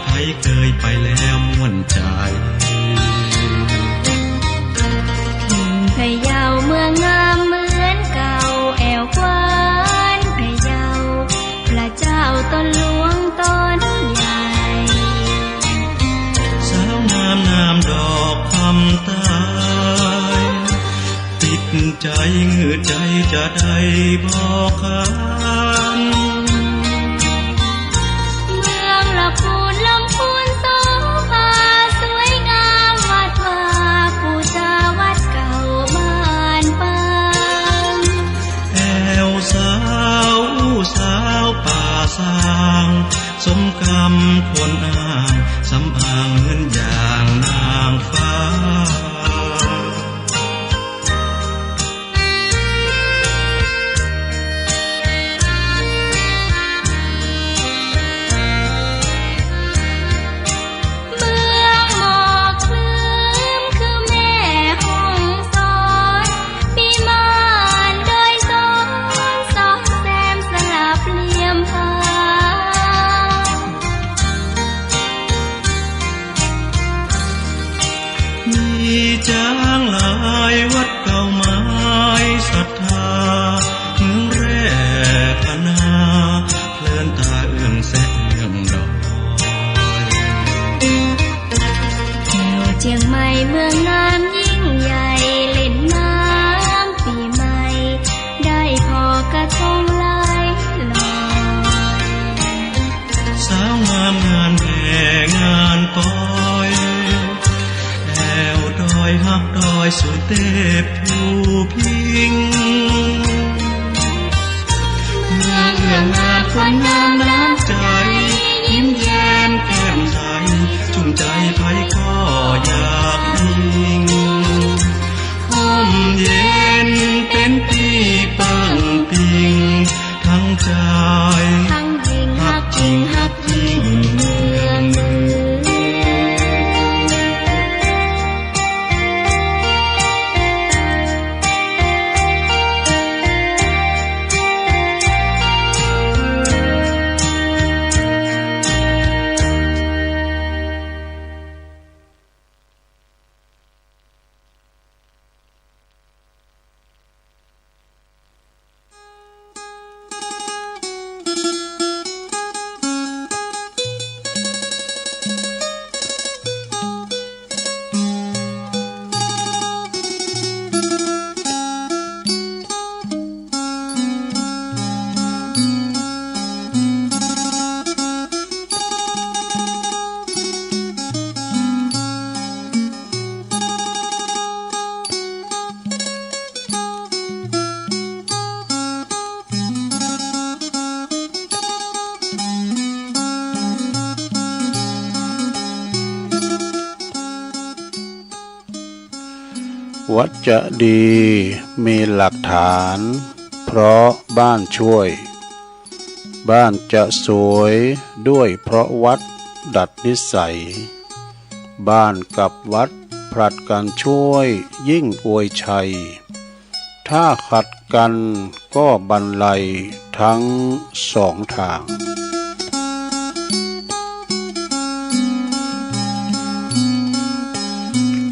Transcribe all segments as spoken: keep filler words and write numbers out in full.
ใครเคยไปแล้วม่วนใจ พะเยาเมืองงามเหมือนเก่า แอ่วขวัญพะเยา พระเจ้าตนหลวงตนใหญ่ สาวงามนามดอกคำใต้ ติดใจงืดใจจะได้บอกคำ เมืองละพูนลำพูนโสภา สวยงามวัดวา ปูจาวัดเก่าบ้านปาง แอวสาวอู้สาวป่าสาง สมคำควรอ้าง สำอางเหมือนอย่างนางฟ้า เมืองหมอกคลึ้มคือแม่ฮ่องสอน วิมานดอยสอน สอนแซมสลับเหลี่ยมผา มีจางหลายวัดเก่าไม้ศรัทธา เมืองแร่พนา เพลินตาเอื้องแสะเอื้องดอย อยู่เชียงใหม่เมืองงามยิ่งใหญ่ เล่นน้ำปีใหม่ ได้พอกระทงลอยลอย สาวงามงานแห่งานปอย แอวดอยฮักดอยสู่เทพภูพิง เมืองเอื้องอาทคนงามน้ำใจ ยิ้มแย้มแก้มใส จุ่มใจใครก็อยากอิง ห่มเย็นเป็นที่ปึงปิง ทั้งใจ ทั้งยิ่งฮักจริงฮักยิ่งเมืองเหนือ วัดจะดีมีหลักฐาน เพราะบ้านช่วย บ้านจะสวยด้วยเพราะวัดดัดนิสัย บ้านกับวัดผลัดกันช่วยยิ่งอวยชัย ถ้าขัดกันก็บันไลทั้งสองทาง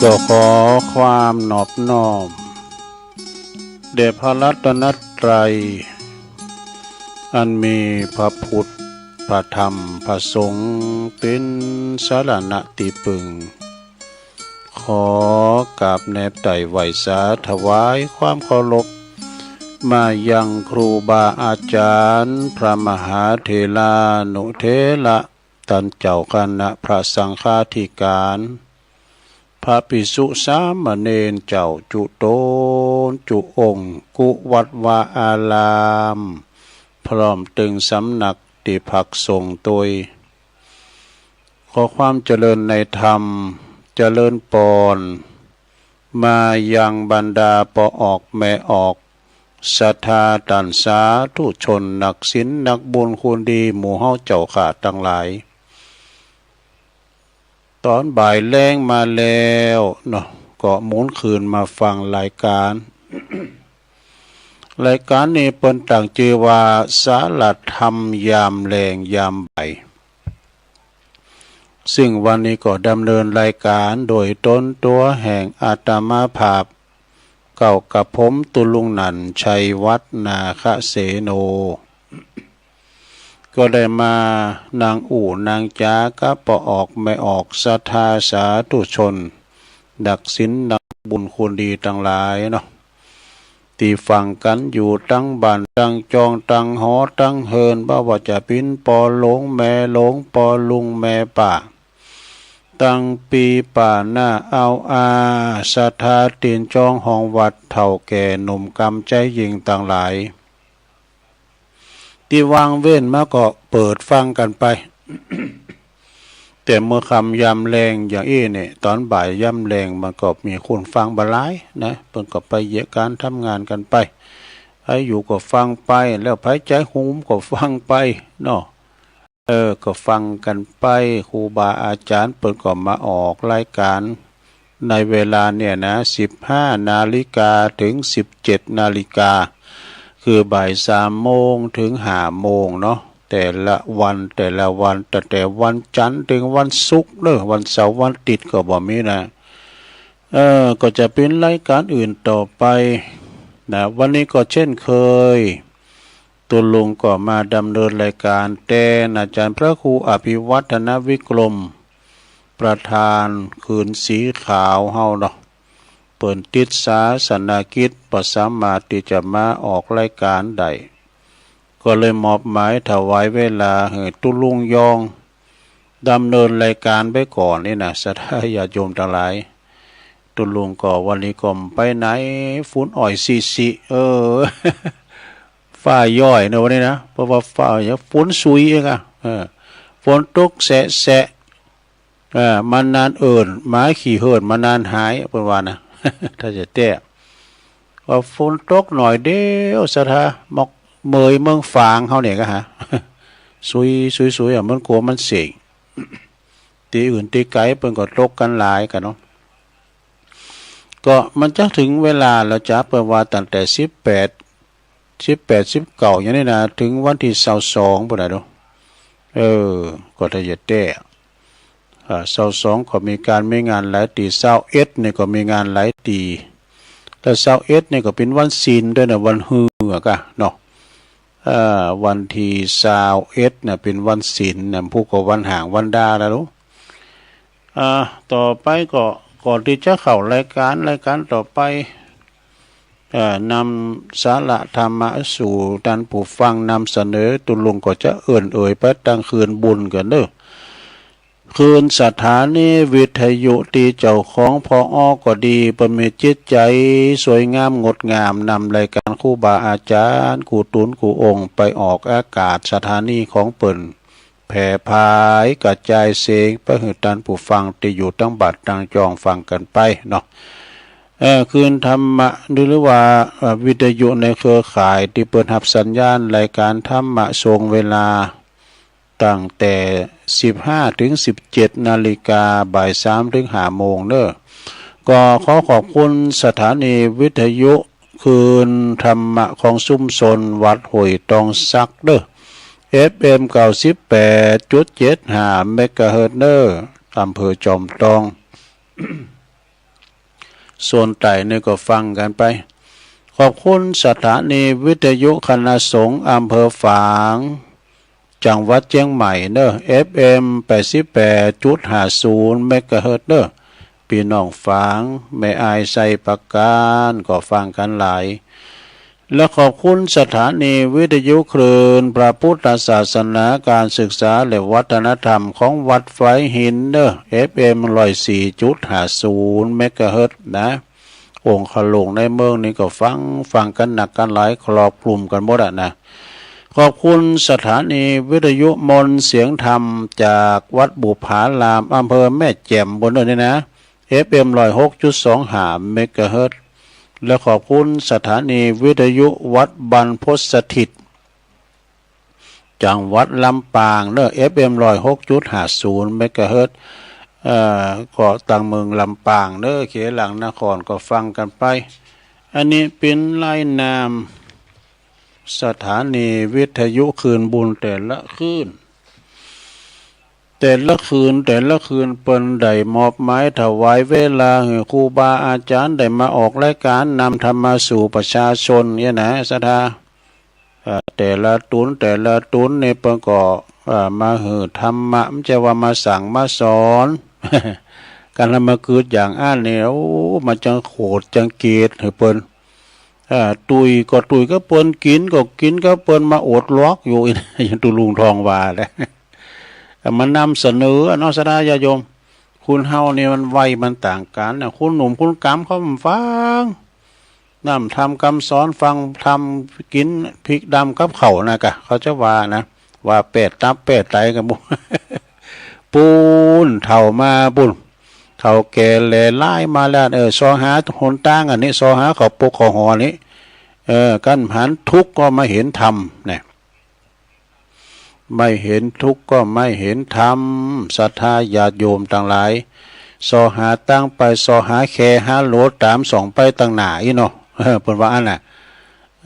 ก็ขอความนอบน้อม แด่พระรัตนตรัย อันมีพระพุทธ พระธรรม พระสงฆ์เป็นสรณะที่พึ่ง ขอกราบแนบไตร่ไหว้สาถวายความเคารพ มายังครูบาอาจารย์ พระมหาเถรานุเถระ ต้านเจ้าคณะพระสังฆาธิการ พระภิกษุสามเณรเจ้าจุ๊ตนจุ๊องค์ กู้วัดวาอาราม พร้อมตึงสำนักตี้พักสงฆ์ตวย ขอความเจริญในธรรม เจริญปอน มายังบรรดาป้อออกแม่ออก ศรัทธาต้านสาธุชน นักศีลนักบุญคุณดีหมู่เฮาเจ้าข้าตังหลาย ตอนบ่ายแลงมาแล้วเนาะ ก็หมุนคืนมาฟังรายการ รายการนี้เปิ้นตั้งจื้อว่า สารธรรมยามแลงยามบ่าย ซึ่งวันนี้ก็ดำเนินรายการโดยตนตัวแห่งอาตมาภาพ เก้ากับผมตุลุงนันท์ ชัยวัฒน์ นาคเสโน ก็ได้มานั่งอู้นั่งจากับป้อออกแม่ออกศรัทธาสาธุชน ดักศีลดักบุญคุณดีตังหลายเนาะ ตี้ฟังกั๋นอยู่ตังบ้านตังจองตังหอตังเฮือน บ่ว่าจะเป๋นป้อหลวงแม่หลวง ป้อลุงแม่ป้า ตังปี้ป้าน้าอาวอา ศรัทธาตี๋นจองห้องวัด เฒ่าแก่หนุ่มกำใจ๊ยิงตังหลาย ตี้ว่างเว้นมาก็เปิดฟังกั๋นไป แต่เมื่อค่ำยามแลงอย่างอี้เนี่ย ต๋อนบ่ายยามแลงมันก็มีคนฟังบ่หลายนะ เปิ้นก็ไปเยียะก๋านทำงานกั๋นไป ไผอยู่ก็ฟังไป แล้วไผใจ๋ฮูมก็ฟังไปเนาะ เออ ก็ฟังกั๋นไป ครูบาอาจ๋ารย์เปิ้นก็มาออกรายก๋าน ในเวลาเนี่ยนะ สิบห้านาฬิกาถึงสิบเจ็ดนาฬิกา คือบ่ายสามโมงถึงห้าโมงเนาะ แต่ละวัน แต่ละวัน ตั้งแต่วันจันทร์ถึงวันศุกร์เนาะ วันเสาร์วันอาทิตย์ก็บ่มีนะ เออ ก็จะเป๋นรายก๋านอื่นต่อไปนะ วันนี้ก็เช่นเคย ตุ๊ลุงก็มาดำเนินรายก๋านแตนอาจ๋ารย์พระครูอภิวัฒนวิกรม ประธานคืนสีขาวเฮาเนาะ เปิ้นติดศาสนกิจ บ่สามารถตี้จะมาออกรายก๋านได้ ก็เลยมอบหมายถวายเวลาหื้อตุ๊ลุงยอง ดำเนินรายก๋านไปก่อนนี่นะ ศรัทธาญาติโยมตังหลาย ตุ๊ลุงก็วันนี้ก็ไปไหน ฝนอ่อยซิซิ เออ ฟ้าย้อยเนาะวันนี้นะ เพราะว่าฟ้าอย่างฝนซุยเองอะ เออ ฝนตกแสะแสะ เออ หมานานเอิ้น หมาขี้เหิ้น หมานานหาย เปิ้นว่านะ ถ้าจะแต๊ ว่าฝนตกหน่อยเดียว ศรัทธา หมอกเหมยเมืองฝางเฮาเนี่ยก็หา ซุย ซุย ซุยอะ มันกั๋วมันเสง ตี้อื่นตี้ไก๋เปิ้นก็ตกกั๋นหลายกั๋นเนาะ ก็มันจะถึงเวลาแล้วจ้า เปิ้นว่าตั้งแต่สิบแปด สิบแปด สิบเก้า อย่างนี้นะ ถึงวันตี้ซาวสองปู้นน่ะเนาะ เออ ก็ถ้าจะแต๊ อ่า ซาวสองก็มีก๋านมีงานหลายตี้ ซาวเอ็ดนี่ก็มีงานหลายตี้ แล้วซาวเอ็ดนี่ก็เป๋นวันศีลด้วยนะ วันฮืออะกะเนาะ อ่า วันตี้ซาวเอ็ดน่ะเป๋นวันศีลน่ะ ผู้ก็วันห้างวันดาแล้วลูก อ่า ต่อไปก็ ก่อนตี้จะเข้ารายก๋าน รายก๋านต่อไป เอ่อ นำสาระธรรมะสู่ต้านผู้ฟัง นำเสนอ ตุ๊ลุงก็จะเอิ้นเอ่ยไปตังคืนบุญกั๋นเนาะ คืนสถานีวิทยุตี้เจ้าของผอ.อ.ก็ดี เปิ้นมีจิตใจ๋สวยงามงดงาม นำรายก๋านครูบาอาจ๋ารย์ กู้ตุ๊นกู้องค์ไปออกอากาศ สถานีของเปิ้น แผ่ผายกระจายเสียงไปหื้อต้านผู้ฟังตี้อยู่ตังบ้านตังจองฟังกั๋นไปเนาะ เอ่อ คืนธรรมะ หรือ หรือว่า เอ่อ วิทยุในเครือข่ายตี้เปิ้นฮับสัญญาณรายก๋านธรรมะส่งเวลาตั้งแต่สิบห้าถึงสิบเจ็ดนาฬิกา บ่ายสามถึงห้าโมงเนาะ ก็ขอขอบคุณสถานีวิทยุ คืนธรรมะของชุมชนวัดห้วยตองสักเนาะ เอฟเอ็ม เก้าสิบแปดจุดเจ็ดห้า เมกะเฮิรตซ์เนาะ อำเภอจอมตอง ส่วนใต้นี่ก็ฟังกั๋นไป ขอบคุณสถานีวิทยุคณะสงฆ์อำเภอฝาง จังหวัดเจียงใหม่เนาะ เอฟเอ็ม แปดสิบแปดจุดห้าศูนย์ เมกะเฮิรตซ์เนาะ ปี้น้องฝาง แม่อายไซประการ ก็ฟังกั๋นหลาย และขอบคุณสถานีวิทยุคลื่นพระพุทธศาสนา การศึกษาและวัฒนธรรมของวัดฝายหินเนาะ เอฟเอ็ม ร้อยสี่จุดห้าศูนย์ เมกะเฮิรตซ์นะ องค์ขลุงในเมืองนี้ก็ฟัง ฟังกั๋นนักกั๋นหลาย ครอบคลุมกั๋นหมดอะนะ ขอบคุณสถานีวิทยุมนต์เสียงธรรมจากวัดบุพผาราม อำเภอแม่แจ่มปู้นเนาะนี่นะ เอฟเอ็ม ร้อยหกจุดสองห้า เมกะเฮิรตซ์ และขอบคุณสถานีวิทยุวัดบรรพตสถิต จังหวัดลำปางเนาะ เอฟเอ็ม ร้อยหกจุดห้าศูนย์ เมกะเฮิรตซ์ เอ่อ ก็ตังเมืองลำปางเนาะ เขตหลังนครก็ฟังกั๋นไป อันนี้เป๋นรายนามสถานีวิทยุคืนบุญแต่ละคืน แต่ละคืนแต่ละคืนเปิ้นได้มอบหมายถวายเวลาหื้อครูบาอาจารย์ได้มาออกรายการนำธรรมะสู่ประชาชนเนี่ยนะ ศรัทธา เอ่อ แต่ละตูนแต่ละตูนนี่เปิ้นก็ เอ่อ มาหื้อธรรมะ บ่ใจ้ว่ามาสั่งมาสอน การละมาเกิดอย่างอั้นนี่ โอ้ มันจังโขดจังเกลียดหื้อเปิ้น เอ่อ ตุ้ยก็ตุ้ยกับเปิ้น กินก็กินกับเปิ้น มาอดลอกอยู่ อย่างตุลุงทองว่าแหละ เอามานำเสนอเนาะ ศรัทธาญาติโยม คนเฮานี่มันวัยมันต่างกันนะ คนหนุ่มคนกำเขาบ่ฟัง นำธรรมคำสอน ฟังธรรม กินพริกดำกับข้าวนะกะ เขาจะว่านะ ว่าแปดตับแปดไตกันบุ ปูนเฒ่ามาปุ้น เฒ่าแก่แหล่หลายมาแล้ว เออ ซอหาหนตางอันนี้ ซอหาข้าวปกข้าวหอนี้ เออ กันหันทุกข์ก็มาเห็นธรรมเนี่ย ไม่เห็นทุกข์ก็ไม่เห็นธรรม ศรัทธาญาติโยมตังหลาย ซอหาตังไป ซอหาแคหาโหลตามส่องไปตังหน้าอี้เนาะ เออ เปิ้นว่าอั้นน่ะ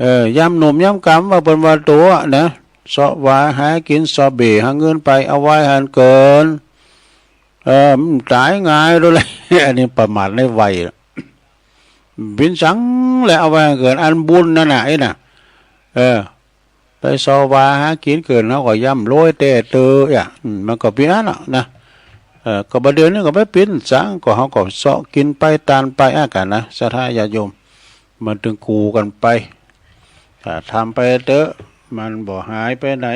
เออ ยามหนุ่มยามกำว่าเปิ้นว่าตั๋วนะ เซาะหวาหากิน เซาะเบ้หาเงินไป เอาไว้หั้นเกิน เออ มันต๋ายง่ายโดยเลย อันนี้ประมาทในวัย เป๋นสังแหละ เอาไว้หั้นเกิน อันบุญนั่นน่ะ ไอ้น่ะ เออ ไปเซาะหวาหากินเกิน เฮาก็ย่ำรวยแต๊เต๊อะ อืม มันก็เป๋นอั้นน่ะนะ เออ ก็บ่าเดี๋ยวนี้ก็บ่เป๋นสัง ก็เฮาก็เซาะกินไปตานไปอะกั๋นนะ ศรัทธาญาติโยม มันตึงกูกันไป ถ้าทำไปเต๊อะ มันบ่หายไปไหน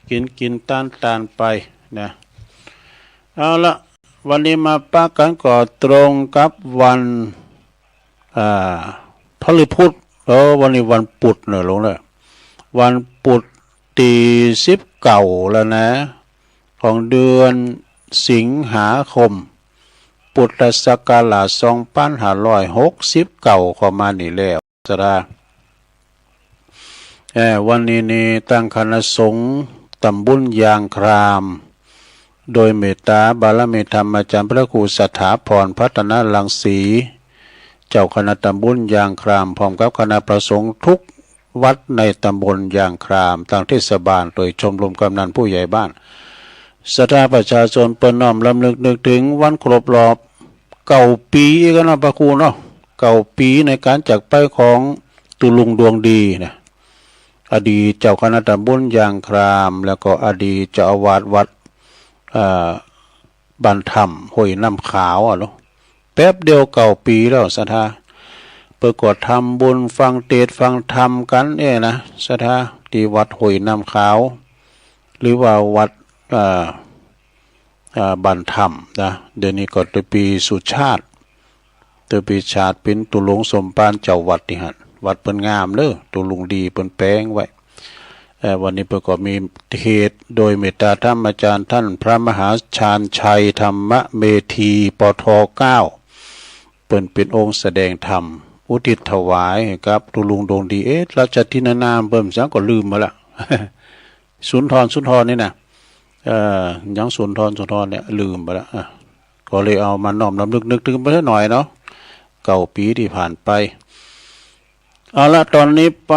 กินกินตานตานไปนะ เอาละ วันนี้มาปะกั๋นก็ตรงกับวัน อ่า พฤหัส เออ วันนี้วันพุธเนอะลุงเนอะ วันพุธตี้สิบเก้าแล้วนะ ของเดือนสิงหาคม พุทธศักราชสองพันห้าร้อยหกสิบเก้า เข้ามานี่แล้ว ศรัทธา เอ่อ วันนี้นี่ตั้งคณะสงฆ์ตำบลยางคราม โดยเมตตาบารมีธรรมอาจารย์พระครูสถาพรพัฒนรังสี เจ้าคณะตำบลยางคราม พร้อมกับคณะพระสงฆ์ทุกวัดในตำบลยางคราม ทางเทศบาล โดยชมรมกำนันผู้ใหญ่บ้าน ศรัทธาประชาชนเปิ้นน้อมรำลึกนึกถึงวันครบรอบเก้าปี๋กันเนาะพระครูเนาะ เก้าปี๋ในการจากไปของตุลุงดวงดีนะ อดีตเจ้าคณะตำบลยางคราม แล้วก็อดีตเจ้าอาวาสวัด เอ่อ บ้านถ้ำห้วยน้ำขาวอะเนาะ แป๊บเดียวเก้าปี๋แล้วศรัทธา เปิ้นก็ทำบุญฟังเทศน์ฟังธรรมกันเอ้นะ ศรัทธา ที่วัดห้วยน้ำขาว หรือว่าวัด เอ่อ เอ่อ บ้านถ้ำนะ เดี๋ยวนี้ก็เต๊อะปี้สุชาติ เต๊อะปี้สุชาติเป๋นตุลุงสมภารเจ้าวัดตี้หั้น วัดเปิ้นงามเด้อ ตุลุงดีเปิ้นแปลงไว้ เอ่อ วันนี้เปิ้นก็มีเทศน์โดยเมตตาธรรมอาจารย์ท่านพระมหาชาญชัยธรรมเมธี ปท เก้า เปิ้นเป๋นองค์แสดงธรรม อุทิศถวายให้กับตุลุงดวงดี เอ๊ะ ราชทินนามเปิ้นสังก็ลืมไปละ สุนทร สุนทรนี่นะ เอ่อ หยังสุนทร สุนทรเนี่ย ลืมไปละ อ่ะ ก็เลยเอามาน้อมรำลึกนึกถึงไปสักหน่อยเนาะ เก้าปี๋ที่ผ่านไป เอาละ ตอนนี้ไป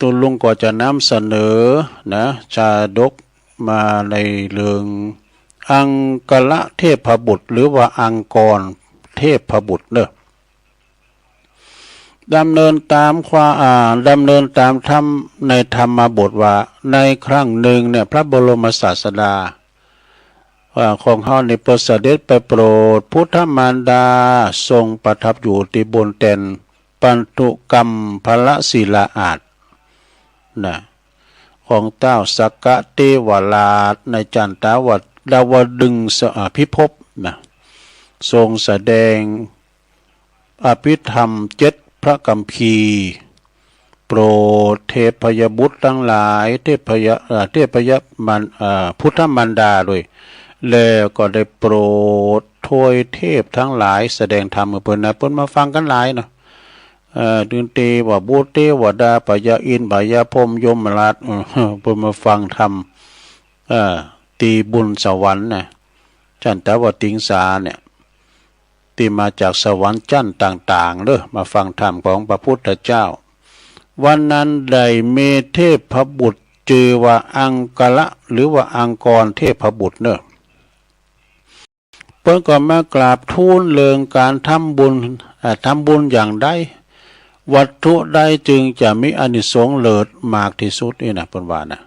ตุลุงก็จะนำเสนอนะ ชาดกมาในเรื่องอังกรเทพบุตร หรือว่าอังกรเทพบุตรเนอะ ดำเนินตามความ อ่า ดำเนินตามธรรมในธรรมบทว่า ในครั้งหนึ่งเนี่ย พระบรมศาสดา อ่า ของเฮานี่ เปิ้นเสด็จไปโปรดพุทธมารดา ทรงประทับอยู่ที่บนแท่นปันธุกรรมพระศิลาอาสน์นะ ของท้าวสักกะเทวราช ในจันตาวดาวดึงส อ่า พิภพนะ ทรงแสดง อภิธรรมเจ็ดพระคัมภีร์ โปรดเทพยบุตรทั้งหลาย เทพย เอ่อ เทพยมัน เอ่อ พุทธมารดาด้วย แล้วก็ได้โปรดทวยเทพทั้งหลายแสดงธรรมหื้อเปิ้นนะ เปิ้นมาฟังกันหลายเนาะ เอ่อ ตึงเตว่าบุตรเทวดา พญาอินทร์ พญาพรหม ยมราช เออ เปิ้นมาฟังธรรม เอ่อ ที่บนสวรรค์นะ จันตาวติงสาเนี่ย ที่มาจากสวรรค์ชั้นต่างๆ เด้อ มาฟังธรรมของพระพุทธเจ้า วันนั้นได้มีเทพบุตร จื่อว่าอังกะละ หรือว่าอังกรเทพบุตรเนอะ เปิ้นก็มากราบทูลเรื่องการทำบุญ เอ่อ ทำบุญอย่างใด วัตถุใดจึงจะมีอานิสงส์เลิศมากที่สุดนี่นะ เปิ้นว่านะ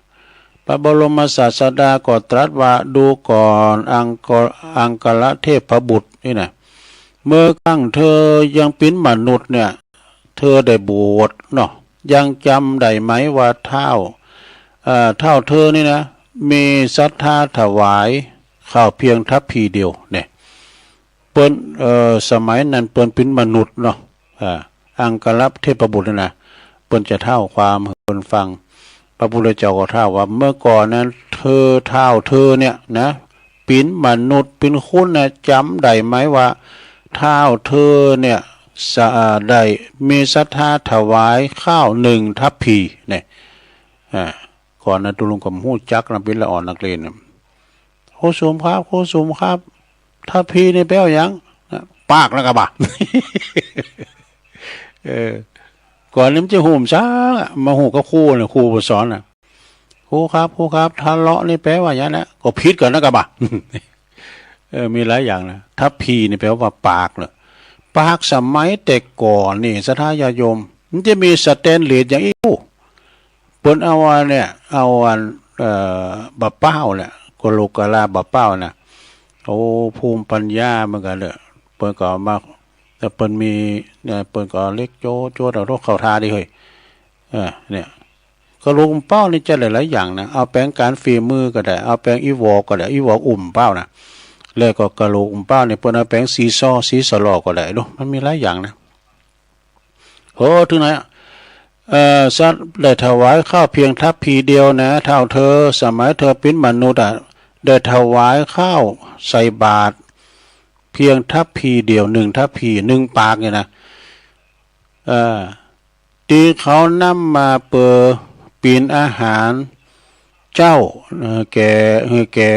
พระบรมศาสดาก็ตรัสว่า ดูก่อนอังก อังกะละเทพบุตรนี่นะ เมื่อครั้งเธอยังเป็นมนุษย์เนี่ย เธอได้บวชเนาะ ยังจำได้ไหมว่าท้าว เอ่อ ท้าวเธอนี่นะ มีศรัทธาถวายข้าวเพียงทัพพีเดียวเนี่ย เปิ้น เอ่อ สมัยนั้นเปิ้นเป็นมนุษย์เนาะ อ่า อังกะละเทพบุตรนี่นะ เปิ้นจะเท้าความให้เปิ้นฟัง พระพุทธเจ้าก็ถามว่า เมื่อก่อนนั้นเธอ ท้าวเธอเนี่ยนะ เป็นมนุษย์เป็นคนนะ จำได้ไหมว่าท้าวเธอเนี่ย สะ ได้มีศรัทธาถวายข้าวหนึ่งทัพพีเนี่ย อ่า ก่อนนะ ตุ๊ลุงก็บ่ฮู้จักนะ เป็นละอ่อนนักเรียนนะ ครูสมครับ ครูสมครับ ทัพพีนี่แปลว่าหยังนะ ปากนะกะบ่า เออ ก่อนนี้มันจะฮู้มันซักอะ มาฮู้กับครูเนี่ย ครูบ่สอนน่ะ ครูครับ ครูครับ ทะเลาะนี่แปลว่าหยังนะ ก็ผิดกันนะกะบ่า เออ มีหลายอย่างนะ ทัพพีนี่แปลว่าปากเนอะ ปากสมัยแต่ก่อนนี่ ศรัทธาญาติโยม มันจะมีสแตนเลสอย่างอี้ เปิ้นเอาอันเนี่ย เอาอัน เอ่อ บ่าเป้าเนี่ย กะโหลกกะลาบ่าเป้าน่ะ โอ้ ภูมิปัญญาเหมือนกันเด้อ เปิ้นก็เอามา แต่เปิ้นมี เนี่ย เปิ้นก็เอาเหล็กโจ๊ะ โจ๊ะ เอาเข้าท่าดีเฮ้ย เออ เนี่ย กะโหลกบ่าเป้านี่จะหลายๆอย่างนะ เอาแป๋งการฝีมือก็ได้ เอาแป๋งอีหวอกก็ได้ อีหวอกอุ้มบ่าเป้าน่ะ แล้วก็กะโหลกบ่าเป้านี่เปิ้นเอาแป๋งสีซอ สีสลอก็ได้เนาะ มันมีหลายอย่างนะ โอ้ ถึงไหนอะ เอ่อ สัตว์ได้ถวายข้าวเพียงทัพพีเดียวนะ ท้าวเธอ สมัยเธอเป็นมนุษย์อะ ได้ถวายข้าวใส่บาตรเพียงทัพพีเดียว หนึ่งทัพพี หนึ่งปากเนี่ยนะ เอ่อ ตี้เขานำมาเปื้อเป๋นอาหารเจ้า เอ่อ แก่ หื้อแก่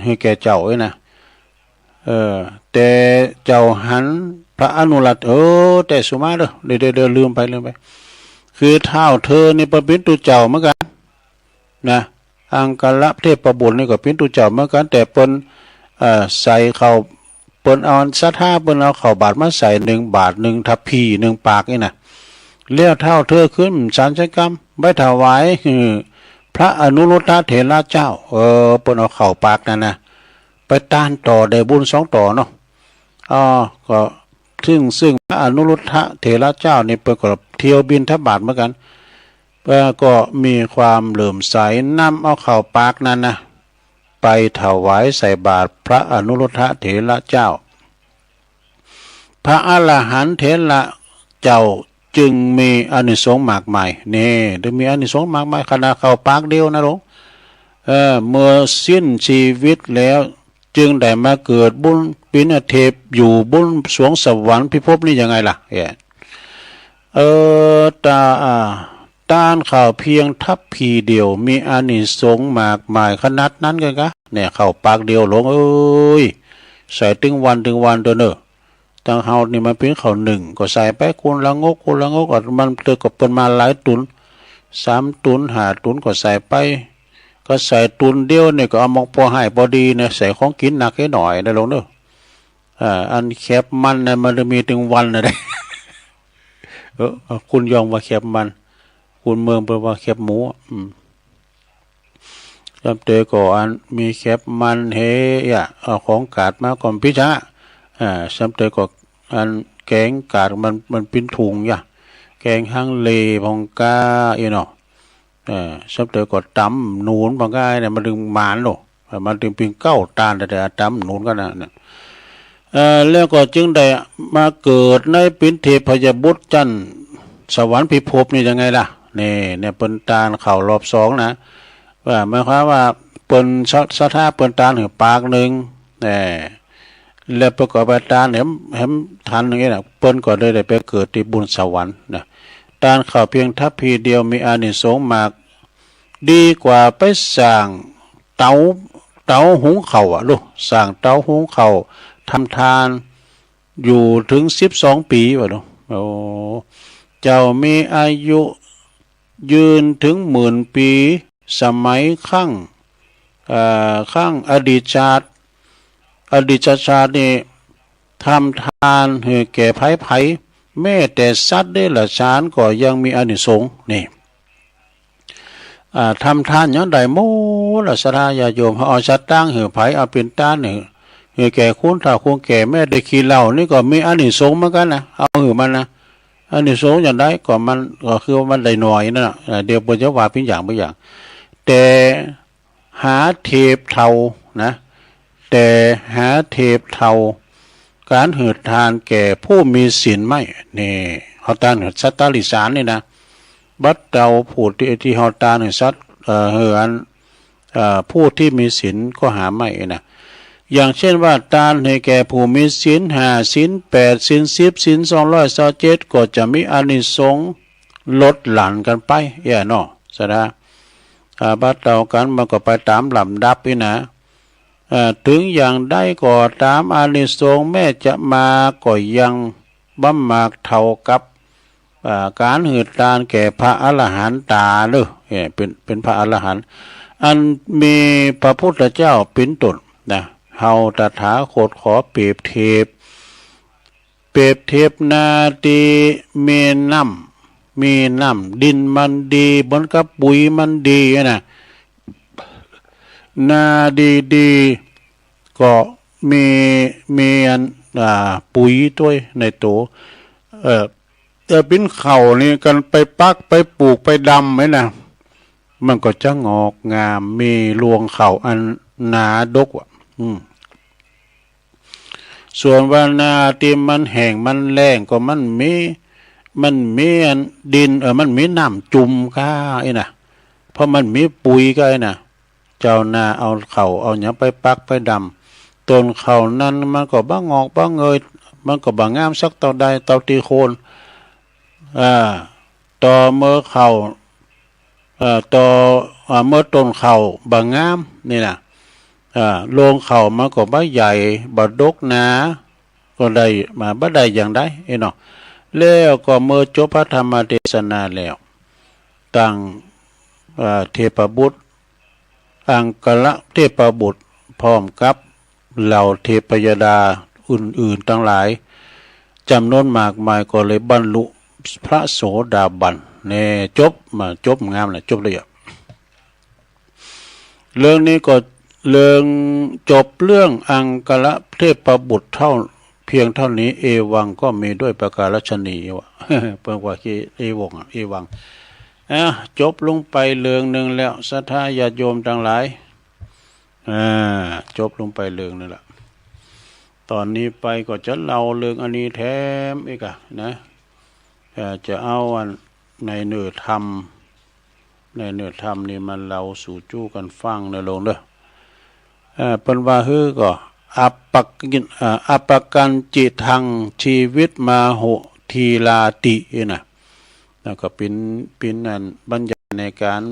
หื้อแก่เจ้าเอ้ยนะ เออ แต่เจ้าหันพระอนุรัตน์ เออ แต่สุมาเด้อ เดี๋ยว เดี๋ยว เดี๋ยว ลืมไป ลืมไป คือท้าวเธอนี่เปิ้นเป๋นตุ๊เจ้าเหมือนกันนะ อังกะละเทพบุตรนี่ก็เป๋นตุ๊เจ้าเหมือนกัน แต่เปิ้น เอ่อ ใส่ข้าว เปิ้นเอาศรัทธา เปิ้นเอาข้าวบาตรมาใส่หนึ่งบาตร หนึ่งทัพพี หนึ่งปากนี่นะ แล้วท้าวเธอขึ้นสันสังคำ ไปถวายหื้อพระอนุรุทธะเถระเจ้า เออ เปิ้นเอาข้าวปากนั้นนะ ไปตานต่อได้บุญสองต่อเนาะ อ๋อ ก็ซึ่ง ซึ่งพระอนุรุทธะเถระเจ้านี่เปิ้นก็เที่ยวบิณฑบาตเหมือนกัน เปิ้นก็มีความเลื่อมใส นำเอาข้าวปากนั้นนะ ไปถวายใส่บาตรพระอนุรุทธะเถระเจ้า พระอรหันต์เถระเจ้าจึงมีอานิสงส์มากมาย นี่ จึงมีอานิสงส์มากมาย ขนาดข้าวปากเดียวนะหลวง เออ เมื่อสิ้นชีวิตแล้ว จึงได้มาเกิดบน เป๋นเทพอยู่บนสวงสวรรค์พิภพนี่ยังไงล่ะ เออ เออ ตา อ่า ตานข้าวเพียงทัพพีเดียว มีอานิสงส์มากมายขนาดนั้นกันกะ เนี่ย ข้าวปากเดียวหลวงเอ้ย ใส่ตึงวันตึงวันเด้อเนอะ ตังเฮานี่มันเป๋นข้าวนึ่ง ก็ใส่ไปคนละงก คนละงก อ่ะ มันเติบก็เปิ้นมาหลายตุน สามตุน ห้าตุน ก็ใส่ไป ก็ใส่ตุนเดียวเนี่ย ก็เอามองพอให้พอดีเนี่ย ใส่ของกินหนักนิดหน่อยนะหลวงเนอะ อ่า อันแคบมันนะ มันจะมีตึงวันนะเด้ เออ คนยองว่าแคบมัน คนเมืองเปิ้นว่าแคบหมู อืม ซ้ำเตยก็อันมีแคบมันเฮยะ เอาของกาดมาก็พิชะ อ่า ซ้ำเตยก็อันแกงกาดมัน มันเป๋นถุงยะ แกงฮังเลผ่องกาอี้เนาะ เออ ซ้ำเตยก็ตำหนูนผ่องกาเนี่ย มันตึงหมานโล มันตึงเป๋นเก๊าตาน แต่ตำหนูนกันนะ เอ่อ แล้วก็จึงได้มาเกิดในเป๋นเทพยบุตรจั้นสวรรค์พิภพนี่ยังไงล่ะ นี่ เนี่ยเปิ้นตานข้าวรอบสองนะ ว่าหมายความว่าเปิ้นศรัท ศรัทธาเปิ้นตานหื้อปากนึ่ง เอ่อ แล้วเปิ้นก็ไปตานแหม แหมทันอย่างนี้นะ เปิ้นก็เลยได้ไปเกิดตี้บนสวรรค์นะ ตานข้าวเพียงทัพพีเดียวมีอานิสงส์มาก ดีกว่าไปสร้างเตา เตาหุงข้าวอะลูก สร้างเตาหุงข้าว ทำทานอยู่ถึงสิบสองปี๋ว่าลูก โอ้ เจ้ามีอายุยืนถึงหมื่นปี๋ สมัยครั้ง เอ่อ ครั้งอดีตชาติ อดีตชาตินี่ทำทานหื้อแก่ไผๆ แม้แต่สัตว์เดรัจฉานก็ยังมีอานิสงส์ นี่ อ่า ทำทานหยังได้หมดละ ศรัทธาญาติโยม เอาสตางค์หื้อไผ เอาเป๋นตานหื้อ หื้อแก่คนเฒ่าคนแก่ แม้แต่ขี้เหล้านี่ก็มีอานิสงส์เหมือนกันนะ เอาหื้อมันนะ อานิสงส์อย่างใดก็มัน ก็คือว่ามันได้น้อยนั่นน่ะ อ่า เดี๋ยวเปิ้นจะว่าเป๋นอย่างเป๋นอย่าง แต่หาเทียบเท่านะ แต่หาเทียบเท่า ก๋านหื้อทานแก่ผู้มีศีลไม่ นี่ เฮาตานหื้อสัตว์ติรัจฉานนี่นะ บัดเต๋าผู้ตี้ ตี้เฮาตานหื้อสัตว์ เอ่อ หื้ออัน เอ่อ ผู้ตี้มีศีลก็หาไม่นะ อย่างเช่นว่า ตานหื้อแก่ผู้มีศีลห้า ศีลแปด ศีลสิบ ศีลสองร้อยซาวเจ็ด ก็จะมีอานิสงส์ลดหลั่นกั๋นไป เอี้ยเนาะ ศรัทธา อ่า บัดเต๋ากั๋นมันก็ไปต๋ามลำดับนี่นะ เอ่อ ถึงอย่างใดก็ต๋าม อานิสงส์แม้จะมาก็ยังบ่มากเท่ากับ อ่า ก๋านหื้อตานแก่พระอรหันตาเนาะ เอ้ย เป๋น เป๋นพระอรหันต์ อันมีพระพุทธเจ้าเป๋นต้นนะ เฮาตถาคตขอเปรียบเทียบ เปรียบเทียบนาตี้มีน้ำ มีน้ำ ดินมันดี เหมือนกับปุ๋ยมันดีนะ นาดีๆ ก็มี มีอัน อ่า ปุ๋ยตวยในโต เอ่อ แต่เป๋นข้าวนี่ กันไปปัก ไปปลูก ไปดำไว้นะ มันก็จะงอกงาม มีรวงข้าวอันหนาดกว่ะ อืม ส่วนว่านาตี้มันแห้งมันแล้งก็มันมี มันมีอันดิน เออ มันมีน้ำจุ่มก้าอี้นะ เพราะมันมีปุ๋ยก้าอี้นะ เจ้านาเอาข้าวเอาหยังไปปักไปดำ ต้นข้าวนั้นมันก็บ่งอกบ่เงย มันก็บ่งามสักเต้าใด เต้าตี้ควร อ่า ต่อเมื่อข้าว เอ่อ ต่อ อ่า เมื่อต้นข้าวบ่งามนี่นะ อ่า รวงข้าวมันก็บ่ใหญ่ บ่ดกหนา ก็ได้มา บ่ได้อย่างใด เอ้ยเนาะ แล้วก็เมื่อจบพระธรรมเทศนาแล้ว ตัง อ่า เทพบุตร อังคละเทพบุตร พร้อมกับเหล่าเทพยดาอื่นๆ ตังหลาย จ๋ำนวนมากมาย ก็เลยบรรลุพระโสดาบัน แน่ จบ มา จบงามนะ จบแล้ว เรื่องนี้ก็ เรื่อง จบเรื่องอังคละเทพบุตรเท่า เพียงเท่านี้ เอวังก็มีด้วยประการฉะนี้ว่ะ เปิ้นว่าคือเอวังอะ เอวัง อ่ะ จบลงไปเรื่องหนึ่งแล้ว ศรัทธาญาติโยมตังหลาย อ่า จบลงไปเรื่องหนึ่งละ ตอนนี้ไปก็จะเล่าเรื่องอันนี้แถมอีกอะนะ เอ่อ จะเอาอันในเนื้อธรรม ในเนื้อธรรมนี่มาเล่าสู่จู้กั๋นฟังเน่อโลมเน่อ เอ่อ เปิ้นว่าหื้อก็ อัปปะกิน เอ่อ อัปปะกัญจิตัง ชีวิตมาโหทีลาติ นะ แล้วก็เป๋น เป๋นอันบรรยายในก๋าน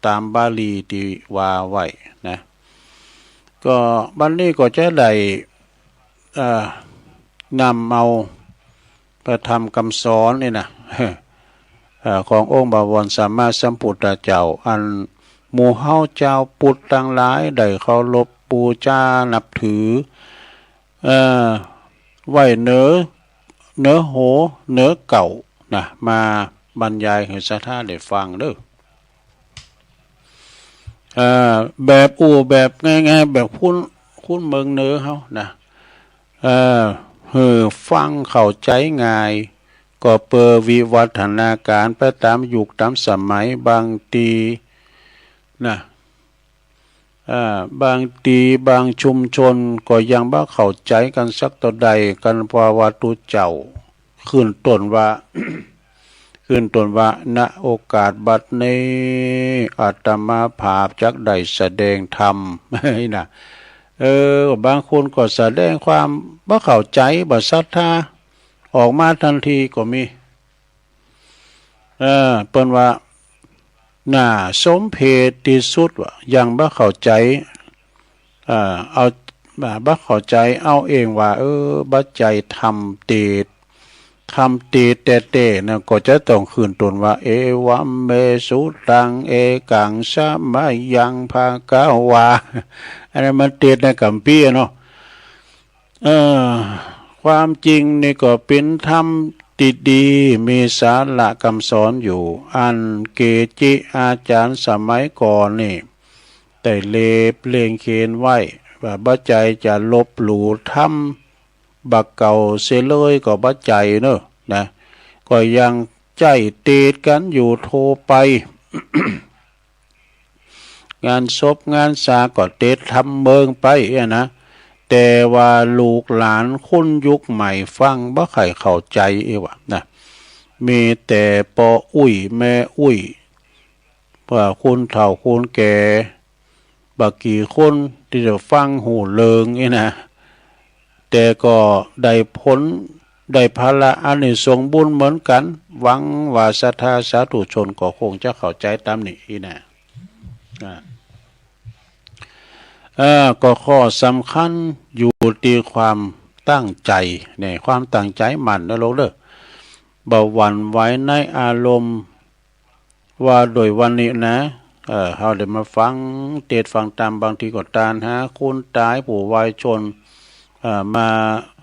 ต๋ามบาลีตี้ว่าไว้นะ ก็บัดนี้ก็จะได้ เอ่อ นำเอาพระธรรมคำสอนนี่นะ เอ่อ ขององค์บวรสัมมาสัมพุทธเจ้า อันหมู่เฮาจาวพุทธตังหลายได้เคารพบูชานับถือ เอ่อ ไว้เหนือ เหนือโห เหนือเก้านะ มาบรรยายหื้อศรัทธาได้ฟังเน่อ เอ่อ แบบอู้แบบง่ายๆ แบบคน คนเมืองเหนือเฮานะ เอ่อ หื้อฟังเข้าใจ๋ง่าย ก็เปื้อวิวัฒนาก๋ารไปต๋ามยุคต๋ามสมัย บางตี้นะ อ่า บางตี้บางชุมชนก็ยังบ่เข้าใจ๋กั๋นสักเต้าใด กั๋นว่า ว่าตุ๊เจ้า ขึ้นต้นว่า ขึ้นต้นว่า ณ โอกาสบัดนี้ อาตมาภาพจักได้แสดงธรรม นะ เออ บางคนก็แสดงความบ่เข้าใจ๋ บ่ศรัทธา ออกมาตันทีก็มี เออ เปิ้นว่า น่าสมเพชตี้สุดว่ะ ยังบ่เข้าใจ๋ เอ่อ เอา บ่ บ่เข้าใจ๋เอาเองว่า เออ บ่ใจ้ธรรมเตสน์ ทำเตสแต๊ๆ นะ ก็จะต้องขึ้นต้นว่า เอวัมเมสุตัง เอกังสะมะยังภะคะวา อันนั้นมันเตสในคัมภีร์เนาะ เออ ความจริงนี่ก็เป็นธรรมดีๆ มีสาระคำสอนอยู่ อันเกจิอาจารย์สมัยก่อนนี่ ได้เล็บเลียงเขียนไว้ ว่าบ่ใจ้จะลบหลู่ธรรมบักเก่าเสียเลยก็บ่ใจ้เนอะ นะ ก็ยังใจ๊เตสกันอยู่ทั่วไป งานศพงานสาก็เตสธรรมเมิงไปอะนะ แต่ว่าลูกหลานคนยุคใหม่ฟังบ่ค่อยเข้าใจ้เอวะนะ มีแต่ป้ออุ๊ยแม่อุ๊ย ว่าคนเฒ่าคนแก่ บ่กี่คนตี้จะฟังฮู้เรื่องนี้นะ แต่ก็ได้ผล ได้ผลอานิสงส์บุญเหมือนกัน หวังว่าศรัทธาสาธุชนก็คงจะเข้าใจ้ตามนี้นะ อ่า เอ่อ ก็ข้อสำคัญอยู่ตี้ความตั้งใจ๋ เนี่ย ความตั้งใจ๋มั่นนะลูกเด้อ บ่หวั่นไหวในอารมณ์ ว่าโดยวันนี้นะ เอ่อ เฮาได้มาฟังเตสน์ฟังธรรม บางทีก็ตานหาคนต๋าย ผู้วายชน เอ่อ มา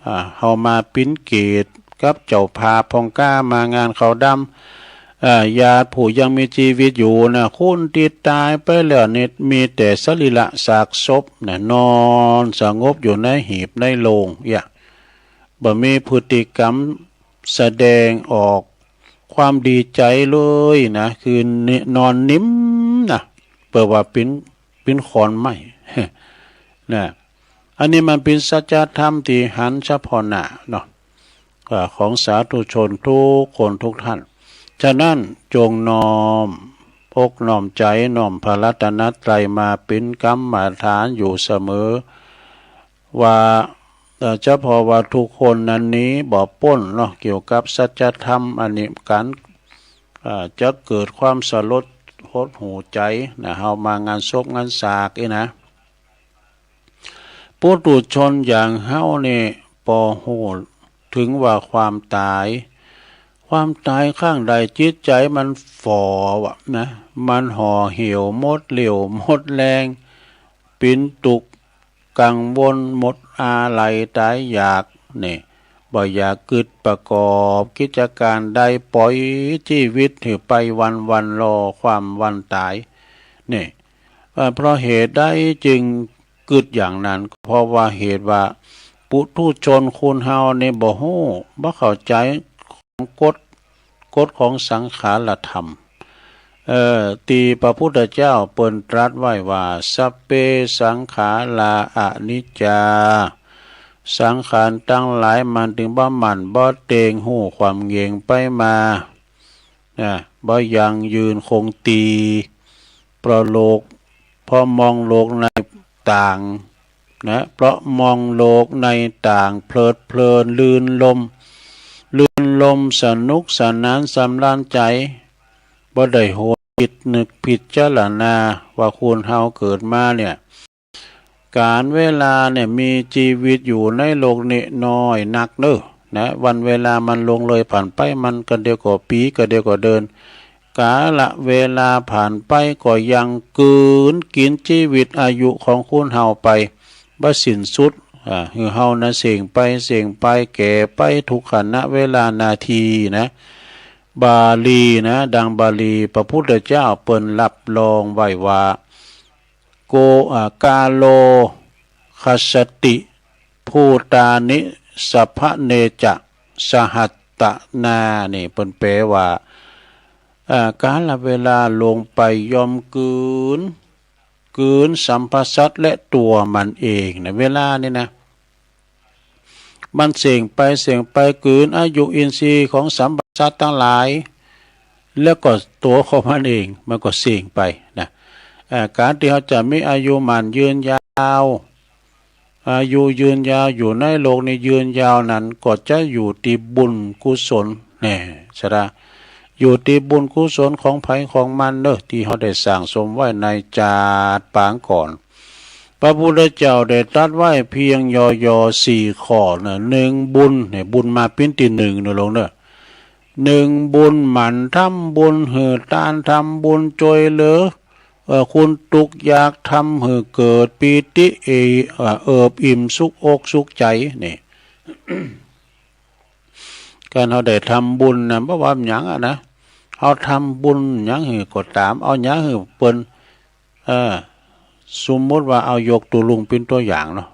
อ่า เฮามาปิ้นเกตกับเจ้าภาพพ่องกล้ามางานขาวดำ เอ่อ ญาติผู้ยังมีชีวิตอยู่นะ คนตี้ต๋ายไปแล้วนี่มีแต่สรีระซากศพนะ นอนสงบอยู่ในหีบในโลง เอี้ย บ่มีพฤติกรรมแสดงออกความดีใจ๋เลยนะ คือนิ- นอนนิ่มนะ เปิ้นว่าปิ้น- ปิ้นขอนไม้ นะ อันนี้มันปิ้นสัจธรรมตี้หันเฉพาะหน้าเนาะ อ่า ของสาธุชนทุกคนทุกท่าน ฉะนั้นจงน้อมอกน้อมใจ๋ น้อมพระรัตนตรัยมาปิ้นกรรมฐานอยู่เสมอ ว่า เอ่อ เฉพาะว่าทุกคนนั้นหนีบ่ป๊นเนาะ เกี่ยวกับสัจธรรมอันนี้ ก๋าน เอ่อ จะเกิดความสลดหดหู่ใจ๋นะ เฮามางานศพงานสากอี้นะ ปุถุชนอย่างเฮานี่บ่ฮู้เถิงว่าความต๋าย ความต๋ายครั้งใดจิตใจ๋มันฝ่อวะนะ มันห่อเหี่ยวหมดเรี่ยวหมดแรง ปิ้นตุ๊กข์ กังวลหมดอาลัยต๋ายอยาก นี่ บ่อยากกึ๊ดประกอบกิจก๋านใด ปล่อยชีวิตหื้อไปวันๆ รอความวันต๋าย นี่ เอ่อ เพราะเหตุใดจึงกึ๊ดอย่างนั้น เพราะว่าเหตุว่าปุถุชนคนเฮานี่บ่ฮู้ บ่เข้าใจ๋ ของกฎ กฎของสังขารธรรม เอ่อ ตี้พระพุทธเจ้าเปิ้นตรัสไว้ว่า สัพเพสังขาราอนิจจา สังขารตังหลายมันตึงบ่มั่นบ่เต็ง ฮู้ความเงี่ยงไปมา นะ บ่ยั่งยืนคงตี้ เพราะโลก เพราะมองโลกในต่าง นะ เพราะมองโลกในต่างเพลิดเพลินลื่นลม ลื่นลมสนุกสนานสำราญใจ๋ บ่ได้หวนคิดนึกพิจารณาว่าคนเฮาเกิดมาเนี่ย ก๋าลเวลาเนี่ยมีชีวิตอยู่ในโลกนี้น้อยนักเนอะ นะ วันเวลามันล่วงเลยผ่านไป มันกะเดียวก็ปี๋ กะเดียวก็เดือน กาลเวลาผ่านไปก็ยังกลืนกิ๋นชีวิตอายุของคนเฮาไปบ่สิ้นสุด อ่า หื้อเฮานะเซ็่งไปเซ็่งไป แก่ไปทุกขณะเวลานาทีนะ บาลีนะ ดังบาลีพระพุทธเจ้าเปิ้นรับรองไว้ว่า โก อ่า กาโล คัสสติ ภูตานิ สัพพะเนจะ สหัตตะนา นี่เปิ้นแปลว่า เอ่อ กาลเวลาล่วงไปย่อมกลืน กลืนสรรพสัตว์และตั๋วมันเองนะ เวลานี่นะ มันเซ็่งไปเซ็่งไปกลืนอายุอินทรีย์ของสรรพสัตว์ตังหลาย แล้วก็ตั๋วของมันเองมันก็เซ็่งไปนะ เอ่อ ก๋านตี้เฮาจะมีอายุหมั้นยืนยาว อายุยืนยาวอยู่ในโลกนี้ยืนยาวนั้นก็จะอยู่ตี้บุญกุศลแน่ สะดา อยู่ตี้บุญกุศลของไผของมันเนอะ ตี้เฮาได้สั่งสมไว้ในจาติปางก่อน ระพุทธเจ้าได้ตรัสไว้เพียงย่อๆสี่ข้อนะ หนึ่ง บุญ เนี่ย บุญมาปิ้นตี้หนึ่งนะลุงเนอะ หนึ่ง บุญหมั่นทำบุญ หื้อตาน ทำบุญช่วยเหลือ เอ่อ คนทุกข์ยาก ทำหื้อเกิดปีติ เอ เอ่อ เอิบอิ่มสุขอกสุขใจ นี่ การเฮาได้ทำบุญนะ บ่ว่าหยังอะนะ เฮาทำบุญหยังหื้อก็ตาม เอาหยังหื้อเปิ้น เออ สมมุติว่าเอายกตุ๊ลุงเป็นตัวอย่างเนาะ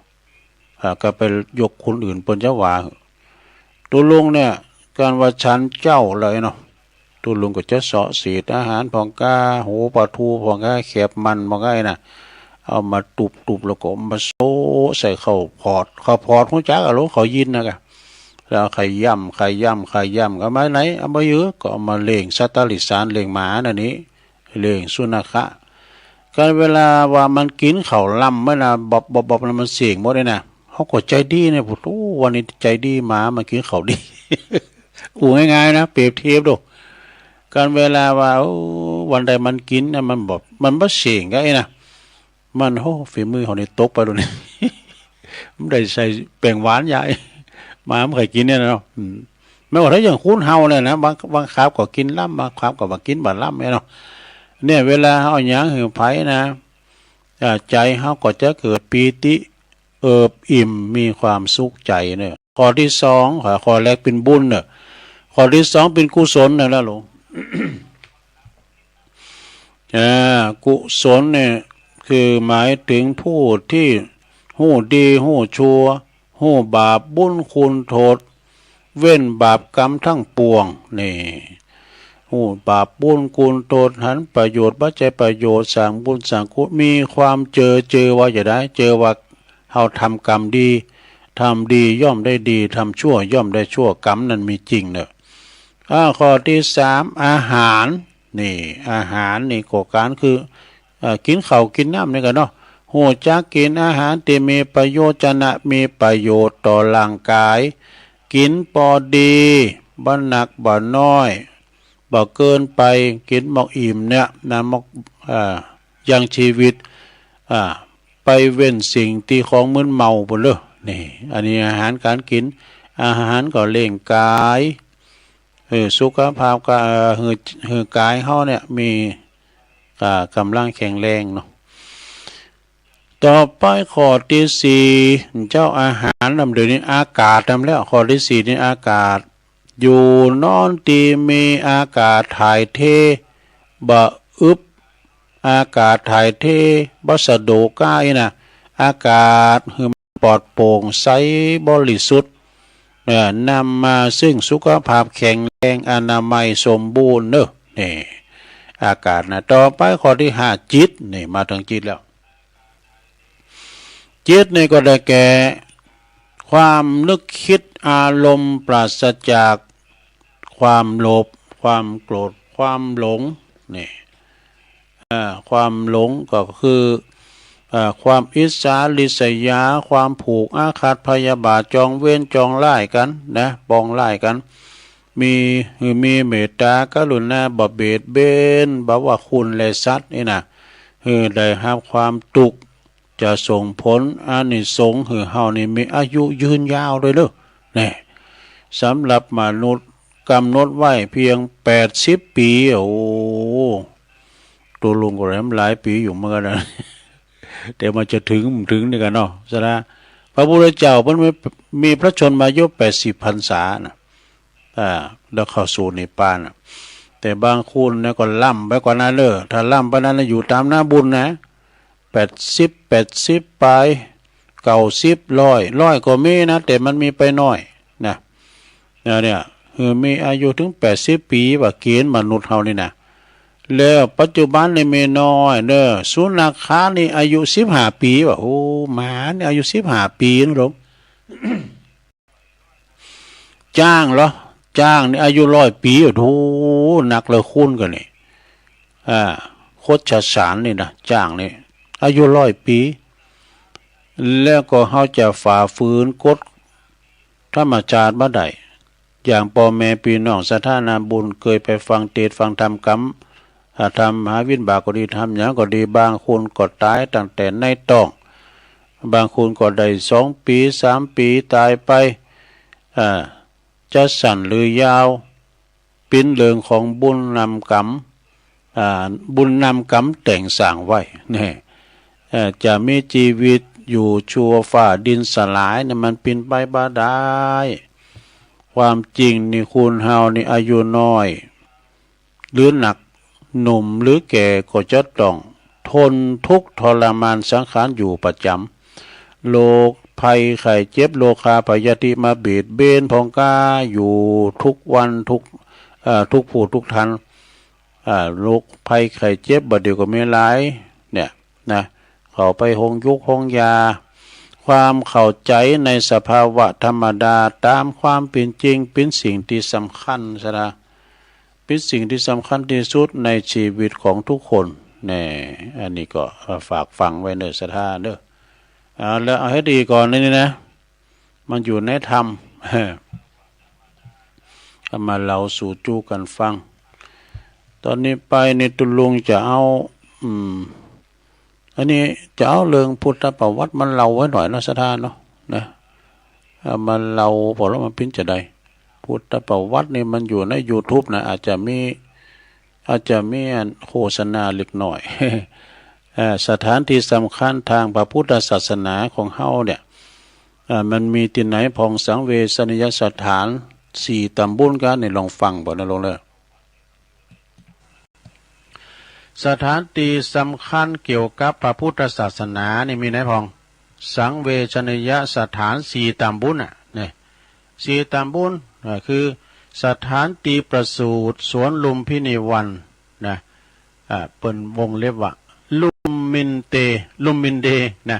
เอ่อ ก็ไปยกคนอื่นเปิ้นจะว่า ตุ๊ลุงเนี่ย การว่าฉันเจ้าเลยเนาะ ตุ๊ลุงก็จะเสาะเศษอาหารพ่องกา หัวปลาทูพ่องกา แคบมันพ่องกานะ เอามาตุบๆ แล้วก็มาโซะใส่ข้าวพอด ข้าวพอดฮู้จักอะลุง ข้าวยินนะกะ แล้วขย้ำ ขย้ำ ขย้ำ ก็มาไหน เอามาเยอะ ก็เอามาเลี้ยงสัตว์ตาริสาร เลี้ยงหมานั่นนี่ เลี้ยงสุนัขะ กันเวลาว่ามันกินข้าวลำเมื่อนะ บอบๆๆ แล้วมันเสียงหมดเลยนะ เฮาก็ใจดีนะ โอ้ วันนี้ใจดี หมามันกินข้าวดี อู้ง่ายๆนะ เปรียบเทียบดู กันเวลาว่า โอ้ วันใดมันกินนะ มันแบบ มันบ่เสียงไงนะ มัน โอ้ ฝีมือเฮานี่ตกไปแล้วนี่ มันได้ใส่แป้งหวานยาย หมามันเคยกินเนี่ยนะเนาะ อืม แม้ว่าถ้าอย่างคนเฮาเนี่ยนะ บาง บางคาบก็กินลำ บางคาบก็บ่กินบ่ลำเนี่ยเนาะ เนี่ย เวลาเฮาเอาหยังหื้อไผนะ อ่า ใจเฮาก็จะเกิดปีติ เอิบอิ่ม มีความสุขใจเนี่ย ข้อที่สอง ข้อ ข้อแรกเป็นบุญเนี่ย ข้อที่สองเป็นกุศลเนี่ยนะลุง อ่า กุศลเนี่ย คือหมายถึงผู้ที่ฮู้ดีฮู้ชั่ว ฮู้บาปบุญคุณโทษ เว้นบาปกรรมทั้งปวง นี่ ฮู้บาปบุญคุณโทษ หันประโยชน์บ่ใจ้ประโยชน์ สร้างบุญสร้างกุศล มีความเจอ เจอว่าจะได้ เจอว่าเฮาทำกรรมดี ทำดีย่อมได้ดี ทำชั่วย่อมได้ชั่ว กรรมนั้นมีจริงเนอะ อ่า ข้อที่สาม อาหาร นี่ อาหารนี่ก็การคือ เอ่อ กินข้าวกินน้ำนี่กันเนาะ ฮู้จักกินอาหารตี้มีประโยชน์จะนะ มีประโยชน์ต่อร่างกาย กินปอดี บ่หนักบ่น้อย บ่เกินไป กินหมอกอิ่มเนี่ยนะ หมอก อ่า ยังชีวิต อ่า ไปเว้นสิ่งตี้ของมึนเมาพู้นเด้อ นี่ อันนี้อาหารการกิน อาหารก็เลี้ยงกาย เออ สุขภาพก็ เอ่อ หื้อ หื้อกายเฮาเนี่ยมี อ่า กำลังแข็งแรงเนาะ ต่อไปข้อที่สี่ เจ้า อาหารนำ เดี๋ยวนี้อากาศนำแล้ว ข้อที่สี่นี่อากาศ อยู่นอนตี้มีอากาศถ่ายเท บ่อึบ อากาศถ่ายเท บ่สะดวกกายนะ อากาศหื้อมันปลอดโปร่งใสบริสุทธิ์ เอ่อ นำมาซึ่งสุขภาพแข็งแรง อนามัยสมบูรณ์เนอะ นี่ อากาศนะ ต่อไปข้อที่ห้า จิต นี่ มาถึงจิตแล้ว จิตนี่ก็ได้แก่ ความนึกคิดอารมณ์ปราศจากความโลภ ความโกรธ ความหลง นี่ อ่า ความหลงก็คือ อ่า ความอิจฉาริษยา ความผูกอาฆาตพยาบาท จองเวรจองร้ายกันนะ ปองร้ายกัน มี หื้อมีเมตตากรุณา บ่เบียดเบียน บ่ว่าคนและสัตว์นี่นะ หื้อได้รับความทุกข์ จะส่งผลอานิสงส์หื้อเฮานี่มีอายุยืนยาวด้วยเด้อ นี่ สำหรับมนุษย์กำหนดไว้เพียงแปดสิบปี โอ้ ตุ๊ลุงก็แหลมหลายปีอยู่เหมือนกันนะ แต่มันจะถึง ถึงนี่กันเนาะ ฉะนั้นพระพุทธเจ้าเพิ่นมี มีพระชนมายุแปดสิบพรรษานะ อ่า แล้วเข้าสู่นิพพานน่ะ แต่บางคนเนี่ยก็ล้ำไปกว่านั้นเด้อ ถ้าล้ำไปนั้นน่ะอยู่ตามหน้าบุญนะ แปดสิบ แปดสิบปลาย เก้าสิบ ร้อย ร้อยก็มีนะ แต่มันมีไปน้อยนะ เนี่ย เนี่ย คือมีอายุถึงแปดสิบปีว่าเกณฑ์มนุษย์เฮานี่นะ แล้วปัจจุบันนี่มีน้อยเด้อ สุนัขะนี่อายุสิบห้าปีว่า โอ้ หมานี่อายุสิบห้าปีนะโยม ช้างเหรอ ช้างนี่อายุร้อยปี โอ้โห นักเลยคุณกันนี่ อ่า คชสารนี่นะ ช้างนี่ อายุร้อยปี แล้วก็เฮาจะฝ่าฝืนกฎธรรมชาติบ่ได้ อย่างป้อแม่ปี้น้องศรัทธานาบุญ เคยไปฟังเทศน์ฟังธรรมกำ อ่า ทำหาวิบากก็ดี ทำหยังก็ดี บางคนก็ตายตั้งแต่ในท้อง บางคนก็ได้สองปีสามปีตายไป อ่า จะสั้นหรือยาว เป๋นเรื่องของบุญนำกรรม อ่า บุญนำกรรมแต่งสร้างไว้เนี่ย เอ่อ จะมีชีวิตอยู่ชั่วฟ้าดินสลายเนี่ย มันเป๋นไปบ่ได้ ความจริงนี่คนเฮานี่อายุน้อย หรือหนัก หนุ่มหรือแก่ก็จะต้องทนทุกข์ทรมานสังขารอยู่ประจำ โรคภัยไข้เจ็บ โรคาพยาธิมาเบียดเบียนพ่องกาอยู่ทุกวันทุก เอ่อ ทุกผู้ทุกท่าน อ่า โรคภัยไข้เจ็บบ่าเดี่ยวก็มีหลาย เนี่ยนะ เข้าไปโฮงยุกโฮงยา ความเข้าใจในสภาวะธรรมดาตามความเป๋นจริง เป๋นสิ่งที่สำคัญซะนะ เป๋นสิ่งที่สำคัญที่สุดในชีวิตของทุกคน แน่ อันนี้ก็ฝากฟังไว้เน่อศรัทธาเน่อ เอาละ เอาให้ดีก่อนนี่นะ มันอยู่ในธรรม เอามาเล่าสู่จู้กันฟัง ตอนนี้ไปนี่ตุลุงจะเอา อืม อันนี้จะเอาเรื่องพุทธประวัติมันเล่าไว้หน่อยเนาะศรัทธาเนาะ นะ เอามาเล่า พอแล้วมันเป๋นจะใด พุทธประวัตินี่มันอยู่ในยูทูบนะ อาจจะมี อาจจะมีอันโฆษณาเล็กน้อย เอ่อ สถานที่สำคัญทางพระพุทธศาสนาของเฮาเนี่ย เอ่อ มันมีตี้ไหนพ่อง สังเวชนียสถานสี่ตำบลกัน นี่ลองฟังบ่นะลุงเน่อ สถานที่สำคัญเกี่ยวกับพระพุทธศาสนานี่มีไหนพ่อง สังเวชนียสถานสี่ตำบลน่ะ เนี่ย สี่ตำบล อ่า คือสถานที่ประสูติสวนลุมพินีวันนะ อ่า เปิ้นวงเล็บว่า ลุมมินเต ลุมมินเดนะ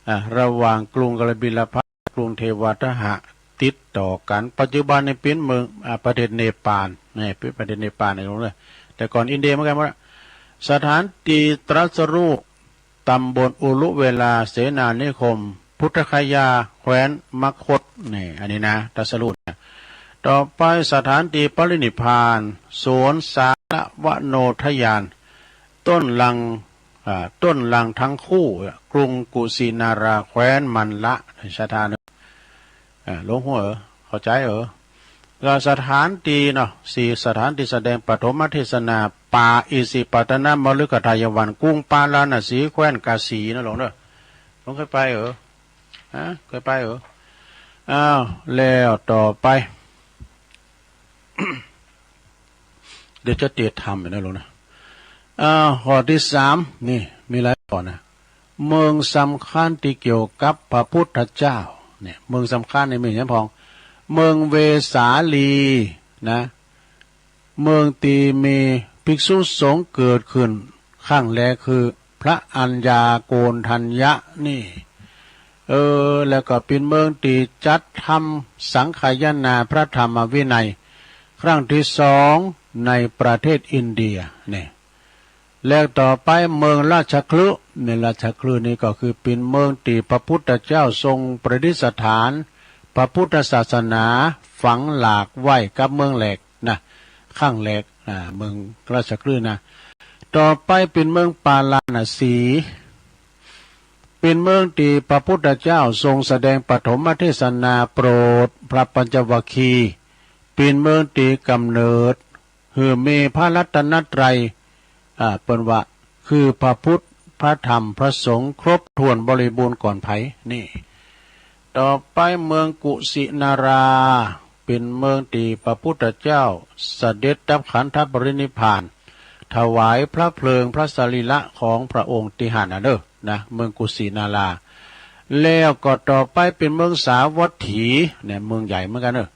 อ่า ระหว่างกรุงกบิลพัสดุ์ กรุงเทวาทหะ ติดต่อกัน ปัจจุบันนี่เป๋นเมือง อ่า ประเทศเนปาล นี่เป๋นประเทศเนปาลนี่ลงเลย แต่ก่อนอินเดียเหมือนกันหมดอะ สถานที่ตรัสรู้ ตำบลอุรุเวลา เสนานิคม พุทธคยา แคว้นมคธ นี่ อันนี้นะ ตรัสรู้นะ ต่อไปสถานที่ปรินิพพาน สวนสารวโนทยาน ต้นลัง อ่า ต้นลังทั้งคู่ กรุงกุสินารา แคว้นมัลละ ศรัทธาเน่อ อ่า หลวงหัวเอ๋อ เข้าใจเอ๋อ ก็สถานที่เนาะ สี่สถานที่แสดงปฐมเทศนา ป่าอิสิปตนมฤคทายวัน กรุงปาราณสี แคว้นกาสีนะหลวงเน่อ หลวงเคยไปเอ๋อ ฮะ เคยไปเอ๋อ อ้าว แล้วต่อไป เดี๋ยวจะเตรียมทำอยู่นะหลวงนะ อ้าว ข้อที่สาม นี่ มีหลายข้อนะ เมืองสำคัญตี้เกี่ยวกับพระพุทธเจ้า เนี่ย เมืองสำคัญนี่มีหยังพ่อง เมืองเวสาลีนะ เมืองตี้มีภิกษุสงฆ์เกิดขึ้นครั้งแรกคือพระอัญญาโกณฑัญญะนี่ เออ แล้วก็เป๋นเมืองตี้จัดทำสังคายนาพระธรรมวินัยครั้งที่สองในประเทศอินเดีย เนี่ย แล้วต่อไปเมืองราชคฤห์ ในราชคฤห์นี่ก็คือเป๋นเมืองตี้พระพุทธเจ้าทรงประดิษฐานพระพุทธศาสนาฝังหลากไว้กับเมืองแรกนะ ครั้งแรก อ่า เมืองราชคฤห์นะ ต่อไปเป๋นเมืองปาราณสี เป๋นเมืองตี้พระพุทธเจ้าทรงแสดงปฐมเทศนาโปรดพระปัญจวัคคีย์ เป๋นเมืองตี้กำเนิด หื้อมีพระรัตนตรัย อ่า เปิ้นว่า คือพระพุทธ พระธรรม พระสงฆ์ ครบถ้วนบริบูรณ์ก่อนใผ นี่ ต่อไปเมืองกุสินารา เป๋นเมืองตี้พระพุทธเจ้าเสด็จดับขันธปรินิพพาน ถวายพระเพลิงพระสรีระของพระองค์ตี้หั้นน่ะเน่อ นะ เมืองกุสินารา แล้วก็ต่อไปเป๋นเมืองสาวัตถี เนี่ย เมืองใหญ่เหมือนกันเน่อ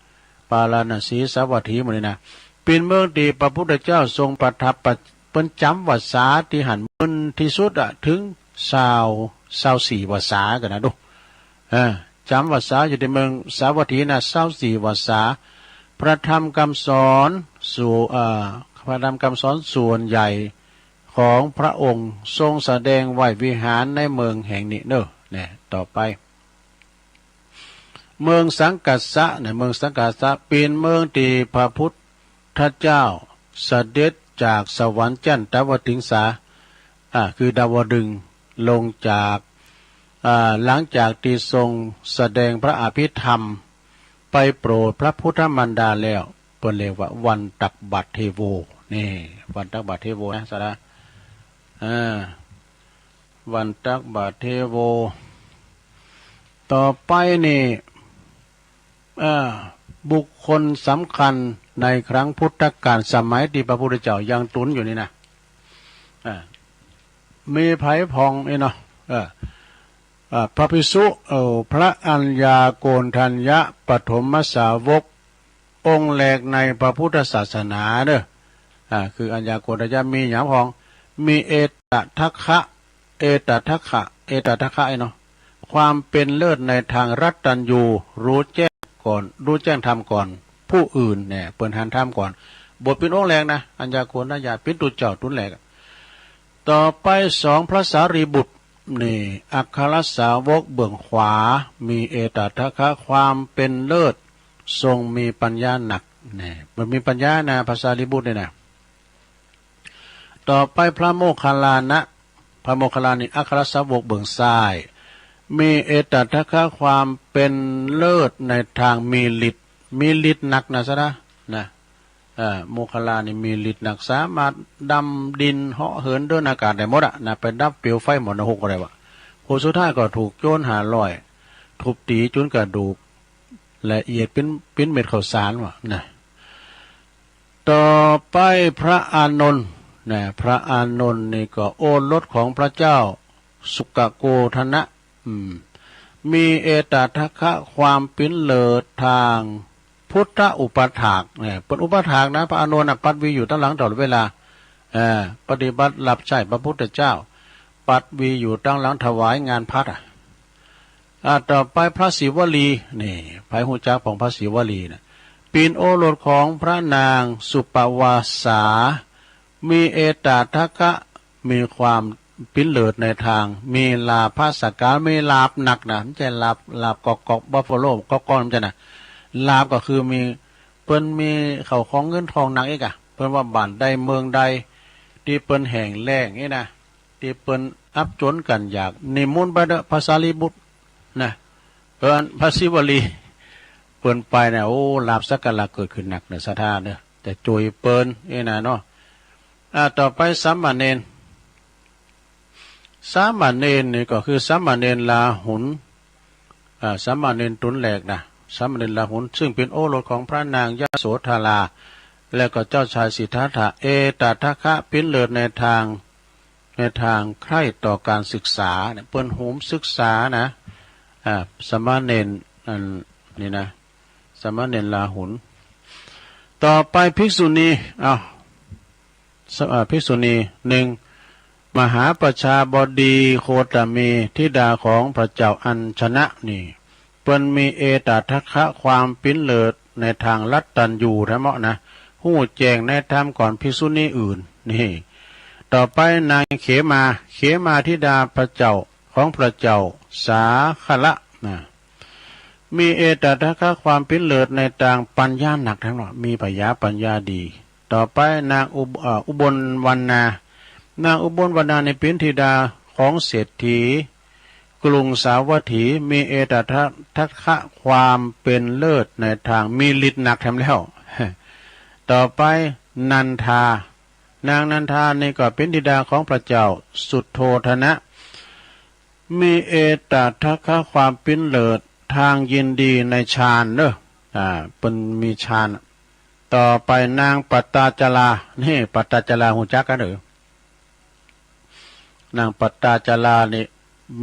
ปาราณสี สาวัตถี หมู่นี้นะ เป๋นเมืองตี้พระพุทธเจ้าทรงประทับ เปิ้นจ๋ำวัสสาตี้หั้นมึนตี้สุดอะ ถึงซาว ซาวสี่วัสสากั๋นนะดู เออ จ๋ำวัสสาอยู่ตี้เมืองสาวัตถีนะ ซาวสี่วัสสา พระธรรมคำสอนสู่ เอ่อ พระธรรมคำสอนส่วนใหญ่ของพระองค์ทรงแสดงไว้วิหารในเมืองแห่งนี้เน่อ เนี่ย ต่อไป เมืองสังกัสสะเนี่ย เมืองสังกัสสะ เป๋นเมืองตี้พระพุทธเจ้าเสด็จจากสวรรค์จันตวติงสา อ่า คือดาวดึงส์ ลงจาก อ่า หลังจากที่ทรงแสดงพระอภิธรรมไปโปรดพระพุทธมารดาแล้ว เปิ้นเรียกว่าวันตักบาตรเทโว นี่ วันตักบาตรเทโวนะ สาระ อ่า วันตักบาตรเทโว ต่อไปนี่ อ่า บุคคลสำคัญในครั้งพุทธกาล สมัยที่พระพุทธเจ้ายังตุนอยู่นี่นะ อ่า มีไผพ่องนี่เนาะ เออ อ่า พระภิกษุ เอ่อ พระอัญญาโกณฑัญญะปฐมสาวก องค์แรกในพระพุทธศาสนาเด้อ อ่า คืออัญญาโกณฑัญญะ มีหยังพ่อง มีเอตทัคคะ เอตทัคคะ เอตทัคคะไอ้เนาะ ความเป็นเลิศในทางรัตตัญญู รู้แจ้งก่อน รู้แจ้งธรรมก่อนผู้อื่นเนี่ย เปิ้นหันธรรมก่อน บวชเป๋นองค์แรกนะ อัญญาโกณฑัญญะ เป๋นตุ๊เจ้าตุนแรก ต่อไปสอง พระสารีบุตร นี่ อัครสาวกเบื้องขวา มีเอตทัคคะ ความเป็นเลิศ ทรงมีปัญญาหนัก นี่ มันมีปัญญานะ พระสารีบุตรเนี่ยนะ ต่อไปพระโมคคัลลานะ พระโมคคัลลานะนี่ อัครสาวกเบื้องซ้าย มีเอตทัคคะ ความเป็นเลิศในทางมีฤทธิ์ มีฤทธิ์หนักนะ สาระ นะ เอ่อ โมคคัลลานะนี่มีฤทธิ์หนัก สามารถดำดิน เหาะเหิน เดินอากาศได้หมดอะนะ ไปดับเปลวไฟหม้อนรกก็ได้วะ คนสุดท้ายก็ถูกโจรห้าร้อยทุบตีจนกระดูกละเอียดเป๋น เป๋นเม็ดข้าวสารวะนะ ต่อไปพระอานนท์นะ พระอานนท์นี่ก็โอรสของพระเจ้าสุกโกธนะ อืม มีเอตทัคคะ ความเป๋นเลิศทางพุทธอุปัฏฐาก เนี่ย เปิ้นอุปัฏฐากนะ พระอานนท์น่ะ ปัดวีอยู่ตังหลังตลอดเวลา เอ่อ ปฏิบัติรับใช้พระพุทธเจ้า ปัดวีอยู่ตังหลังถวายงานภัตตาร์อะ อ่า ต่อไปพระศิวลี นี่ ไผฮู้จักพ่องพระศิวลีนะ เป๋นโอรสของพระนางสุปวาสา มีเอตทัคคะ มีความเป๋นเลิศในทาง มีลาภะสักการะ มีลาภหนักนะ บ่ใจ้ลาภ ลาภกอกๆ บัฟฟาโล กอกๆ บ่ใจ้นะ ลาภก็คือมี เปิ้นมีข้าวของเงินทองหนักอีกอะ เปิ้นว่าบ้านใดเมืองใด ตี้เปิ้นแห้งแล้งนี่นะ ตี้เปิ้นอับจนกันอยาก นิมนต์ไปเต๊อะ พระสารีบุตรนะ เปิ้น พระศิวลี เปิ้นไปนะ โอ้ ลาภสักการะเกิดขึ้นหนักเนอะ ศรัทธาเนอะ จะจ้วยเปิ้นนี่นะเนาะ อ่า ต่อไปสามเณร สามเณรนี่ก็คือสามเณรราหุล อ่า สามเณรตุนแรกนะ สามเณรราหุล ซึ่งเป๋นโอรสของพระนางยโสธรา และก็เจ้าชายสิทธัตถะ เอตทัคคะ เป๋นเลิศในทาง ในทางใคร่ต่อการศึกษาเนี่ย เปิ้นโหมศึกษานะ อ่า สามเณร อันนี้นะ สามเณรราหุล ต่อไปภิกษุณี อ้าว ส- อ่า ภิกษุณี หนึ่ง มหาประชาบดีโคตมี ธิดาของพระเจ้าอัญชนะนี่ เปิ้นมีเอตทัคคะ ความเป๋นเลิศในทางรัตตัญญู แท้เมาะนะ ฮู้แจ้งในธรรมก่อนภิกษุณีอื่น นี่ ต่อไปนางเขมา เขมาธิดาพระเจ้า ของพระเจ้าสาคะละนะ มีเอตทัคคะ ความเป๋นเลิศในตางปัญญาหนักแท้เนาะ มีผญาปัญญาดี ต่อไปนางอุบ- เอ่อ อุบลวรรณา นางอุบลวรรณานี่เป๋นธิดาของเศรษฐีกรุงสาวัตถี มีเอตทัคคะ ความเป๋นเลิศในทางมีฤทธิ์หนักแถมแล้ว ต่อไปนันทา นางนันทานี่ก็เป๋นธิดาของพระเจ้าสุทโธทนะ มีเอตทัคคะ ความเป๋นเลิศทางยินดีในฌานเนอะ อ่า เปิ้นมีฌาน ต่อไปนางปัตตาจารา นี่ ปัตตาจาราฮู้จักกั๋นเด้อ นางปัตตาจารานี่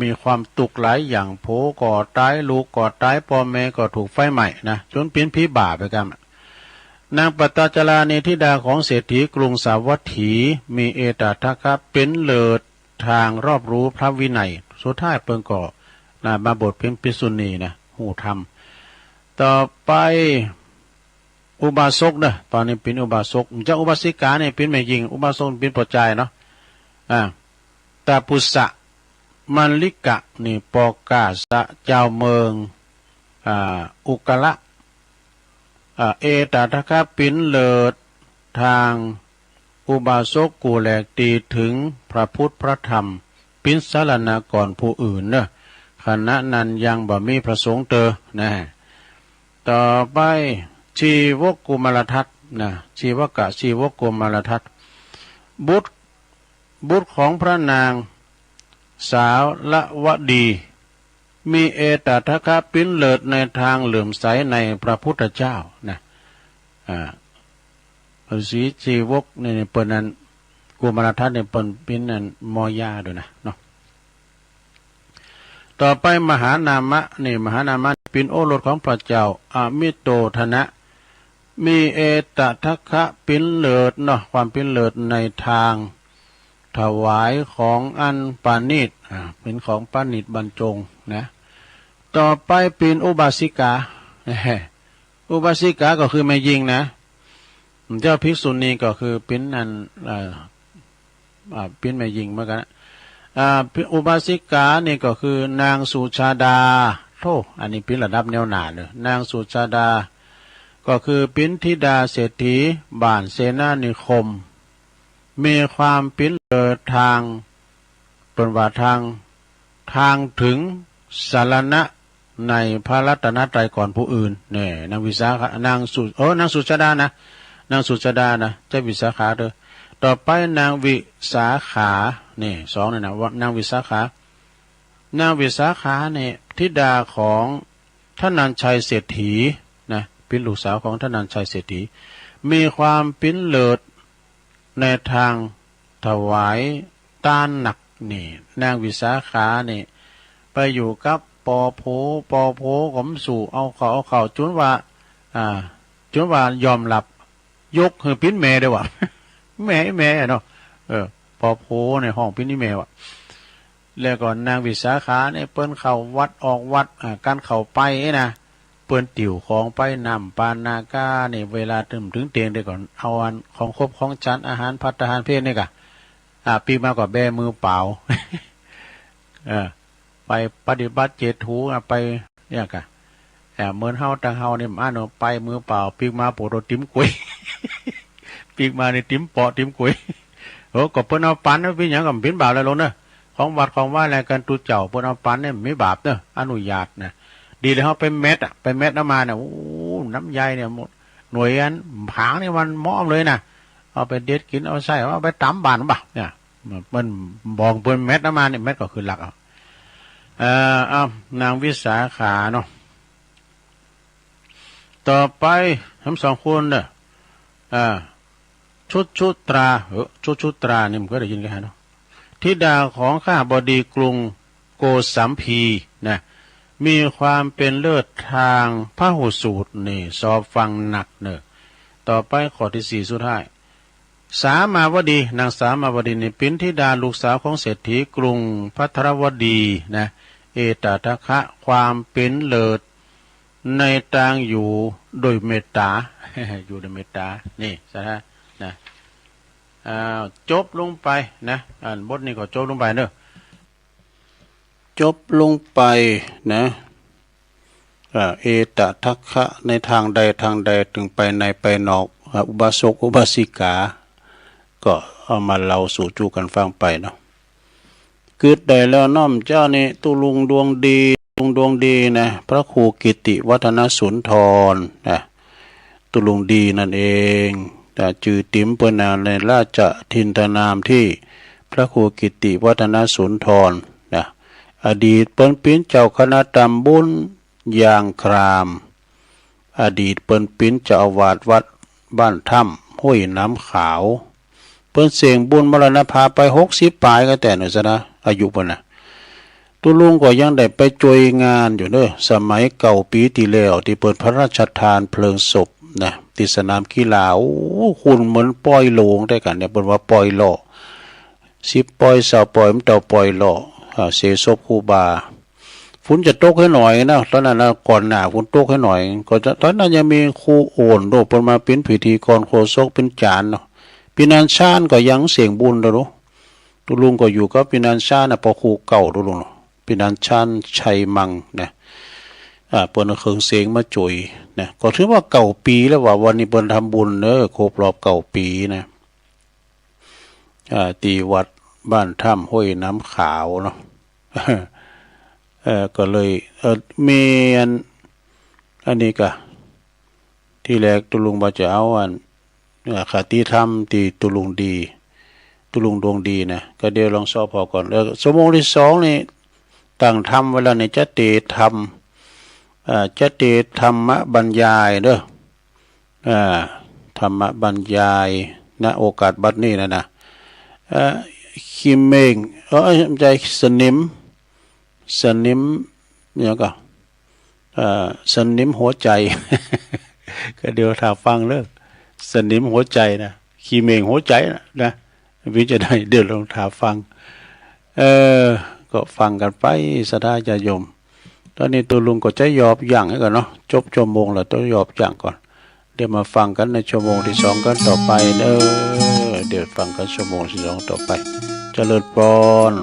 มีความตุ๊กข์หลายอย่าง ผัวก็ต๋าย ลูกก็ต๋าย ป้อแม่ก็ถูกไฟไหม้นะ จ๋นเป๋นผีบ้าไปกำ นางปัตตาจารานี่ธิดาของเศรษฐีกรุงสาวัตถี มีเอตทัคคะเป๋นเลิศ ทางรอบรู้พระวินัย สุดท้ายเปิ้นก็นะ มาบวชเป๋นภิกษุณีนะ ฮู้ธรรม ต่อไปอุบาสกเนอะ ต๋อนนี้เป๋นอุบาสก บ่าอุบาสิกานี่เป๋นแม่ญิง อุบาสกเป๋นป้อจายเนาะ อ่า ตปุสสะ มัลลิกะ นี่ ปอกาสะ จาวเมือง อ่า อุกละ อ่า เอตทัคคะเป๋นเลิศทางอุบาสกกู้แลกตี้เถิงพระพุทธพระธรรม เป๋นสรณะก่อนผู้อื่นเนอะ ขณะนั้นยังบ่มีพระสงฆ์เตอ นะ ต่อไป ชีวกกุมารทัตนะ ชีวกะ ชีวกกุมารทัต บุตร บุตรของพระนางสาลวดี มีเอตทัคคะปิ้นเลิศในทางเหลื่อมใสในพระพุทธเจ้านะ อ่า ฤๅษีชีวกนี่ นี่เปิ้นนั้น กุมารทัตนี่เปิ้นปิ้นนั้นมอยาด้วยนะเนาะ ต่อไปมหานามะ นี่มหานามะปิ้นโอรสของพระเจ้าอมิโตธนะ มีเอตทัคคะปิ้นเลิศเนาะ ความปิ้นเลิศในทางถวายของอันประณีต อ่า เป็นของประณีตบรรจงนะ ต่อไปปิ้นอุบาสิกา อุบาสิกาก็คือแม่ญิงนะ เจ้าภิกษุณีก็คือปิ้นอัน เอ่อ อ่า ปิ้นแม่ญิงเหมือนกันนะ อ่า อุบาสิกานี่ก็คือนางสุชาดา โธ่ อันนี้ปิ้นระดับแนวหน้าเลย นางสุชาดา ก็คือปิ้นธิดาเศรษฐีบ้านเสนานิคม มีความปิ้นเลิศทาง เปิ้นว่าทาง ทางถึงสรณะในพระรัตนตรัยก่อนผู้อื่น เนี่ย นางวิสาขะ นางสุ เออ นางสุชาดานะ นางสุชาดานะ ใช่วิสาขาเด้อ ต่อไปนางวิสาขา นี่ สองนี่นะ ว่านางวิสาขา นางวิสาขาเนี่ย ธิดาของธนัญชัยเศรษฐีนะ เป็นลูกสาวของธนัญชัยเศรษฐี มีความปิ้นเลิศในทางถวายตานนัก นี่ นางวิสาขาเนี่ย ไปอยู่กับปอโพ ปอโพก็บ่สู้เอาเข้าเอาเข้า จนว่า อ่า จนว่ายอมรับ ยกหื้อปิ้นแม่เด้อว่ะ แม่ แม่เนาะ เออ ปอโพเนี่ยฮ้องปิ้นอีแม่ว่ะ แล้วก็นางวิสาขาเนี่ยเปิ้นเข้าวัดออกวัด อ่า การเข้าไปนะ เปิ้นติวของไปน้ำปานนาคาเนี่ย เวลาถึง ถึงเตียงเดียวก่อน เอาอันของครบของฉัน อาหารภัตตาหารเพลเนี่ยกะ อ่า ปิ๊กมาก็แบมือเปล่า เออ ไปปฏิบัติเจ็ดหู อ่ะ ไปเนี่ยกะ อ่า เหมือนเฮาตังเฮาเนี่ย อันเนาะ ไปมือเปล่า ปิ๊กมาโปดเอาติ๊มกวย ปิ๊กมานี่ติ๊มเปาะติ๊มกวย โอ้ ก็เปิ้นเอาปันนะ ปิ้นหยังก็ปิ้นบาปแล้วลงเนอะ ของวัดของวาอะไรกัน ตุ๊เจ้าเปิ้นเอาปันเนี่ยมีบาปเนอะ อนุญาตนะ ดีเลยเฮาไปเม็ดอะ ไปเม็ดเอามาเนี่ย โอ้ น้ำใยเนี่ยหมด หน่วยอันผางนี่มันหม้อมเลยนะ เอาไปเด็ดกิน เอาใส่ เอาไปตำบานบ่ะเนี่ย มันบองเปิ้นเม็ดเอามาเนี่ย เม็ดก็คือหลักเอา เอ่อ เอา นางวิสาขาเนาะ ต่อไปทั้งสองคนเนอะ อ่า ชุชุตรา เออ ชุชุตรานี่มันก็ได้ยินกันเนาะ ธิดาของข้าบดีกรุงโกสัมพีนะ มีความเป็นเลิศทางพหุสูตรนี่ สอบฟังหนักเนอะ ต่อไปข้อที่สี่สุดท้าย สามาวดี นางสามาวดีนี่เป็นธิดาลูกสาวของเศรษฐีกรุงภัทรวดีนะ เอตทัคคะ ความเป็นเลิศในตางอยู่โดยเมตตา อยู่โดยเมตตา นี่ซะนะ อ่า จบลงไปนะ อ่านบทนี้ก็จบลงไปเนอะ จบลงไปนะ อ่า เอตทัคคะ ในทางใดทางใด ถึงไปในไปนอก อ่า อุบาสกอุบาสิกา ก็เอามาเล่าสู่จู้กันฟังไปเนาะ กึ๊ดได้แล้วน้อมเจ้านี่ ตุ๊ลุงดวงดี ตุ๊ลุงดวงดีนะ พระครูกิติวัฒนสุนทรนะ ตุ๊ลุงดีนั่นเองนะ จื่อติ๋มเปิ้นนะ ในราชทินทนามที่พระครูกิติวัฒนสุนทรนะ อดีตเปิ้นปิ้นเจ้าคณะตำบลยางคราม อดีตเปิ้นปิ้นเจ้าอาวาสวัดบ้านถ้ำห้วยน้ำขาว เปิ้นเสงบุญมรณภาพไปหกสิบปลายก็แต่เนาะซะนะ อายุเปิ้นนะ ตุ๊ลุงก็ยังได้ไปจ้วยงานอยู่เนอะ สมัยเก้าปี๋ตี้แล้ว ตี้เปิ้นพระราชทานเพลิงศพนะ ตี้สนามกีฬา โอ้ คนเหมือนปอยโลงได้กันเนี่ย เปิ้นว่าปอยเลาะ สิบปอย ซาวปอย มันเต้าปอยเลาะ อ่า เสศพครูบา ฝนจะตกให้หน่อยนะ ตอนนั้นนะ ก่อนหน้าฝนตกให้หน่อย ก็จะ ตอนนั้นยังมีครูโอนโด เปิ้นมาเป็นพิธีกรโฆษก เป็นจารย์เนาะ ปี๋นั้นชานก็ยังเสงบุญโด ตุ๊ลุงก็อยู่กับปี๋นั้นชานนะ ปอครูเก่าตุ๊ลุงเนาะ ปี๋นั้นชานชัยมังนะ อ่า เปิ้นเอาเครื่องเสงมาจ้วยนะ ก็ถือว่าเก้าปี๋แล้วว่า วันนี้เปิ้นทำบุญเนอะ ครบรอบเก้าปี๋นะ อ่า ตี้วัดบ้านถ้ำห้วยน้ำขาวเนาะ เ เออ ก็เลย เออ มีอัน อันนี้กะ ทีแรกตุ๊ลุงว่าจะเอาอัน เอ่อ คติธรรมตี้ตุ๊ลุงดี ตุ๊ลุงดวงดีนะ ก็เดี๋ยวลองสอบพอก่อน แล้วชั่วโมงที่สองนี่ ตั้งธรรมไว้แล้วนี่ จะเตธรรม เอ่อ จะเตธรรมบรรยายเด้อ อ่า ธรรมบรรยาย ณ โอกาสบัดนี้นะนะ เอ่อ ขีเหม่ง เอ้ย ไม่ใช่ สนิม สนิม เนี่ยก็ เอ่อ สนิมหัวใจ ก็เดี๋ยวถ้าฟังเด้อ สนิมหัวใจนะ ขีเหม่งหัวใจนะ นะ วิจะได้ เดี๋ยวลองถ้าฟัง เออ ก็ฟังกันไป ศรัทธาญาติโยม ตอนนี้ตุ๊ลุงก็จะหยอบยั้งไว้ก่อนเนาะ จบชั่วโมงแล้วต้องหยอบยั้งก่อน เดี๋ยวมาฟังกันในชั่วโมงที่สองกันต่อไปเด้อ เดี๋ยวฟังกันชั่วโมงที่สองต่อไป เจริญพร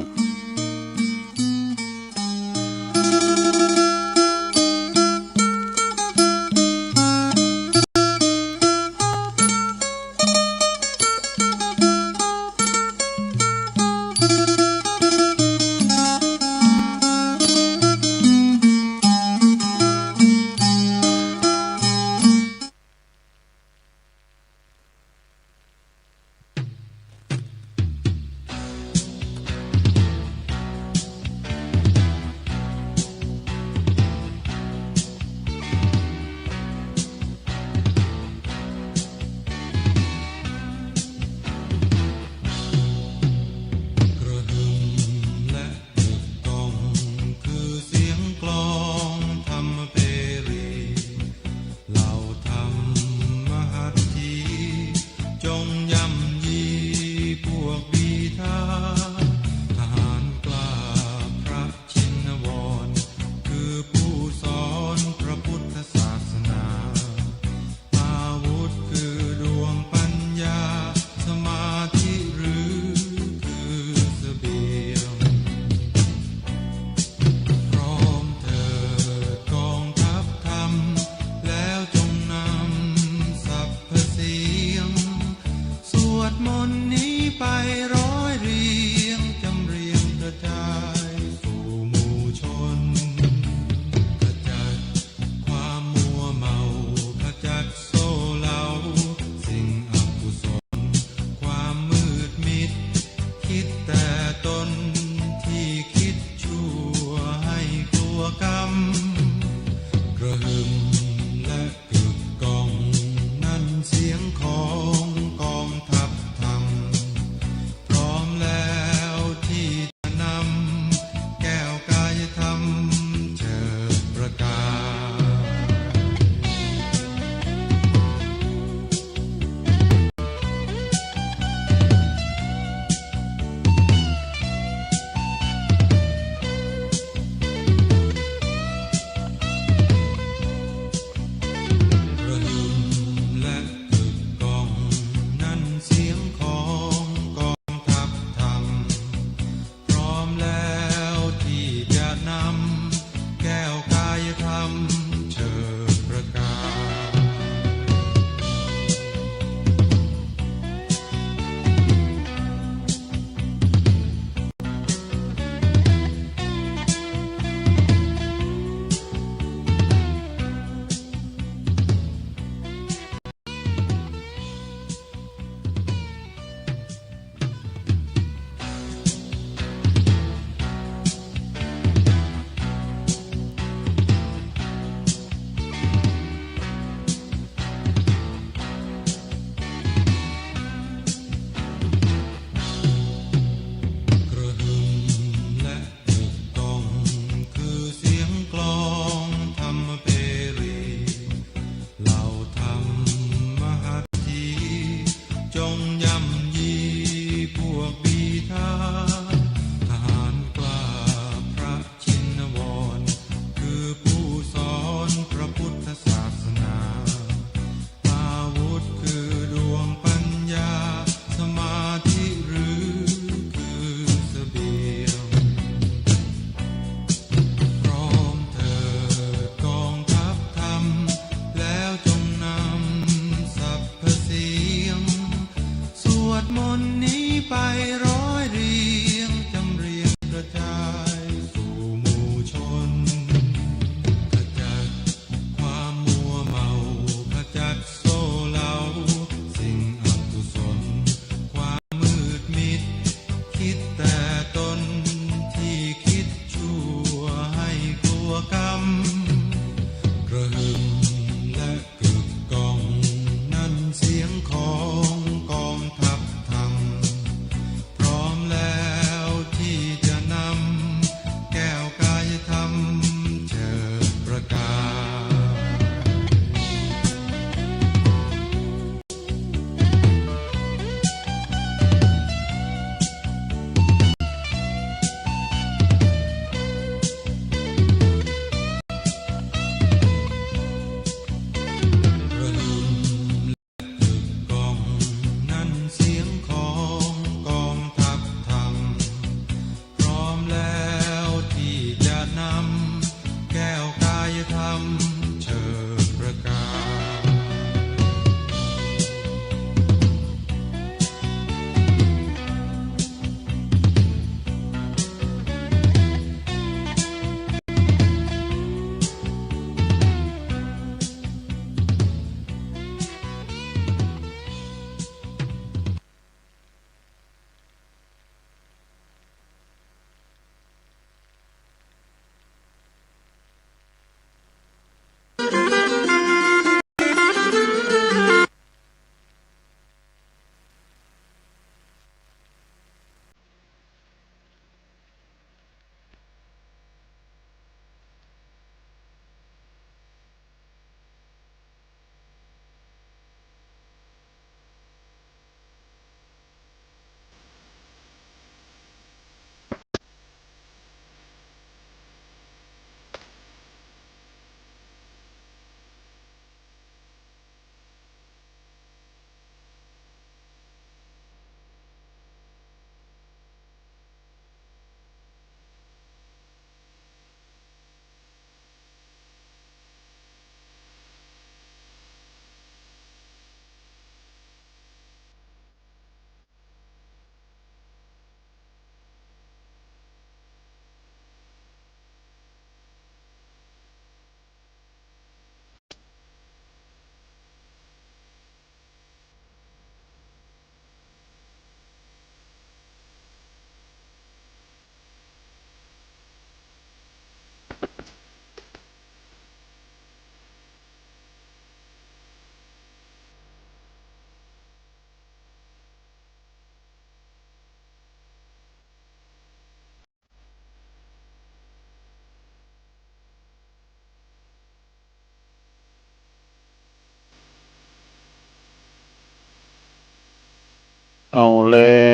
เอาแล้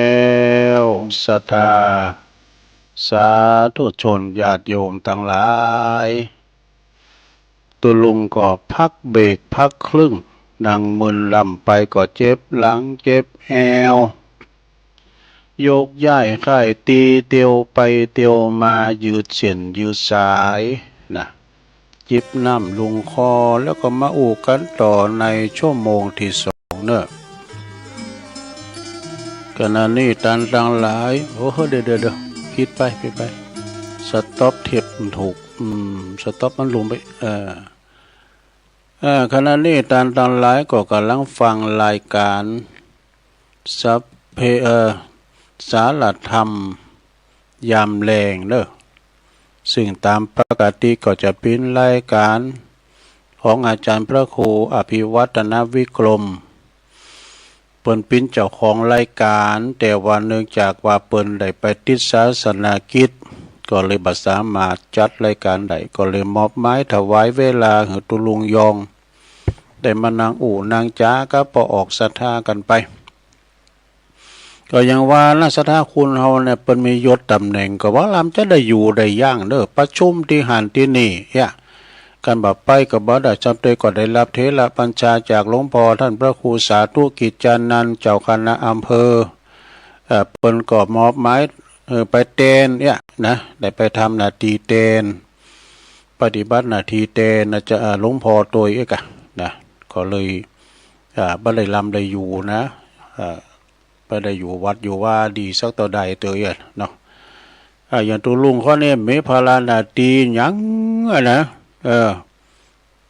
ว ศรัทธา สาธุชนญาติโยมตังหลาย ตุ๊ลุงก็พักเบรกพักครึ่ง นั่งมึนลำไปก็เจ็บหลังเจ็บแอว โยกย้ายค่ายตีเตียวไปเตียวมา ยืดเส้นยืดสายนะ จิบน้ำลงคอ แล้วก็มาอู้กันต่อในชั่วโมงที่สองเนอะ ขณะนี้ท่านทั้งหลาย โอ้ เดี๋ยว เดี๋ยว เดี๋ยว ผิดไป ผิดไป สต็อปเทปมันถูก อืม สต็อปมันลงไป เออ เออ ขณะนี้ท่านทั้งหลายก็กำลังฟังรายการ สัพเพ เอ่อ สารธรรมยามแลงเนอะ ซึ่งตามปกติก็จะเป็นรายการของอาจารย์พระครูอภิวัฒนวิกรม เปิ้นเป็นเจ้าของรายการ แต่ว่าเนื่องจากว่าเปิ้นได้ไปติดศาสนกิจ ก็เลยบ่สามารถจัดรายการได้ ก็เลยมอบหมายถวายเวลาหื้อตุ๊ลุงยอง ได้มานั่งอู้นั่งจ๋ากับป้อออกศรัทธากันไป ก็อย่างว่านะ ศรัทธาคุณเฮาเนี่ย เปิ้นมียศตำแหน่ง ก็ว่าลำจะได้อยู่ได้ย่างเด้อ ประชุมตี้หั้นตี้นี่ เอี้ย กันบ่ไปก็บ่ได้ จำเป็นก็ได้รับเถรบัญชาจากหลวงพ่อท่านพระครูสาธุกิจจานันท์ เจ้าคณะอำเภอ เอ่อ เปิ้นก็มอบหมาย เอ่อ ไปแตน เอี้ย นะ ได้ไปทำหน้าตี้แตน ปฏิบัติหน้าตี้แตนนะจะ เอ่อ หลวงพ่อโตยเอกอะนะ ก็เลย อ่า บ่ได้ลำได้อยู่นะ อ่า บ่ได้อยู่วัดอยู่วาดีสักเต้าใดเตื้อเนาะ อ่า อย่างตุ๊ลุงเขาเนี่ยมีภาระหน้าตี้หยังอะนะ เออ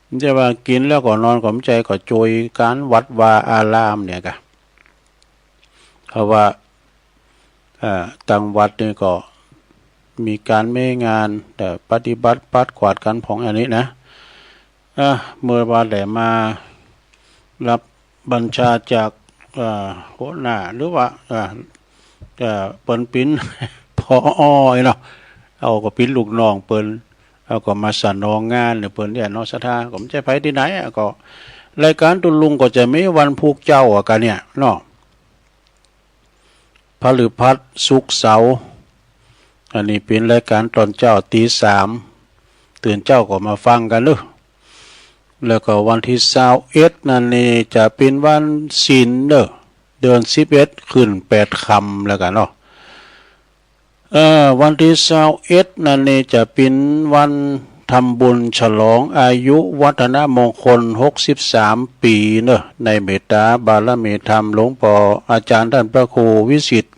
บ่ใจ้ว่ากินแล้วก็นอน ก็บ่ใจ้ก็โจยการวัดวาอารามเนี่ยกะ เพราะว่า อ่า ตังวัดนี่ก็มีการมีงาน เอ่อ ปฏิบัติปัดกวาดกันผ่องอันนี้นะ อ่ะ เมื่อว่าได้มารับบัญชาจาก เอ่อ หัวหน้า หรือว่า เอ่อ เอ่อ เปิ้นเป็น ผอ.เนาะ เอาก็เป็นลูกน้องเปิ้น เอาก็มาสนองงานให้เปิ้นเนี่ยเนาะ ศรัทธา ก็บ่ใจ้ไผตี้ไหนอะ ก็รายการตุ๊ลุงก็จะมีวันพุธเจ้าอะกะเนี่ยเนาะ พฤหัส ศุกร์ เสาร์ อันนี้เป็นรายการตอนเช้าตีสาม ตื่นเช้าก็มาฟังกันเนอะ แล้วก็วันที่ซาวเอ็ดนั่นนี่จะเป็นวันศีลเนอะ เดือนสิบเอ็ดขึ้นแปดค่ำแล้วกันเนาะ เอ่อ วันที่ซาวเอ็ดนั่นนี่จะเป็นวันทำบุญฉลองอายุวัฒนมงคลหกสิบสามปีเนอะ ในเมตตาบารมีธรรมหลวงพ่ออาจารย์ท่านพระครูวิสิทธิ์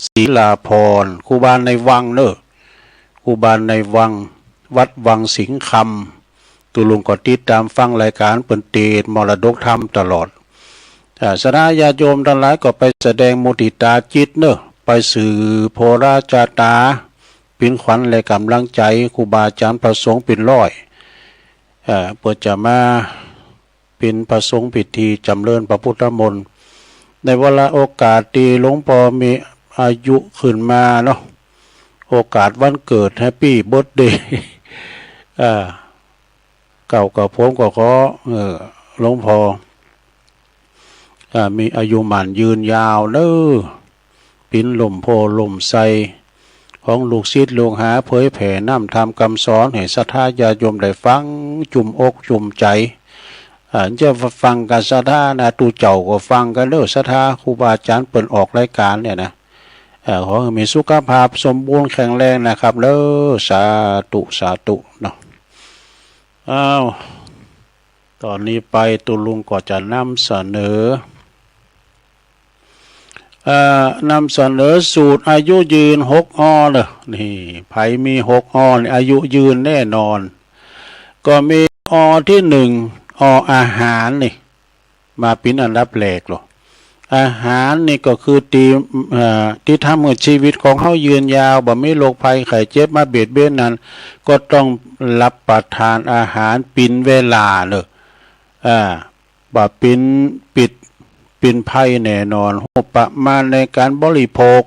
ศิลาพร ครูบาในวังเนอะ ครูบาในวัง วัดวังสิงห์คำ ตุ๊ลุงก็ติดตามฟังรายการเปิ้นเตสน์มรดกธรรมตลอด อ่า ศรัทธาญาติโยมทั้งหลายก็ไปแสดงมุทิตาจิตเนอะ ไปสืบโผราชาต๋า เป๋นขวัญและกำลังใจ๋ ครูบาอาจ๋ารย์พระสงฆ์เป๋นร้อย เอ่อ เปื้อจะมา เป๋นพระสงฆ์พิธีจำเริญพระพุทธมนต์ ในวาระโอกาสตี้หลวงพ่อมีอายุขึ้นมาเนาะ โอกาสวันเกิด แฮปปี้เบิร์ธเดย์ อ่า เก่ากับผมก็ขอ เอ่อ หลวงพ่อ อ่า มีอายุหมั้นยืนยาวเนอะ เป๋นล่มโพธิ์ล่มไทรของลูกศิษย์ลูกหา เผยแผ่น้ำธรรมคำสอนให้ศรัทธาญาติโยมได้ฟังจุ่มอกจุ่มใจ๋ อ่า จะฟังกันศรัทธานะ ตุ๊เจ้าก็ฟังกันเนอะ ศรัทธาครูบาอาจ๋ารย์เปิ้นออกรายการเนี่ยนะ เอ่อ ขอให้มีสุขภาพสมบูรณ์แข็งแรงนะครับเนอะ สาธุ สาธุเนาะ อ้าว ต๋อนนี้ไปตุ๊ลุงก็จะนำเสนอ เอ่อ นำเสนอสูตรอายุยืนหกออเนอะ นี่ ใผมีหกออนี่อายุยืนแน่นอน ก็มีออตี้หนึ่ง อออาหารนี่ มาเป๋นอันดับแรกโลด อาหารนี่ก็คือตี้ เอ่อ ตี้ทำหื้อชีวิตของเฮายืนยาว บ่มีโรคภัยไข้เจ็บมาเบียดเบียนนั้น ก็ต้องรับประทานอาหารเป๋นเวลาเนอะ อ่า บ่เป๋นพิษเป๋นภัยแน่นอน ฮู้ประมาณในการบริโภค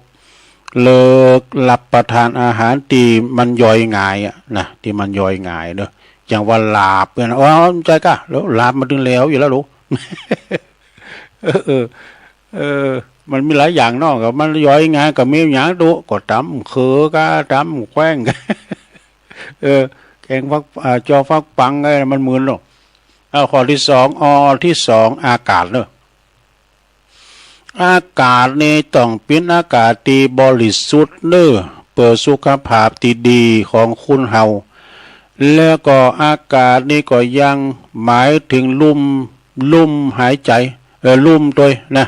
เลือกรับประทานอาหารตี้มันย่อยง่ายอะนะ ตี้มันย่อยง่ายเนอะ อย่างว่าลาบเนี่ยนะ อ๋อ บ่ใจ้กะ แล้วลาบมันตึงแล้วอยู่แล้วลูก เออ เออ เออ มันมีหลายอย่างเนาะ ก็มันย่อยง่าย ก็มีหยังดุ ก็ตำเขือ ก็ตำแขวง เออ แกงฟัก อ่า จอฟักปัง อะไร มันหมื่นเนาะ เอา ข้อตี้สอง ออ ตี้สอง อากาศเนาะ อากาศนี้ต้องเป๋นอากาศตี้บริสุทธิ์เนอะ เปื้อสุขภาพตี้ดีของคนเฮา แล้วก็อากาศนี้ก็ยังหมายถึงลม ลมหายใจ เออ ลมตวยนะ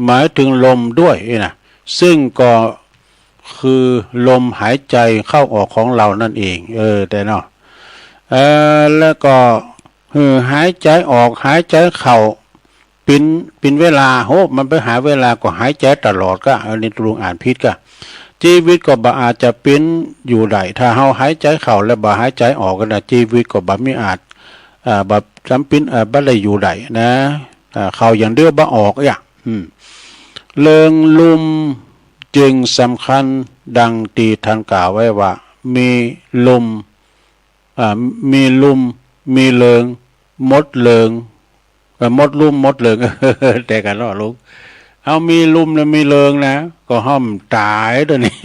หมายถึงลมด้วยนะ ซึ่งก็คือลมหายใจเข้าออกของเรานั่นเอง เออ แต่เนาะ เออ แล้วก็ เออ หายใจออก หายใจเข้า เป๋น เป๋นเวลา โห มันไปหาเวลาก็หายใจตลอดก็ อันนี้ตุลุงอ่านผิดก็ ชีวิตก็บ่อาจจะเป๋นอยู่ได้ ถ้าเฮาหายใจเข้าแล้วบ่หายใจออกก็นะ ชีวิตก็บ่มีอาจ อ่า บ่จำเป๋น อ่า บ่ได้อยู่ได้นะ อ่า เข้าอย่างเดียวบ่ออกอย่าง อืม เรื่องลมจึงสำคัญดังตี้ท่านกล่าวไว้ว่า มีลม อ่า มีลุ่ม มีเริง หมดเริง เอ่อ หมดลุ่ม หมดเริง แต่กันเนาะลุง เฮามีลุ่มแล้วมีเริงนะ ก็ห้ามต๋ายเดี๋ยวนี้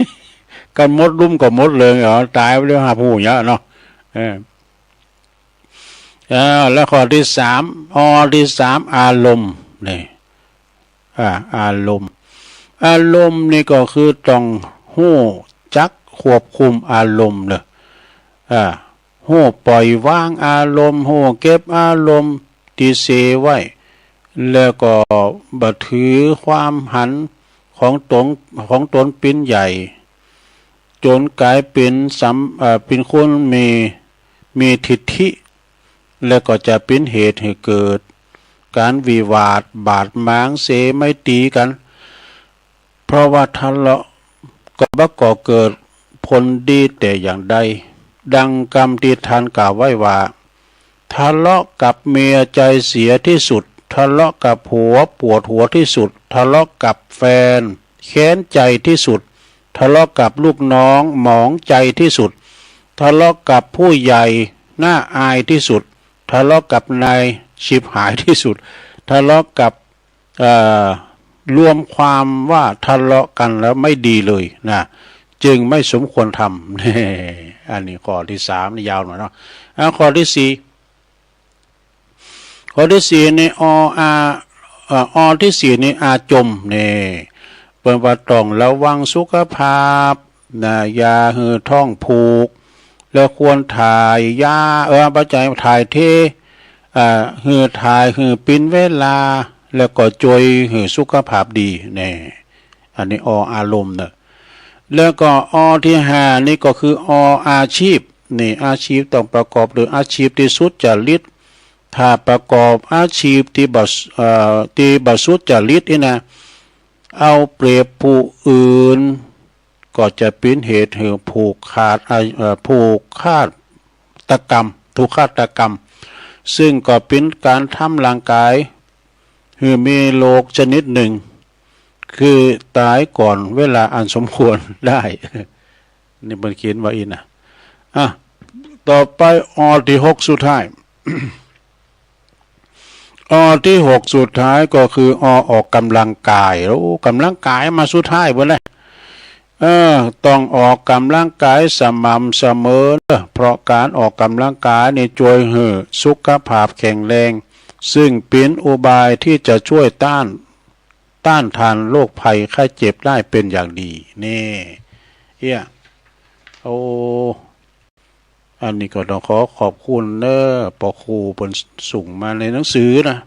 กันหมดลุ่มก็หมดเริง อ๋อ ต๋ายไปแล้วหาผู้เยอะเนาะ เออ อ่า แล้วข้อตี้สาม ออ ตี้สาม อารมณ์ นี่ อ่า อารมณ์ อารมณ์นี่ก็คือต้องฮู้จักควบคุมอารมณ์เนอะ อ่า ฮู้ปล่อยวางอารมณ์ ฮู้เก็บอารมณ์ตี้เสียไว้ แล้วก็บ่ถือความหันของตน ของตนเป๋นใหญ่ จ๋นก๋ายเป๋นสำ เอ่อ เป๋นคนมี มีทิฐิ แล้วก็จะเป๋นเหตุหื้อเกิดก๋านวิวาทบาดหมางเสไม่ตี๋กั๋น เพราะว่าทะเลาะก็บ่ก่อเกิดผลดีแต่อย่างใด ดังกำตี้ท่านกล่าวไว้ว่า ทะเลาะกับเมียใจเสียที่สุด ทะเลาะกับผัวปวดหัวที่สุด ทะเลาะกับแฟนแค้นใจที่สุด ทะเลาะกับลูกน้องหมองใจที่สุด ทะเลาะกับผู้ใหญ่น่าอายที่สุด ทะเลาะกับนายฉิบหายที่สุด ทะเลาะกับ เอ่อ รวมความว่าทะเลาะกันแล้วไม่ดีเลยนะ จึงไม่สมควรทำ อันนี้ข้อตี้สามนี่ยาวหน่อยเนาะ อ่ะ ข้อตี้สี่ ข้อตี้สี่นี่ ออ อา เอ่อ ออ ตี้สี่นี่ อาจม นี่ เปิ้นว่าต้องระวังสุขภาพนะ อย่าหื้อท้องผูก แล้วควรถ่ายยา เออ บ่ใจ้ ถ่ายเท อ่า หื้อถ่าย หื้อเป๋นเวลา แล้วก็จ้วยหื้อสุขภาพดีแน่ อันนี้ ออ อารมณ์เนอะ แล้วก็ ออ ตี้ห้านี่ก็คือ ออ อาชีพ นี่ อาชีพต้องประกอบด้วยอาชีพตี้สุจริต ถ้าประกอบอาชีพตี้บ่ เอ่อ ตี้บ่สุจริตนี่นะ เอาเปรียบผู้อื่น ก็จะเป๋นเหตุหื้อผูกขาด เอ่อ ผูกฆาตกรรม ถูกฆาตกรรม ซึ่งก็เป๋นก๋านทำร่างก๋ายหื้อมีโรคชนิดหนึ่ง คือต๋ายก่อนเวลาอันสมควรได้ นี่เปิ้นเขียนไว้อี้นะ อ่ะ ต่อไป ออ ตี้หกสุดท้าย ออ ตี้หกสุดท้ายก็คือ ออ ออกกำลังกาย โอ้ กำลังกายมาสุดท้ายเบิดแล้ว เออ ต้องออกกำลังกายสม่ำเสมอเนอะ เพราะก๋านออกกำลังกายนี่จ้วยหื้อสุขภาพแข็งแรง ซึ่งเป๋นอุบายตี้จะจ้วยต้าน ต้านทานโรคภัยไข้เจ็บได้เป็นอย่างดี นี่ เอี้ย โอ้ อันนี้ก็ต้องขอขอบคุณเนอะ ปอครูเปิ้นส่งมาในหนังสือนะ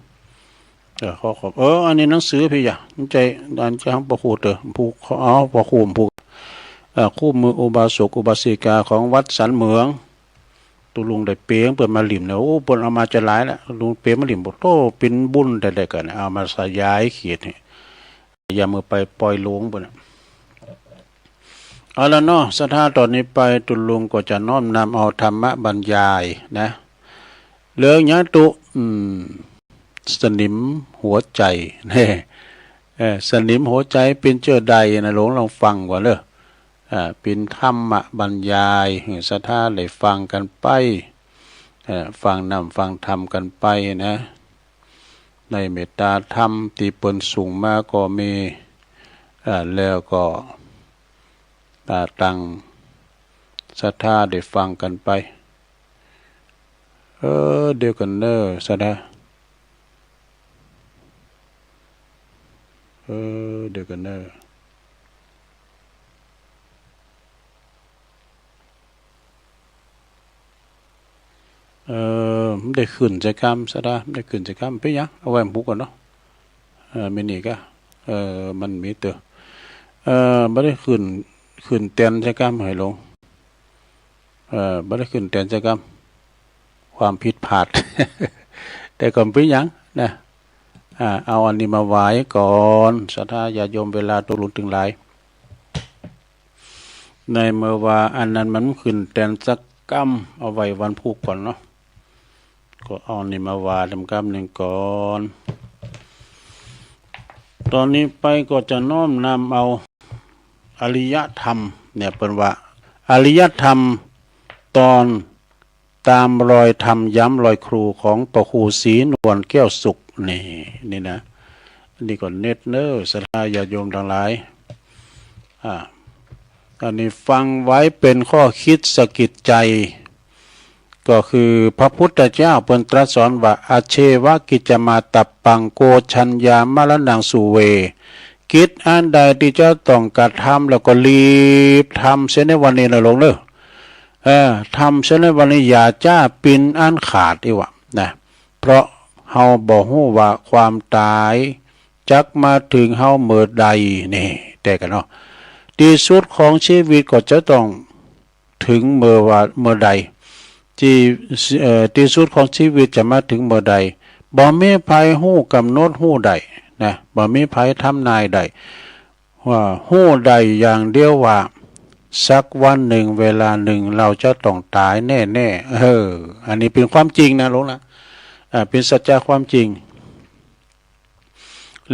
เออ ขอขอบ เออ อันนี้หนังสือพี่ยะ ใจ้ อันใจ้ของปอครูเตอะ ผู้ เอา ปอครูผู้ เอ่อ คู่มืออุบาสกอุบาสิกาของวัดสันเหมือง ตุ๊ลุงได้เป๋นเปิ้นมาเล่มเนี่ย โอ้ เปิ้นเอามาจะหลายแล้ว ตุ๊ลุงเป๋นมาเล่ม โอ้โธ่ เป๋นบุญแต๊ๆ กั๋น เอามาขยายเขตนี่ ยามมื้อไปปอยหลวงปุ้นน่ะ เอาละเนาะ ศรัทธา ต๋อนนี้ไปตุ๊ลุงก็จะน้อมนำเอาธรรมบรรยายนะ เรื่องหยังตุ อืม สนิมหัวใจ เออ สนิมหัวใจเป๋นเจ้าใดนะ หลวงลองฟังก่อนเด้อ อ่า เป๋นธรรมบรรยาย หื้อศรัทธาได้ฟังกั๋นไป เอ่อ ฟังน้ำฟังธรรมกั๋นไปนะ ในเมตตาธรรมตี้เปิ้นส่งมาก็มี อ่า แล้วก็ อ่า ตั้งศรัทธาได้ฟังกันไป เออ เดียวกันเนอะ ศรัทธา เออ เดียวกันเนอะ เออ มันได้ขึ้นใส่กำ ศรัทธา มันได้ขึ้นใส่กำ เป็นหยัง เอาไว้ผมก่อนเนาะ เออ มินี่ก็ เออ มันมีเตอ เออ บ่ได้ขึ้น ขึ้นแตนใส่กำให้หลง เออ บ่ได้ขึ้นแตนใส่กำ ความผิดพลาด แต่ก็บ่เป็นหยังนะ อ่า เอาอันนี้มาไหว้ก่อน ศรัทธาญาติโยม เวลาตกลงตึงหลาย ในเมื่อว่าอันนั้นมันขึ้นแตนสักกำ เอาไว้วันพุธก่อนเนาะ ก็เอานี่มาว่าลำกำหนึ่งก่อน ตอนนี้ไปก็จะน้อมนำเอาอริยธรรมเนี่ย เปิ้นว่าอริยธรรมตอนตามรอยธรรมย้ำรอยครูของพระครูศรีนวลแก้วสุข นี่ นี่นะ อันนี้ก็เน็ตเนอร์ ศรัทธาญาติโยมทั้งหลาย อ่า อันนี้ฟังไว้เป็นข้อคิดสะกิดใจ ก็คือพระพุทธเจ้าเปิ้นตรัสสอนว่า อาเชวะกิจจามาตตัปปัง โกฏชัญญามรณังสุเว กิจอันใดที่จะต้องกระทำแล้วก็รีบทำเสียในวันนี้นะหลวงเนอะ เออ ทำเสียในวันนี้ อย่าจ้าปินอันขาดอีกว่านะ เพราะเฮาบ่ฮู้ว่าความตายจักมาถึงเฮาเมื่อใด นี่ แต่กันเนาะ ที่สุดของชีวิตก็จะต้องถึงเมื่อว่า เมื่อใด ที่ เอ่อ ที่สุดของชีวิตจะมาถึงเมื่อใด บ่มีไผฮู้กำหนดฮู้ได้นะ บ่มีไผทำนายได้ ว่าฮู้ได้อย่างเดียวว่า สักวันหนึ่งเวลาหนึ่งเราจะต้องตายแน่ๆ เออ อันนี้เป็นความจริงนะหลวงนะ อ่า เป็นสัจจะความจริง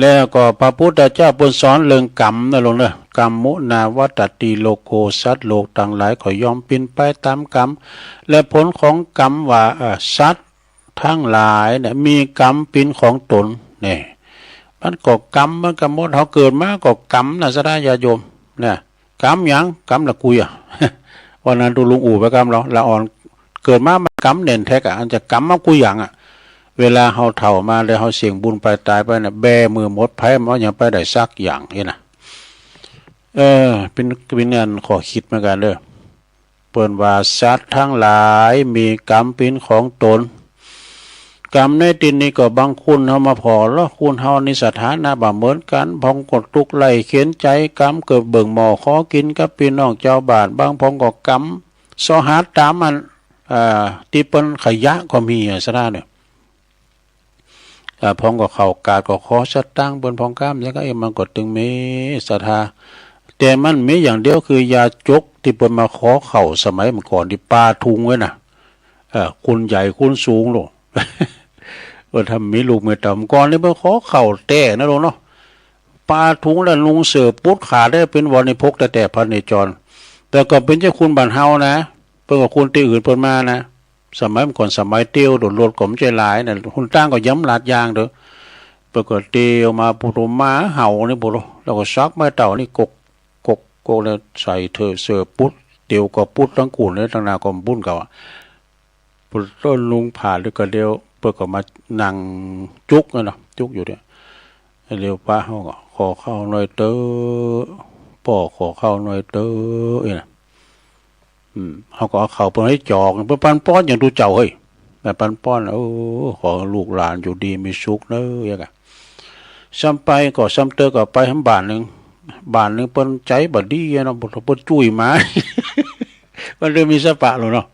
แล้วก็พระพุทธเจ้าเปิ้นสอนเรื่องกรรมนะหลวงเนอะ กัมมุนาวัตตติโลโก สัตว์โลกทั้งหลายก็ย่อมเป็นไปตามกรรม และผลของกรรมว่า เอ่อ สัตว์ทั้งหลายเนี่ยมีกรรมเป็นของตน เนี่ย มันก็กรรมมันก็หมด เฮาเกิดมาก็กรรมนะ ศรัทธาญาติโยม นะ กรรมหยัง กรรมละกุยอะ วันนั้นตูลุงอู่ไปกรรมเรา ละอ่อน เกิดมามันกรรมแน่นแท้กะ อันจะกรรมมากุยหยังอะ เวลาเฮาเฒ่ามาแล้วเฮาเสี่ยงบุญไปตายไปเนี่ย แบมือหมด ไผมันยังไปได้สักอย่างนี่นะ เออ เป็น เป็นอันข้อคิดเหมือนกันเด้อ เปิ้นว่าสัตว์ทั้งหลายมีกรรมเป็นของตน กรรมในที่นี้ก็บางคนเฮามาผ่อเนาะ คนเฮานี่สถานะบ่เหมือนกัน บางคนก็ทุกข์ไร้เข็ญใจ กรรมเกิดเบิ่งหม้อขอกินกับพี่น้องชาวบ้าน บางคนก็กรรมเซาะหาตามอัน อ่า ที่เปิ้นขยะก็มีอะ ศรัทธาเนี่ย อ่า พองก็เข้ากาดก็ขอสตางค์เปิ้นพองกาม แล้วก็ เอ๊ะ มันก็ตึงมีศรัทธา แต่มันมีอย่างเดียวคือ ยาจกที่เปิ้นมาขอเข้าสมัยเมื่อก่อนที่ปาทุงไว้น่ะ เออ คนใหญ่คนสูงโลด เออ ถ้ามีลูกมีเต้าเมื่อก่อนนี่เปิ้นขอเข้าแต๊นะโลดเนาะ ปาทุงแล้วนุงเสื้อปุ๊ดขาดได้เป็นวอนิพกแต๊ๆ พเนจร แต่ก็เป็นเจ้าคุณบ้านเฮานะ เปิ้นก็คนที่อื่นเปิ้นมานะ สมัยเมื่อก่อนสมัยเตียวโดดรถก็บ่ใจ้หลายนะ หนตางก็ยำลาดยางเด้อ เปิ้นก็เตียวมา พุทโธมาเห่านี่พุทโธ แล้วก็สักไม้เต้านี่กก กก กก แล้วใส่เถอะเสื้อปุ๊ด เตียวก็ปุ๊ดทั้งกุ่นเลย ทั้งหน้าก็บุญเขาอะ พุทโธนุงผ้าแล้วก็เดียว เปิ้นก็มานั่งจุกนั่นเนาะ จุกอยู่เนี่ย เดียวปะเฮาก็ ขอเข้าหน่อยเต๊อะ ป้อขอเข้าหน่อยเต๊อะ เอ้ยนะ อืม เฮาก็เอาเข้าเปิ้นให้จอก เปิ้นปันป้อนอย่างดูเจ้าเฮ้ย แต่ปันป้อน โอ้ ขอลูกหลานอยู่ดีมีสุขเนอะ อย่างเงี้ย ซ้ำไปก็ซ้ำเตอก็ไปหำบ้านหนึ่ง บ้านหนึ่งเปิ้นใจบ่ดีอะเนาะ เปิ้นจุ้ยหมา เปิ้นเลยมีสะปะโลดเนาะ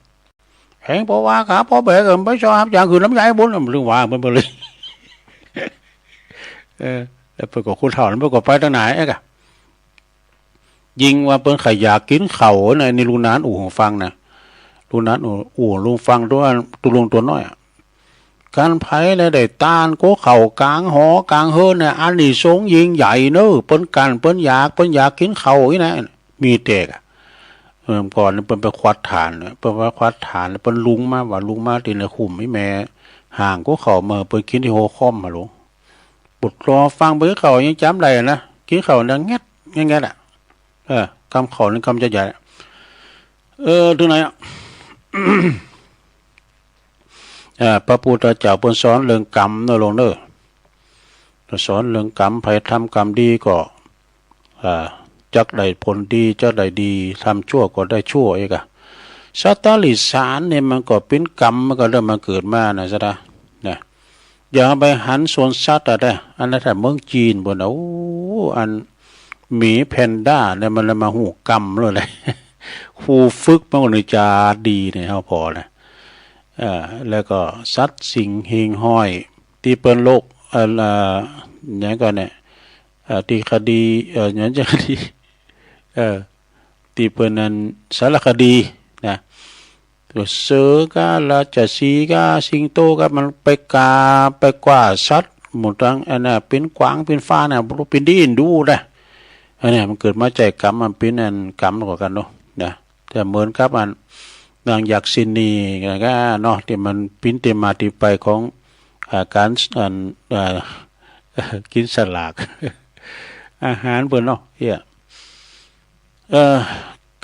แฮงบ่ว่า ข้าพ่อแบกก็ไปซอฮับอย่างคืนน้ำยายบุญ มันเรื่องว่าเปิ้นบ่เลย เออ แล้วเปิ้นก็คนเฒ่า เปิ้นก็ไปทางไหนเอ๊ะกะ ยิ่งว่าเปิ้นใค่อยากกินข้าวนะ นี่ลุงหนานอู้หื้อฟังนะ ลุงหนานอู้ อู้ลุงฟังตัว ตัวลุงตัวน้อยอะ คันไผได้ ได้ตานกัวข้าวกลางหอกลางเฮือนเนี่ย อานิสงส์ยิ่งใหญ่เนอะ เปิ้นกั้น เปิ้นอยาก เปิ้นอยากกินข้าวนี่นะ มีแต๊กะ เออ ก่อนนี่เปิ้นไปควัดถ่านเนี่ย เปิ้นไปควัดถ่าน เปิ้นลุงมา ว่าลุงมาตี้ในคุ้ม มีแม่ห่างกัวข้าวมา เปิ้นกินตี้หัวค่อมหั้นโหล ปวดคอฟังเปิ้นกินข้าวยังจ๋ำได้นะ กินข้าวดังแง็ด แง่ๆ แหละ เออ กำข้อนี่กำใหญ่ๆ เออ ถึงไหนอะ เอ่อ พระพุทธเจ้าเปิ้นสอนเรื่องกรรมเนาะโลมเนาะ สอนเรื่องกรรม ใผทำกรรมดีก็ อ่า จักได้ผลดี จักได้ดี ทำชั่วก็ได้ชั่วอีกอะ สัตว์ติรัจฉานนี่มันก็เป็นกรรม มันก็เริ่มมาเกิดมานะ ซะนะ นะ อย่าไปหันสวนสัตว์อะนะ อันนั้นถ้าเมืองจีนเปิ้นนะ โอ้ อันหมีแพนด้าเนี่ยมันเลยมาฮู้กรรมเลยแหละ ครูฝึกมันก็เลยจะดีเนี่ย เฮาพอนะ เอ่อ แล้วก็สัตว์สิ่งหิ่งห้อย ตี้เปิ้นโลก เอ่อ เอ่อ หยังก่อนเนี่ย เอ่อ ตี้คดี เอ่อ หยังจะคดี เอ่อ ตี้เปิ้นนั้นสารคดีนะ ตัวเสือก้า ราชสีห์ก้า สิงโตก้า มันไปกา ไปกว่าสัตว์หมดตัง อันน่ะ เป็นกวาง เป็นฟ้าน่ะ บ่ฮู้เป็นดีนดูนะ อันเนี้ยมันเกิดมาจากกรรม มันเป็นอันกรรมกว่ากันเนาะ นะ แต่เหมือนกับอันนางยักษิณีก็เนาะ ที่มันเป็นที่มาที่ไปของ อ่า การ อัน อ่า กินสลาก อาหารเปิ้นเนาะ เอี้ย เอ่อ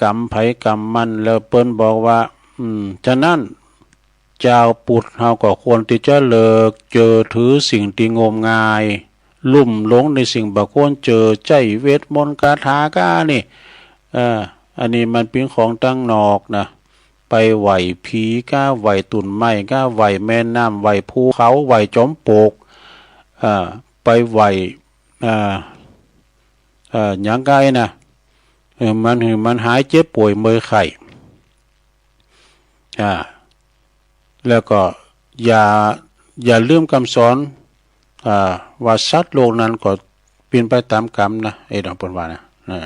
กรรมไผกรรมมัน แล้วเปิ้นบอกว่า อืม ฉะนั้น จาวพุทธเฮาก็ควรตี้จะเลิกเจิอถือสิ่งตี้งมงาย ลุ่มหลงในสิ่งบ่ควรเจิอ ใจ๊เวทมนต์คาถาก้านี่ เอ่อ อันนี้มันเป็นของตังนอกนะ ไปไหว้ผีก้า ไหว้ต้นไม้ก้า ไหว้แม่น้ำ ไหว้ภูเขา ไหว้จอมปลวก เอ่อ ไปไหว้ เอ่อ เอ่อ หยังก้านะ เออ มันหื้อมันหายเจ็บป่วยเมื่อยไข้ อ่า แล้วก็อย่า อย่าลืมคำสอน อ่า ว่าสัตว์โลกนั้นก็เป็นไปตามกรรมนะ เอ้ย ดอกเปิ้นว่านะ นะ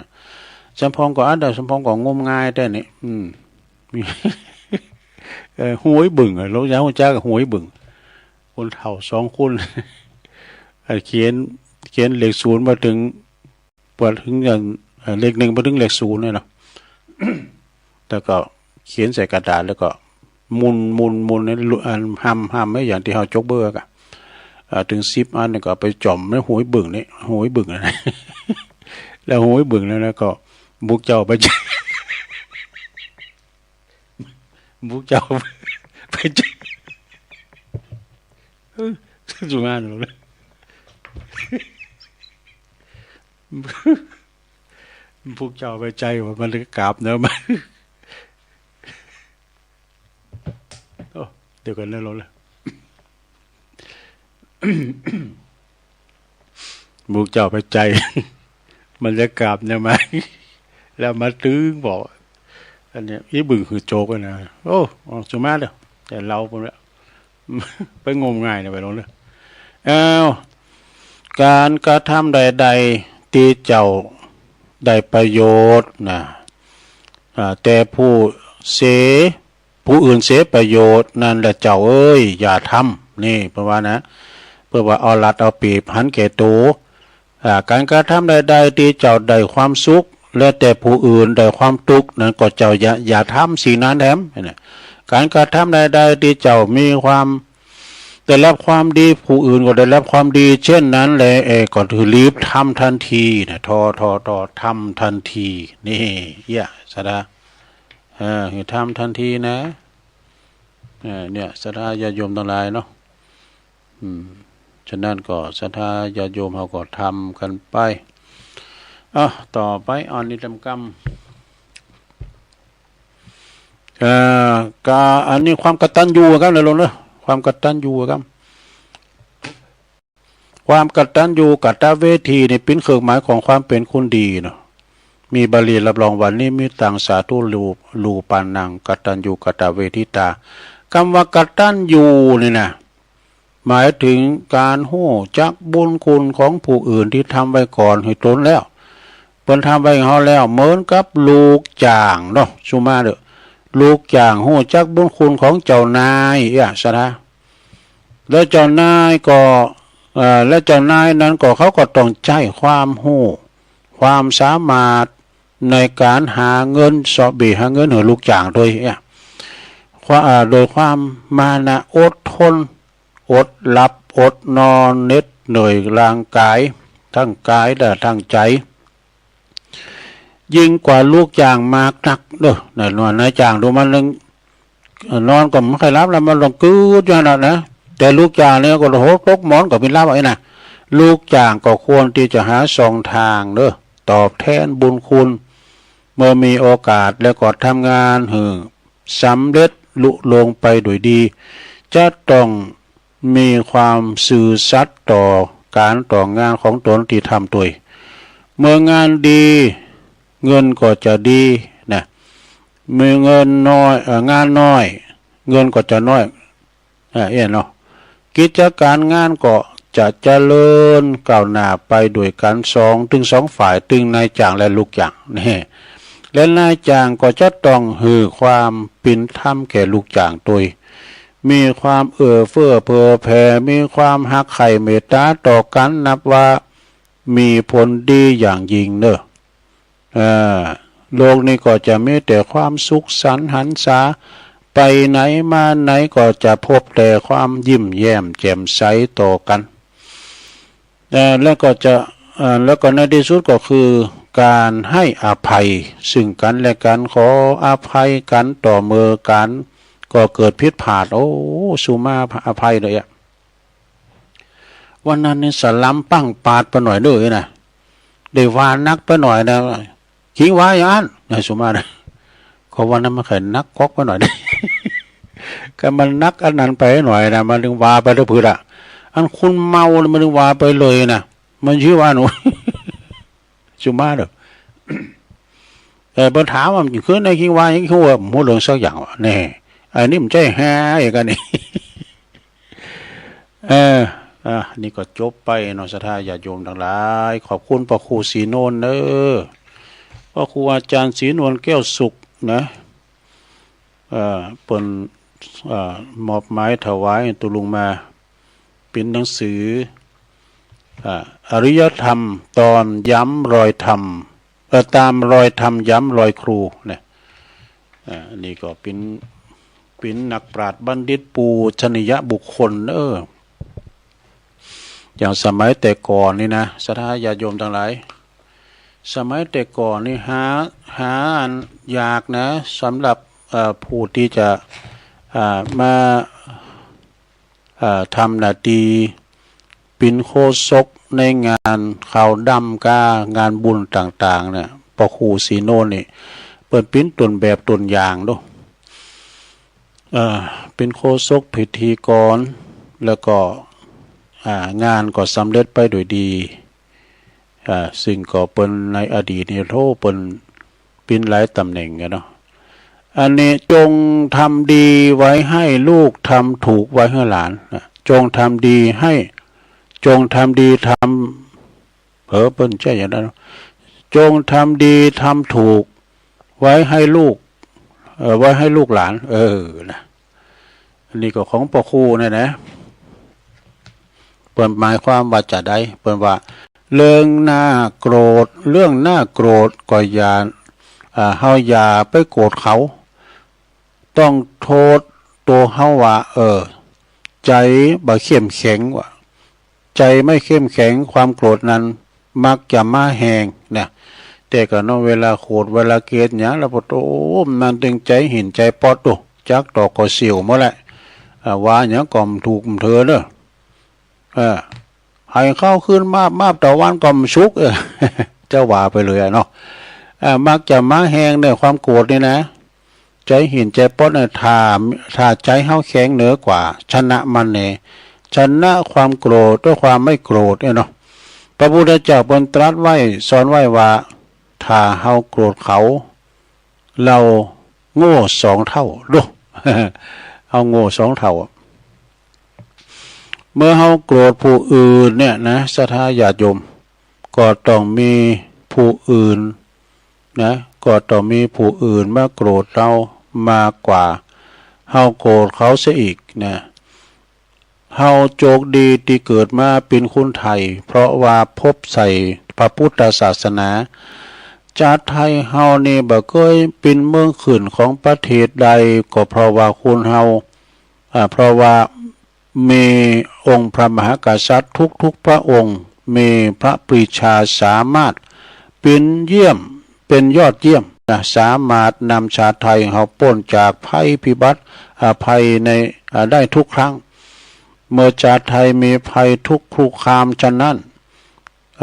สมพงษ์ก็อ่านได้ สมพงษ์ก็งมงายแต๊นี่ อืม เอ่อ ห้วยบึงอะ โลกยาฮู้จักห้วยบึง คนเฒ่าสองคน เอ่อ เขียน เขียนเลขศูนย์มาถึง พอถึงอัน เอ่อ เลขหนึ่งไปถึงเลขศูนย์เนี่ยเนาะ แล้วก็เขียนใส่กระดาษ แล้วก็หมุน หมุน หมุนเนี่ย อัน ห้ำ ห้ำไว้อย่างที่เฮาจกเบอร์กะ อ่า ถึงสิบอันเนี่ยก็เอาไปจ่อมในห้วยบึงนี่ ห้วยบึงนะ แล้วห้วยบึงแล้วนะ ก็บุกเจ้าไป บุกเจ้าไป เออ จุงานหมดเลย พวกเจ้าไปใจ๊ว่ามันกราบเนาะ มัน โอ้ เดี๋ยวก่อนนะ ลงเลย พวกเจ้าไปใจ๊ มันจะกราบเนาะ มัน แล้วมาตึงบอก อันเนี้ย อีบึงหือโจกอะนะ โอ้ ออกจุมาเด้อ แต่เรา ไปงมงายนะ ไปลงเด้อ อ้าว การกระทำใดๆ ตี้เจ้าได้ประโยชน์นะ อ่า แต่ผู้เสีย ผู้อื่นเสียประโยชน์นั้นแหละเจ้าเอ้ย อย่าทำ นี่เปิ้นว่านะ เปิ้นว่าเอารัดเอาเปรียบหันแก่ตัว อ่า การกระทำใดๆ ตี้เจ้าได้ความสุข และแต่ผู้อื่นได้ความทุกข์นั้นก็เจ้าอย่า อย่าทำสิ่งนั้นแหม นะ การกระทำใดๆ ตี้เจ้ามีความ ได้รับความดี ผู้อื่นก็ได้รับความดีเช่นนั้นแล เออ ก็คือรีบทำทันทีนะ ทอ ทอ ทอ ทำทันที นี่ เอี้ย สะดา เออ คือทำทันทีนะ เออ เนี่ย ศรัทธาญาติโยมทั้งหลายเนาะ อืม ฉะนั้นก็ศรัทธาญาติโยมเฮาก็ทำกันไป อ่ะ ต่อไป อันนี้ตามกำ เอ่อ กะ อันนี้ความกตัญญูครับนะโลมเนาะ ความกตัญญูครับ ความกตัญญูกตเวทีนี่เป็นเครื่องหมายของความเป็นคนดีเนาะ มีบาลีรับรองว่า นิมิตตังสาธุรูป รูปานัง กตัญญูกตเวทิตา คำว่ากตัญญูนี่นะ หมายถึงการฮู้จักบุญคุณของผู้อื่นที่ทำไว้ก่อนหื้อตนแล้ว เปิ้นทำไว้หื้อเฮาแล้ว เหมือนกับลูกจ้างเนาะ จุมาเด้อ ลูกจ้างฮู้จักบุญคุณของเจ้านาย เอี้ย ศรัทธา แล้วเจ้านายก็ เอ่อ และเจ้านายนั้นก็เขาก็ต้องใจ๊ความฮู้ ความสามารถในการหาเงิน เซาะเบะหาเงินหื้อลูกจ้างโดย เอี้ย ความ เอ่อ โดยความมานะ อดทน อดหลับ อดนอน เหน็ดเหนื่อยร่างกาย ทั้งกายและทั้งใจ ยิ่งกว่าลูกจ้างมากนักเด้อ นะ นอนนายจ้างดูมันนึง นอนก็ไม่ค่อยหลับแล้ว มันต้องกึ๊ดอยู่นั่นนะ แต่ลูกจ้างเนี่ยก็โหตกหมอนก็ไม่หลับไอ้นะ ลูกจ้างก็ควรที่จะหาช่องทางเด้อ ตอบแทนบุญคุณ เมื่อมีโอกาสแล้วก็ทำงานหื้อสำเร็จลุล่วงไปโดยดี จะต้องมีความซื่อสัตย์ต่อการต่องานของตนที่ทำโดย เมื่องานดี เงินก็จะดีนะ มีเงินน้อย เอ่อ งานน้อย เงินก็จะน้อย เอ่อ เอี้ยเนาะ กิจการงานก็จะเจริญก้าวหน้าไปด้วยกันสอง ตึงสองฝ่าย ตึงนายจ้างและลูกจ้าง นี่ และนายจ้างก็จะต้องหื้อความเป็นธรรมแก่ลูกจ้างโดย มีความเอื้อเฟื้อเผื่อแผ่ มีความฮักใคร่เมตตาต่อกัน นับว่ามีผลดีอย่างยิ่งเนอะ เอ่อ โลกนี้ก็จะมีแต่ความสุขสันต์หันษา ไปไหนมาไหนก็จะพบแต่ความยิ้มแย้มแจ่มใสต่อกัน เอ่อ แล้วก็จะ เอ่อ แล้วก็ในที่สุดก็คือการให้อภัยซึ่งกันและกัน ขออภัยกันต่อเมื่อการก็เกิดผิดพลาด โอ้ สุมาอภัยเลยอะ วันนั้นนี่สลัมปังปาดไปหน่อยเด้อนะ ได้ว่านักไปหน่อยนะ ขิงว่าอย่างนั้น นายสุมานะ ก็วันนั้นมันไขนักก๊อกไปหน่อยเด้อ ก็มันนักอันนั้นไปหน่อยนะ มันถึงว่าไปเด้อเพื่อนอะ อันคนเมาเนี่ยมันถึงว่าไปเลยนะ มันชื่อว่าหนู สุมาเด้อ เออ เปิ้นถามว่ามันคือในคิงว่าหยัง คิงว่าบ่ฮู้เรื่องสักอย่างวะ แน่ อันนี้มันใช่แฮะ อย่างกันนี่ เออ อ่ะ นี่ก็จบไปเนาะ ศรัทธาญาติโยมทั้งหลาย ขอบคุณพระครูศรีโนนท์เด้อ พระครูอาจารย์ศรีโนนท์แก้วสุขนะ เอ่อ เปิ้น เอ่อ มอบหมายถวายตุลุงมา เป็นหนังสือ อ่า อริยธรรมตอนย้ำรอยธรรม เอ่อ ตามรอยธรรมย้ำรอยครูเนี่ย อ่า อันนี้ก็เป็น เป็นนักปราชญ์บัณฑิตปูชนียบุคคล เออ อย่างสมัยแต่ก่อนนี่นะ ศรัทธาญาติโยมทั้งหลาย สมัยแต่ก่อนนี่หา หาอ่านยากนะ สำหรับ เอ่อ ผู้ที่จะ อ่า มา เอ่อ ทำหน้าที่เป็นโฆษกในงานขาวดำก้า งานบุญต่างๆ เนี่ย พระครูศรีโนนท์นี่ เปิ้นเป็นต้นแบบต้นอย่างเนาะ เอ่อ เป็นโฆษกพิธีกร แล้วก็ อ่า งานก็สำเร็จไปโดยดี อ่า ซึ่งก็เปิ้นในอดีตนี่ โธ่ เปิ้นปิ้นหลายตำแหน่งอะเนาะ อันนี้ จงทำดีไว้ให้ลูก ทำถูกไว้ให้หลาน นะ จงทำดีให้ จงทำดีทำ เออ เปิ้นใช้อย่างนั้นเนาะ จงทำดีทำถูก ไว้ให้ลูก เอ่อ ไว้ให้ลูกหลาน เออ นะ อันนี้ก็ของพระครูเนี่ยนะ เปิ้นหมายความว่าจะใด เปิ้นว่า เรื่องน่าโกรธ เรื่องน่าโกรธก็อย่า อ่า เฮาอย่าไปโกรธเขา ต้องโทษตัวเฮาว่า เออ ใจบ่เข้มแข็งว่ะ ใจไม่เข้มแข็ง ความโกรธนั้นมักจะมาแฮงนะ แต่ก็เนาะ เวลาโกรธ เวลาเกลียดหยังแล้ว ปะโถ มันตึงใจหินใจป๊อดโต จักตอกก็เสียวหมดแหละ อ่า ว่าหยังก็บ่ถูกบ่เถิงเนาะ เออ ให้เขาคืนมา มาตะวันก็บ่สุก เออ จะว่าไปเลยอะเนาะ อ่า มักจะมาแฮงในความโกรธนี่นะ ใจหินใจป๊อดเนี่ย ถ้า ถ้าใจเฮาแข็งเหนือกว่า ชนะมันเนี่ย ชนะความโกรธด้วยความไม่โกรธเนี่ยเนาะ พระพุทธเจ้าเปิ้นตรัสไว้ สอนไว้ว่า ถ้าเฮาโกรธเขา เราโง่สองเท่า ดู เฮาโง่สองเท่าอะ เมื่อเฮาโกรธผู้อื่นเนี่ยนะ ศรัทธาญาติโยม ก็ต้องมีผู้อื่นนะ ก็ต้องมีผู้อื่นมาโกรธเรามากกว่าเฮาโกรธเขาเสียอีกนะ เฮาโชคดีที่เกิดมาเป็นคนไทย เพราะว่าพบใส่พระพุทธศาสนา ชาติไทยเฮานี่บ่เคยเป็นเมืองขึ้นของประเทศใด ก็เพราะว่าคนเฮา อ่า เพราะว่ามีองค์พระมหากษัตริย์ทุกๆพระองค์ มีพระปรีชาสามารถเป็นเยี่ยม เป เป็นยอดเยี่ยมนะ สามารถนำชาติไทยของเราพ้นจากภัยพิบัติ อ่า ภัยใน อ่า ได้ทุกครั้ง เมื่อชาติไทยมีภัยทุกข์คุกคามฉะนั้น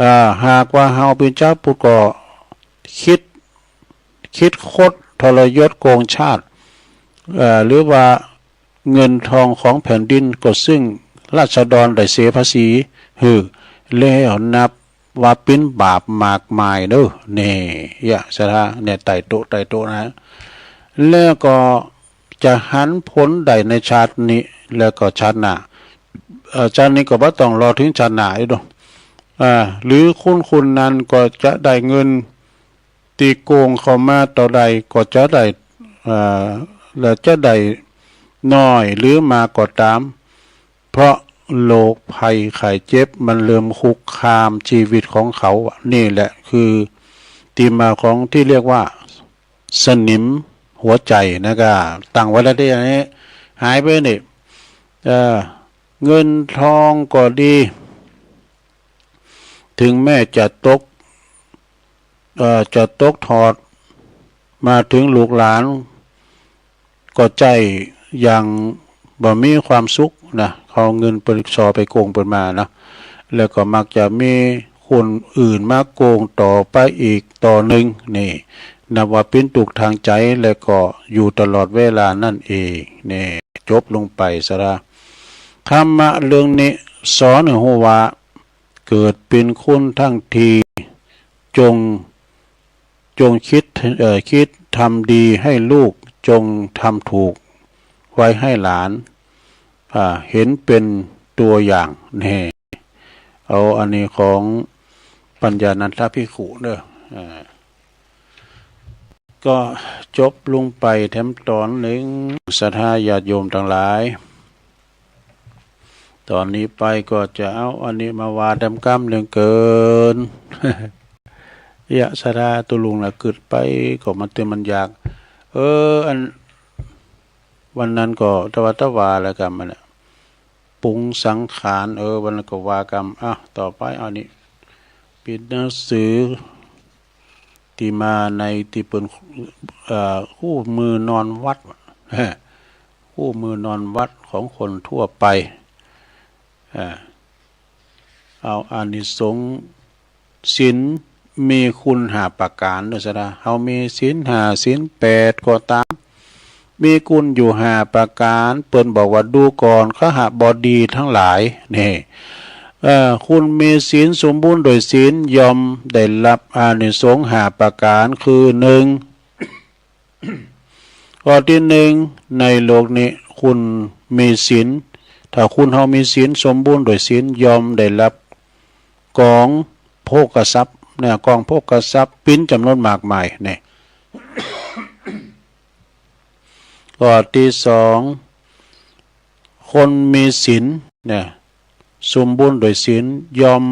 อ่า หากว่าเราเป็นชาวพุทธก็คิด คิดคดทรยศโกงชาติ เอ่อ หรือว่าเงินทองของแผ่นดินก็ซึ่งราษฎรได้เสียภาษีหื้อ แล้วนับว่าเป็นบาปมากมายเด้อ นี่ อย่าศรัทธา เนี่ย ไต่โต๊ะ ไต่โต๊ะนะ แล้วก็จะหันผลได้ในชาตินี้ แล้วก็ชาติหน้า เอ่อ ชาตินี้ก็บ่ต้องรอถึงชาติหน้าอีกเด้อ อ่า หรือคนคนนั้นก็จะได้เงิน ตี้โกงเข้ามาเต้าใดก็จะได้ เอ่อ และจะได้น้อยหรือมากก็ตาม เพราะโรคภัยไข้เจ็บมันเริ่มคุกคามชีวิตของเขา นี่แหละคือที่มาของที่เรียกว่าสนิมหัวใจนะ ก็ตั้งไว้แล้วที่อันนี้หายไปนี่ เอ่อ เงินทองก็ดี ถึงแม้จะตก เอ่อ จะตกทอดมาถึงลูกหลาน ก็ใช้อย่างบ่มีความสุขนะ เขาเอาเงินเปิ้นซ่อไปโกงเปิ้นมานะ แล้วก็มักจะมีคนอื่นมาโกงต่อไปอีกต่อหนึ่ง นี่ นับว่าเป็นทุกข์ทางใจ และก็อยู่ตลอดเวลานั่นเอง นี่ จบลงไปซะละ ธรรมะเรื่องนี้สอนให้ฮู้ว่า เกิดเป็นคนทั้งที จง จงคิด เอ่อ คิดทำดีให้ลูก จงทำถูกไว้ให้หลาน อ่า เห็นเป็นตัวอย่าง แน่ เอาอันนี้ของปัญญานันทภิกขุเด้อ อ่า ก็จบลงไปแถมตอนหนึ่ง ศรัทธาญาติโยมทั้งหลาย ตอนนี้ไปก็จะเอาอันนี้มาว่าแถมกำหนึ่งเกิน เอียะ ศรัทธา ตกลงนะ กึ๊ดไปก็มันเต็มมันอยาก เออ อัน วันนั้นก็ตะวาตะวาแล้วกันมันน่ะ ปรุงสังขาร เออ วันนั้นก็ว่ากำ อ่ะ ต่อไปเอานี่ ปิดหนังสือ ที่มาในที่เปิ้น เอ่อ คู่มือนอนวัด คู่มือนอนวัดของคนทั่วไป อ่า เอาอานิสงส์ ศีลมีคุณห้าประการเด้อ ศรัทธา เฮามีศีลห้า ศีลแปดก็ตาม มีคุณอยู่ห้าประการ เปิ้นบอกว่าดูก่อนคฤหบดีทั้งหลาย นี่ เอ่อ คนมีศีลสมบูรณ์ด้วยศีลย่อมได้รับอานิสงส์ห้าประการ คือ หนึ่ง ข้อที่หนึ่ง ในโลกนี้คนมีศีล ถ้าคนเฮามีศีลสมบูรณ์ด้วยศีล ย่อมได้รับกองโภคทรัพย์ เนี่ย กองโภคทรัพย์เป็นจำนวนมากมาย เนี่ย ข้อที่สอง คนมีศีล เนี่ย สมบูรณ์ด้วยศีล ย่อม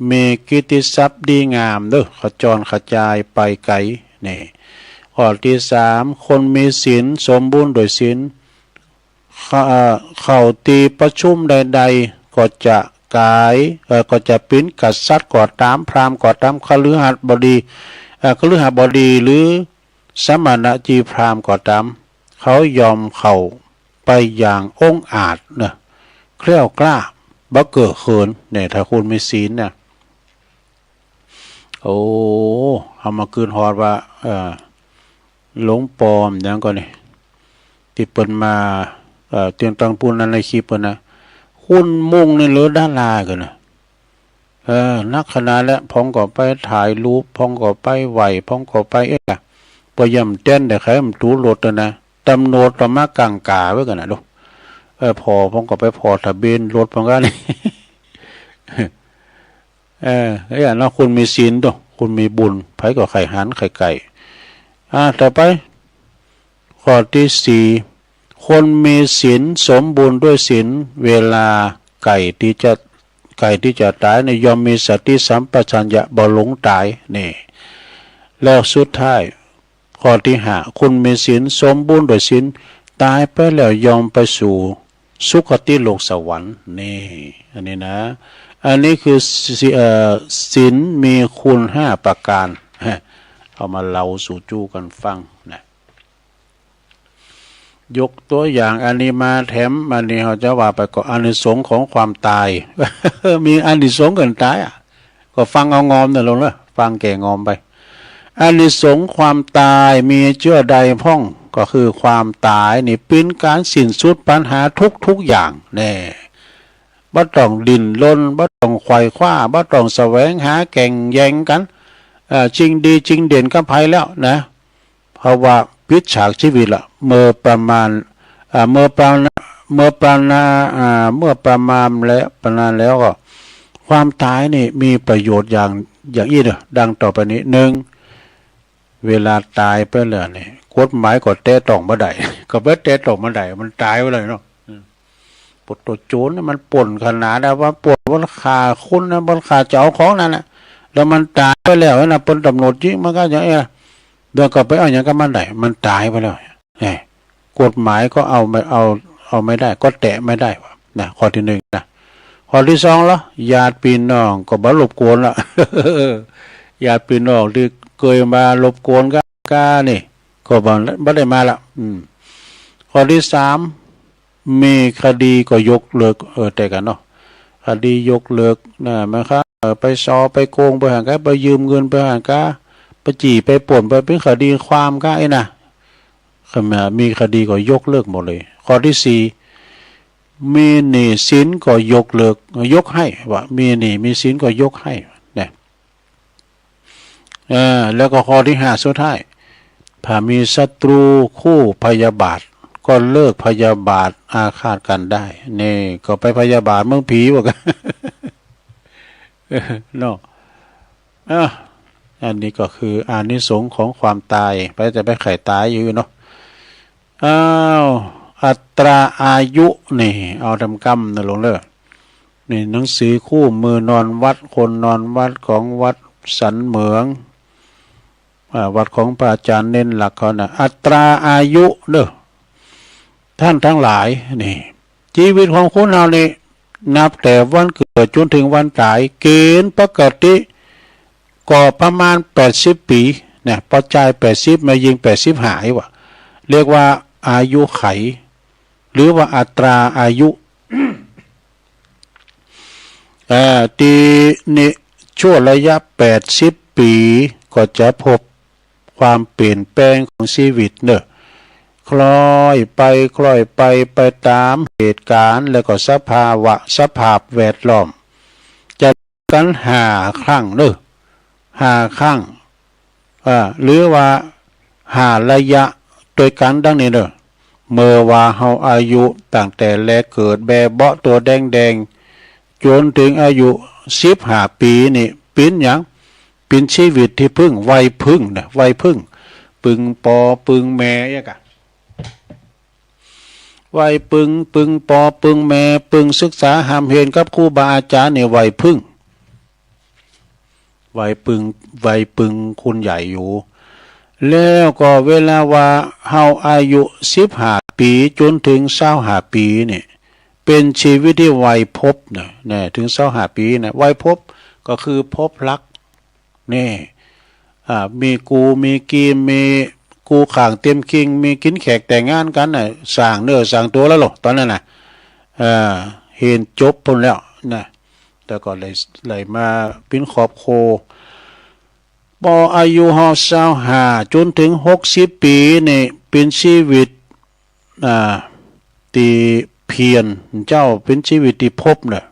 มีกิตติศัพท์ดีงามเด้อ ขจรขจายไปไกล นี่ ข้อที่สาม คนมีศีลสมบูรณ์ด้วยศีล เข้า เอ่อ เข้าที่ประชุมใดๆ ก็จะกาย เอ่อ ก็จะเป็นกษัตริย์ก็ตาม พราหมณ์ก็ตาม คฤหัสบดี เอ่อ คฤหบดี หรือสมณะจีพราหมณ์ก็ตาม เขาย่อมเข้าไปอย่างองอาจเนอะ แคล้วกล้า บ่เก้อเขิน เนี่ย ถ้าคนมีศีลนะ โอ้ เฮามาคิดฮอดว่า เอ่อ หลวงปอมหยังก่อนี่ ที่เปิ้นมา เอ่อ เตียงตังปูนนั้นในคลิปเปิ้นนะ คนมุงนี่เหลือดารากันนะ เออ นักขนาดแล้ว พ่องก็ไปถ่ายรูป พ่องก็ไปไหว้ พ่องก็ไปเอ๊ะ พอย่ำเต้นแต่ใครมันถูรถนะ ตำรวจก็มากังกาไว้กันนะลูก เออ พอพ่องก็ไปพอทะเบียนรถพ่องกัน เออ อย่างนั้นคนมีศีลตัว คนมีบุญ ไผก็ใค่หันใค่ไก่ อ่า ต่อไป ข้อที่สี่ คนมีศีลสมบูรณ์ด้วยศีล เวลาใกล้ที่จะ ใกล้ที่จะตายเนี่ยย่อมมีสติสัมปชัญญะบ่หลงตาย นี่ แล้วสุดท้าย ข้อที่ห้า คนมีศีลสมบูรณ์ด้วยศีล ตายไปแล้วย่อมไปสู่สุคติโลกสวรรค์ นี่ อันนี้นะ อันนี้คือศี- เอ่อ ศีลมีคุณห้าประการ ฮะ เอามาเล่าสู่จู้กันฟังนะ ยกตัวอย่างอันนี้มาแถม อันนี้เขาจะว่าไปก็อานิสงส์ของความตาย มีอานิสงส์กันตายอ่ะ ก็ฟังเอางอมนะลงเนอะ ฟังแก่งอมไป อานิสงส์ความตายมีเจื้อใดพ่อง ก็คือความตายนี่เป็นการสิ้นสุดปัญหาทุกๆอย่างแน่ บ่ต้องดิ้นรน บ่ต้องไขว่คว้า บ่ต้องแสวงหาแข่งแย่งกัน เอ่อ ชิงดีชิงเด่นกับไผแล้วนะ เพราะว่าปิดฉากชีวิตละ เมื่อประมาณ อ่า เมื่อประมาณ เมื่อประมาณ อ่า เมื่อประมาณแล้ว ประมาณแล้วก็ ความตายนี่มีประโยชน์อย่าง อย่างอี้เด้อ ดังต่อไปนี้ หนึ่ง เวลาตายไปแล้วนี่ กฎหมายก็แตะต้องบ่ได้ ก็บ่แตะต้องบ่ได้ มันตายไปแล้วเนาะ อืม ปล้นตัวโจรนี่มันปล้นขนาดนั้นว่าปล้น มันฆ่าคนนะ มันฆ่าเจ้าของนั่นแหละ แล้วมันตายไปแล้วนะ เปิ้นตำรวจยิงมันก็อย่างเงี้ย เดี๋ยวก็ไปเอาหยังกับมันได้ มันตายไปแล้ว เอ้ย กฎหมายก็เอาไม่ เอา เอาไม่ได้ ก็แตะไม่ได้วะนะ ข้อที่หนึ่งนะ ข้อที่สองละ ญาติพี่น้องก็บ่รบกวนละ ญาติพี่น้องที่เคยมารบกวนกัน กานี่ ก็บ่ บ่ได้มาละ อืม ข้อที่สาม มีคดีก็ยกเลิก เออ แต่กันเนาะ คดียกเลิกนะ แม่นครับ เออ ไปซอ ไปโกง ไปหันกา ไปยืมเงิน ไปหันกา ไปจี้ ไปปล้น ไปเป็นคดีความกา ไอ้น่ะ ขึ้นมา มีคดีก็ยกเลิกหมดเลย ข้อที่สี่ มีหนี้สินก็ยกเลิก ยกให้ ว่ามีหนี้มีสินก็ยกให้ เนี่ย เออ แล้วก็ข้อที่ห้าสุดท้าย ถ้ามีศัตรูคู่พยาบาท ก็เลิกพยาบาทอาฆาตกันได้ นี่ ก็ไปพยาบาทเมืองผีว่ากัน เนาะ อ่ะ อันนี้ก็คืออานิสงส์ของความตาย ไปจะไปไขตายอยู่เนาะ อ้าว อัตราอายุนี่ เอาทำกำนะลงเลย นี่หนังสือคู่มือนอนวัด คนนอนวัดของวัดสันเหมือง อ่า วัดของพระอาจารย์เน้นหลักเขานะ อัตราอายุเด้อ ท่านทั้งหลาย นี่ ชีวิตของคนเฮานี่ นับแต่วันเกิดจนถึงวันตาย เกณฑ์ปกติก็ประมาณแปดสิบปีนะ ปอจายแปดสิบ แม่ญิงแปดสิบห้า ว่า เรียกว่าอายุไข หรือว่าอัตราอายุ เอ่อ ที่ในช่วงระยะแปดสิบปี ก็จะพบความเปลี่ยนแปลงของชีวิตเนอะ คล้อยไปคล้อยไป ไปตามเหตุการณ์ แล้วก็สภาวะ สภาพแวดล้อม จะกันห้าครั้งเนอะ ห้าครั้ง อ่า หรือว่าห้าระยะด้วยกันดังนี้เด้อ เมื่อว่าเฮาอายุตั้งแต่แลเกิดแบเบาะตัวแดงๆ จนถึงอายุสิบห้าปีนี่ เป็นหยัง เป็นชีวิตที่ผึ้ง วัยผึ้งนะ วัยผึ้ง ผึ้งปอผึ้งแม่ เอียกะ วัยผึ้ง ผึ้งปอผึ้งแม่ ผึ้งศึกษาฮ่ำเฮนกับครูบาอาจารย์นี่วัยผึ้ง วัยผึ้ง วัยผึ้งคุณใหญ่อยู่ แล้วก็เวลาว่าเฮาอายุสิบห้าปีจนถึงซาวห้าปีนี่ เป็นชีวิตที่วัยพบนะ นะ ถึงซาวห้าปีนะ วัยพบก็คือพบรัก นี่ อ่า มีกูมีกี มีกูข้างเต็มคิง มีกินแขกแต่งงานกันน่ะ สร้างเนื้อสร้างตัวแล้วโล ตอนนั้นน่ะ เอ่อ เฮียนจบพุ้นแล้วนะ แล้วก็เลย เลยมาปิ้นครอบครัว ปออายุฮอดซาวห้าจนถึงหกสิบปีนี่ เป็นชีวิต อ่า ที่เพียร เจ้าเป็นชีวิตที่พบน่ะ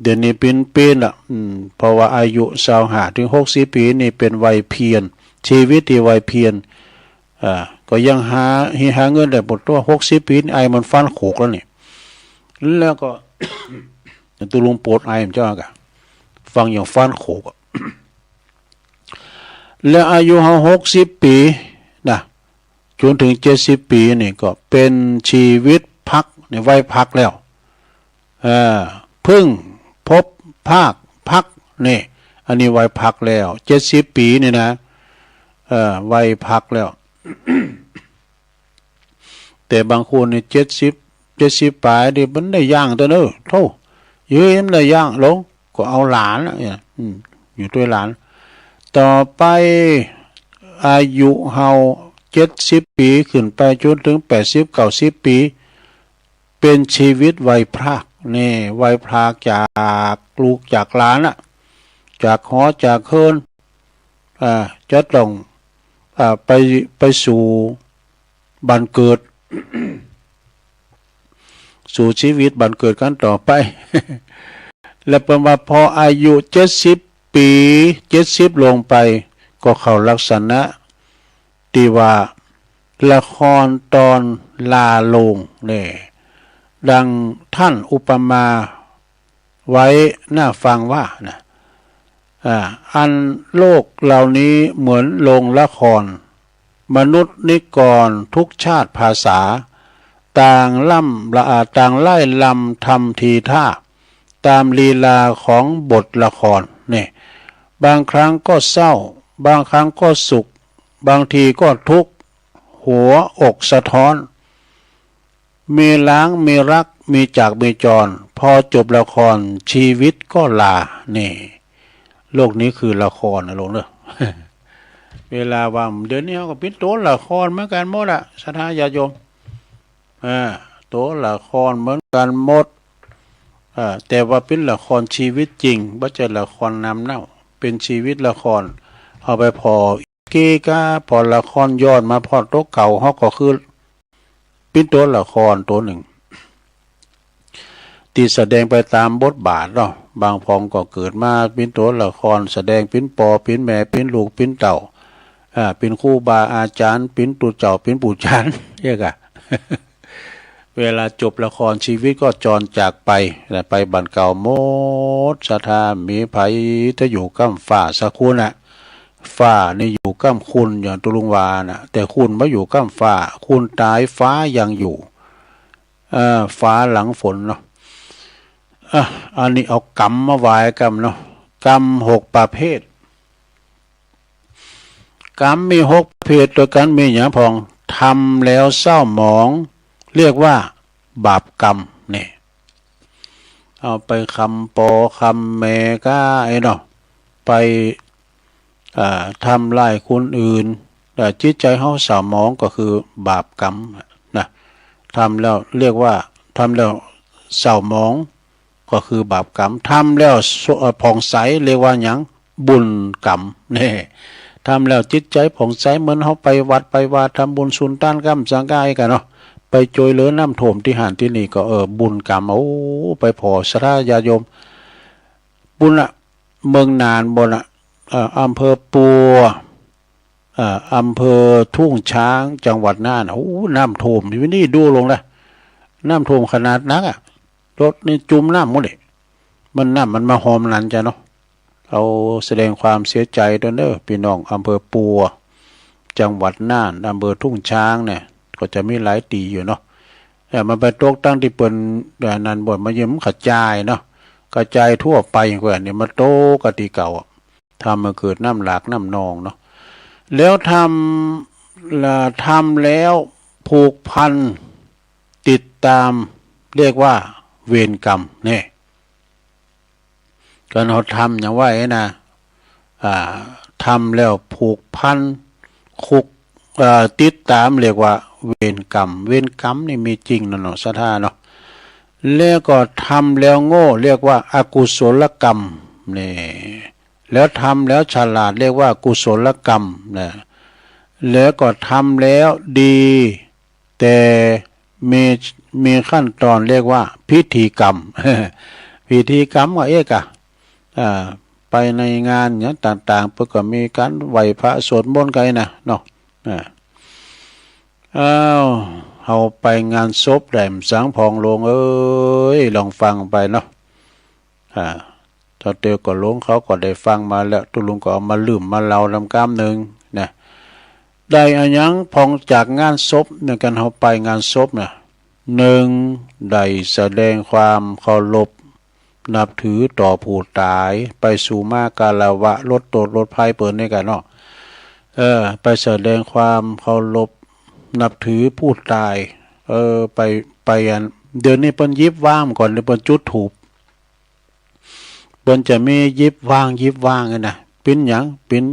เดี๋ยวนี้เป็น เป็นละ อืม เพราะว่าอายุซาวห้าถึงหกสิบปีนี่เป็นวัยเพียร ชีวิตที่วัยเพียร อ่า ก็ยังหา หาเงินได้บ่ทั่ว หกสิบปีนี่ไอ้มันฟันโขกแล้วนี่ แล้วก็ ตุลุงโปรดไอ้มันเจ้ากะ ฟังอย่างฟันโขกอะ และอายุเฮาหกสิบปีนะ จนถึงเจ็ดสิบปีนี่ก็เป็นชีวิตพัก นี่วัยพักแล้ว เอ่อ ผึ้งพบภาคพัก นี่ อันนี้วัยพักแล้ว เจ็ดสิบปีนี่นะ เอ่อ วัยพักแล้ว แต่บางคนนี่เจ็ดสิบ เจ็ดสิบปลายนี่มันได้ย่างตั๊วเน้อ โธ่ เย้ย มันได้ย่างลง ก็เอาหลานน่ะ เนี่ย อืม อยู่ด้วยหลาน ต่อไป อายุเฮาเจ็ดสิบปีขึ้นไปจนถึงแปดสิบเก้าสิบปี เป็นชีวิตวัยพราก นี่ วัยพรากจากลูกจากหลานอะ จากหอจากเฮือน อ่า จะต้อง อ่า ไป ไปสู่บ้านเกิด สู่ชีวิตบ้านเกิดกันต่อไป และเปิ้นว่าพออายุเจ็ดสิบปี เจ็ดสิบลงไป ก็เข้าลักษณะ ตี้ว่าละครตอนลาโลง นี่ ดังท่านอุปมาไว้หน้าฟังว่านะ อ่า อันโลกเหล่านี้เหมือนโรงละคร มนุษย์นิกรทุกชาติภาษา ต่างล่ำละอาต่างไล่ลำทำทีท่า ตามลีลาของบทละคร นี่ บางครั้งก็เศร้า บางครั้งก็สุข บางทีก็ทุกข์ หัวอกสะท้อน มีร้างมีรัก มีจากมีจร พอจบละครชีวิตก็ลา นี่ โลกนี้คือละครนะลุงเนอะ เวลาว่า เดี๋ยวนี้เขาก็เป็นตัวละครเหมือนกันหมดอะ ศรัทธาญาติโยม อ่า ตัวละครเหมือนกันหมด อ่า แต่ว่าเป็นละครชีวิตจริง บ่ใช่ละครน้ำเน่า เป็นชีวิตละคร เอาไปผ่อเกกา ผ่อละครย้อนมาผ่อตัวเก่า เขาก็คือเป็นตัวละครตัวหนึ่ง ที่แสดงไปตามบทบาทเนาะ บางพองก็เกิดมาเป็นตัวละคร แสดงเป็นปอเป็นแม่เป็นลูกเป็นเต้า อ่า เป็นครูบาอาจารย์ เป็นตุ๊เจ้า เป็นปู่จารย์ เรียกอะ เวลาจบละครชีวิตก็จรจากไป ไปบ้านเก่าหมด ศรัทธา มีไผจะอยู่ก้ำฟ้าสักคนอะ ฟ้านี่อยู่ก้ำคุณอย่างตุลุงวานะ แต่คุณบ่อยู่ก้ำฟ้า คุณตายฟ้ายังอยู่ เอ่อ ฟ้าหลังฝนเนาะ อ่ะ อันนี้เอากรรมมาว่ากันเนาะ กรรมหกประเภท กรรมมีหกประเภทด้วยกัน มีหยังพ่อง ทำแล้วเศร้าหมอง เรียกว่าบาปกรรม นี่ เอาไปคำปอคำแม่ก้าไอ้เนาะ ไป อ่า ทำร้ายคนอื่น แต่จิตใจเฮาเศร้าหมองก็คือบาปกรรมนะ ทำแล้วเรียกว่า ทำแล้วเศร้าหมอง ก็คือบาปกรรม ทำแล้วส- เอ่อ ผ่องใส เรียกว่าหยัง บุญกรรม นี่ ทำแล้วจิตใจผ่องใส เหมือนเฮาไปวัดไปวา ทำบุญสุนทานกำสังกายกันเนาะ ไปช่วยเหลือน้ำท่วมตี้หั้นตี้นี่ก็ เออ บุญกรรม โอ้ ไปผ่อ ศรัทธาญาติโยม ปุ้นน่ะ เมืองน่านปุ้นน่ะ เอ่อ อำเภอปัว เอ่อ อำเภอทุ่งช้าง จังหวัดน่าน โอ้ น้ำท่วม อยู่นี่ดูลงนะ น้ำท่วมขนาดนักอะ รถนี่จุ่มน้ำหมดเลย มันน้ำมันมาหอมนั่นจ้ะเนาะ เอาแสดงความเสียใจด้วยเด้อ พี่น้องอำเภอปัว จังหวัดน่าน อำเภอทุ่งช้างเนี่ย ก็จะมีหลายตี้อยู่เนาะ เอ่อ มันไปตกตั้งตี้เปิ้น เอ่อ นั่นบ่ มันยังกระจายเนาะ กระจายทั่วไปกว่านี่ มาตกกะตี้เก่าอะ ทำให้เกิดน้ำหลากน้ำนองเนาะ แล้วทำ ละ ทำแล้วผูกพันติดตาม เรียกว่าเวรกรรม นี่ การเฮาทำหยังไว้นะ อ่า ทำแล้วผูกพัน คุก เอ่อ ติดตาม เรียกว่าเวรกรรม เวรกรรมนี่มีจริงนะเนาะ ศรัทธาเนาะ แล้วก็ทำแล้วโง่ เรียกว่าอกุศลกรรม นี่ แล้วทำแล้วฉลาด เรียกว่ากุศลกรรมนะ แล้วก็ทำแล้วดี แต่มี มีขั้นตอนเรียกว่าพิธีกรรม พิธีกรรมก็เอกอะ อ่า ไปในงานหยังต่างๆ เปิ้นก็มีการไหว้พระสวดมนต์กันนะเนาะ อ่า อ้าว เฮาไปงานศพได้สังพ่องหลวงเอ้ย ลองฟังไปเนาะ อ่า เจ้าเตียวก็หลวงเขาก็ได้ฟังมาแล้ว ตุ๊ลุงก็เอามาลืมมาเล่านำกำหนึ่งนะ ได้อะหยังพ่องจากงานศพเนี่ย กันเฮาไปงานศพนะ หนึ่ง ได้แสดงความเคารพนับถือต่อผู้ตาย ไปสู่มาคารวะ ลดโต้ษลดภัยเปิ้นนี่กะเนาะ เออ ไปแสดงความเคารพนับถือผู้ตาย เออ ไป ไปอัน เดี๋ยวนี้เปิ้นหยิบวางก่อน เดี๋ยวเปิ้นจุดธูป เปิ้นจะมีหยิบวาง หยิบวางนั่นนะ ปิ้นหยัง ปิ้น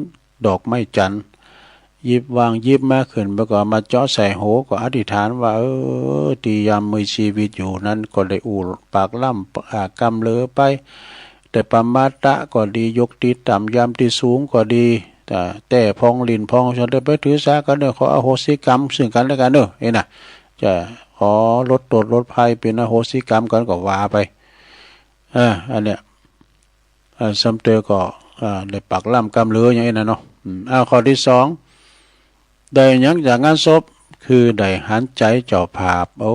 ดอกไม้จันทร์ หยิบวางหยิบมาขึ้นไปก็มาเจาะใส่หูก็อธิษฐานว่า เออ ที่ยามมีชีวิตอยู่นั้นก็ได้อู้ปากล่ำ อ่า กำเลือไป แต่ประมาทก็ดี ยกที่ต่ำยามที่สูงก็ดี แต่ แต่พองหลิ้นพองฉันได้ไปถือสากันเนอะ ขออโหสิกรรมซึ่งกันและกันเนอะ เอ้ยนะ จะขอลดโทษลดภัยเป็นอโหสิกรรมกันก็ว่าไป เออ อันเนี้ย เอ่อ ซ้ำเติมก็ เอ่อ ได้ปากล่ำกำเลืออย่างนี้นะเนาะ อืม อ่า ข้อที่สอง ได้หยังจากงานศพ คือได้หันใจเจ้าภาพ โอ้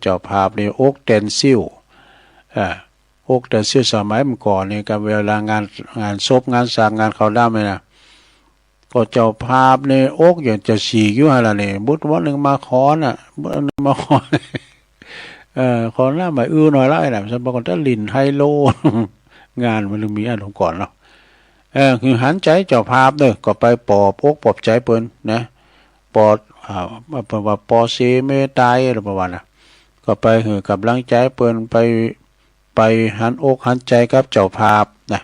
เจ้าภาพนี่อกแตนซิ่ว เอ่อ อกแตนซิ่วสมัยเมื่อก่อนนี่ กับเวลางาน งานศพ งานสาก งานเข้าดำนี่นะ ก็เจ้าภาพนี่อกอย่างจะฉีกอยู่หั่นล่ะนี่ บุดวันหนึ่งมาขอน่ะ บุดวันหนึ่งมาขอ เอ่อ ขอน้ำใหม่อื้อหน่อยละไอ้น่ะ ฉันบอกว่าจะหลิ้นไฮโล งานมันมีอันของก่อนเนาะ เออ คือหันใจเจ้าภาพเด้อ ก็ไปปลอบอกปลอบใจเปิ้นนะ ปลอบ อ่า เปิ้นว่าปอเซเมตายหรือประมาณน่ะ ก็ไปหื้อกำลังใจเปิ้น ไป ไปหันอกหันใจกับเจ้าภาพนะ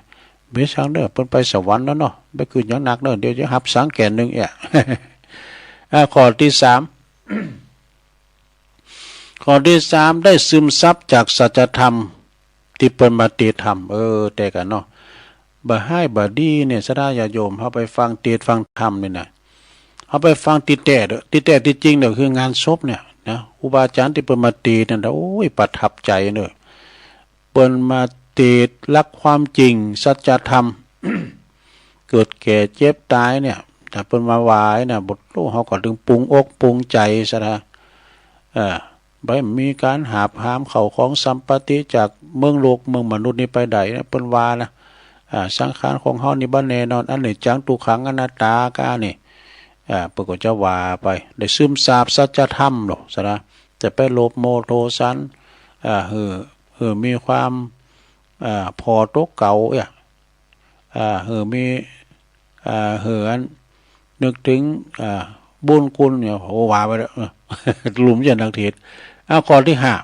มีสังเด้อ เปิ้นไปสวรรค์แล้วเนาะ ไปขึ้นอย่างหนักเด้อ เดี๋ยวจะหับสังแก่นหนึ่งเอะ อ่า ข้อที่สาม ข้อที่สาม ได้ซึมซับจากสัจธรรม ที่เปิ้นมาเตศน์ธรรม เออ แต่กันเนาะ บ่ฮ้ายบ่ดีเนี่ย ศรัทธาญาติโยม เฮาไปฟังเตศน์ฟังธรรมนี่นะ เฮาไปฟังตี้แต๊เด้อ ตี้แต๊ตี้จริงเด้อ คืองานศพเนี่ยนะ ครูบาอาจารย์ที่เปิ้นมาเตศน์นั่นน่ะ โอ้ย ประทับใจเด้อ เปิ้นมาเตศน์หลักความจริง สัจธรรม เกิดแก่เจ็บตายเนี่ย ถ้าเปิ้นมาว่าเนี่ย บ่ฮู้ เฮาก็ถึงปรุงอกปรุงใจซะนะ เออ บ่มีการหาบหามเข้าของสัมปติจากเมืองโลกเมืองมนุษย์นี่ไปได้นะ เปิ้นว่านะ อ่า สังขารของเฮานี่บ่แน่นอน อนิจจัง ทุกขัง อนัตตา กานี่ อ่า เปิ้นก็จะว่าไป ได้ซึมซาบสัจธรรมโลดซะนะ จะไปโลภโมโทสัน อ่า หื้อ หื้อมีความ อ่า ผ่อตกเก๋าเอี้ย อ่า หื้อมี อ่า หื้ออันนึกถึง อ่า บุญคุณเนี่ย โอ้ ว่าไปแล้ว เออ ลุ่มจะนักเทศน์ อ่า ข้อที่ห้า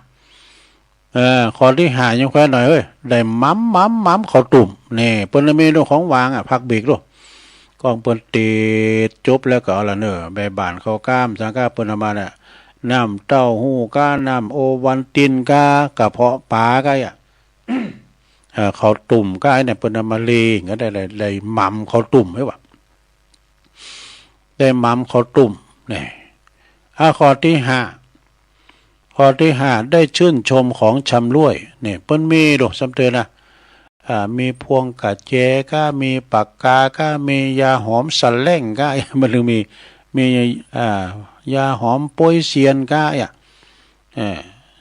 เออ ข้อที่ห้ายังแควนหน่อยเฮ้ย ได้หม่ำหม่ำหม่ำข้าวตุ้ม นี่ เปิ้นมีโลดของหว่างอะ พักเบรกโลด ก็เปิ้นเตศน์จบแล้วก็เอาละเนอะ แม่บ้านเขาก้ามสังกาเปิ้นเอามาเนี่ย น้ำเต้าหู้กา น้ำโอวัลตินกา กระเพาะปลากาอะ เอ่อ ข้าวตุ้มกาเนี่ย เปิ้นเอามาเลงก็ได้ ได้ ได้หม่ำข้าวตุ้มไว้วะ ได้หม่ำข้าวตุ้ม นี่ อ่า ข้อที่ห้า ข้อที่ห้า ได้ชื่นชมของชำร่วย นี่ เปิ้นมีโลด ซ้ำเติมนะ อ่า มีพวงกะแจกา มีปากกากา มียาหอมสะแล่งกา มันถึงมี มี อ่า ยาหอมโป๊ยเซียนกาอะ เออ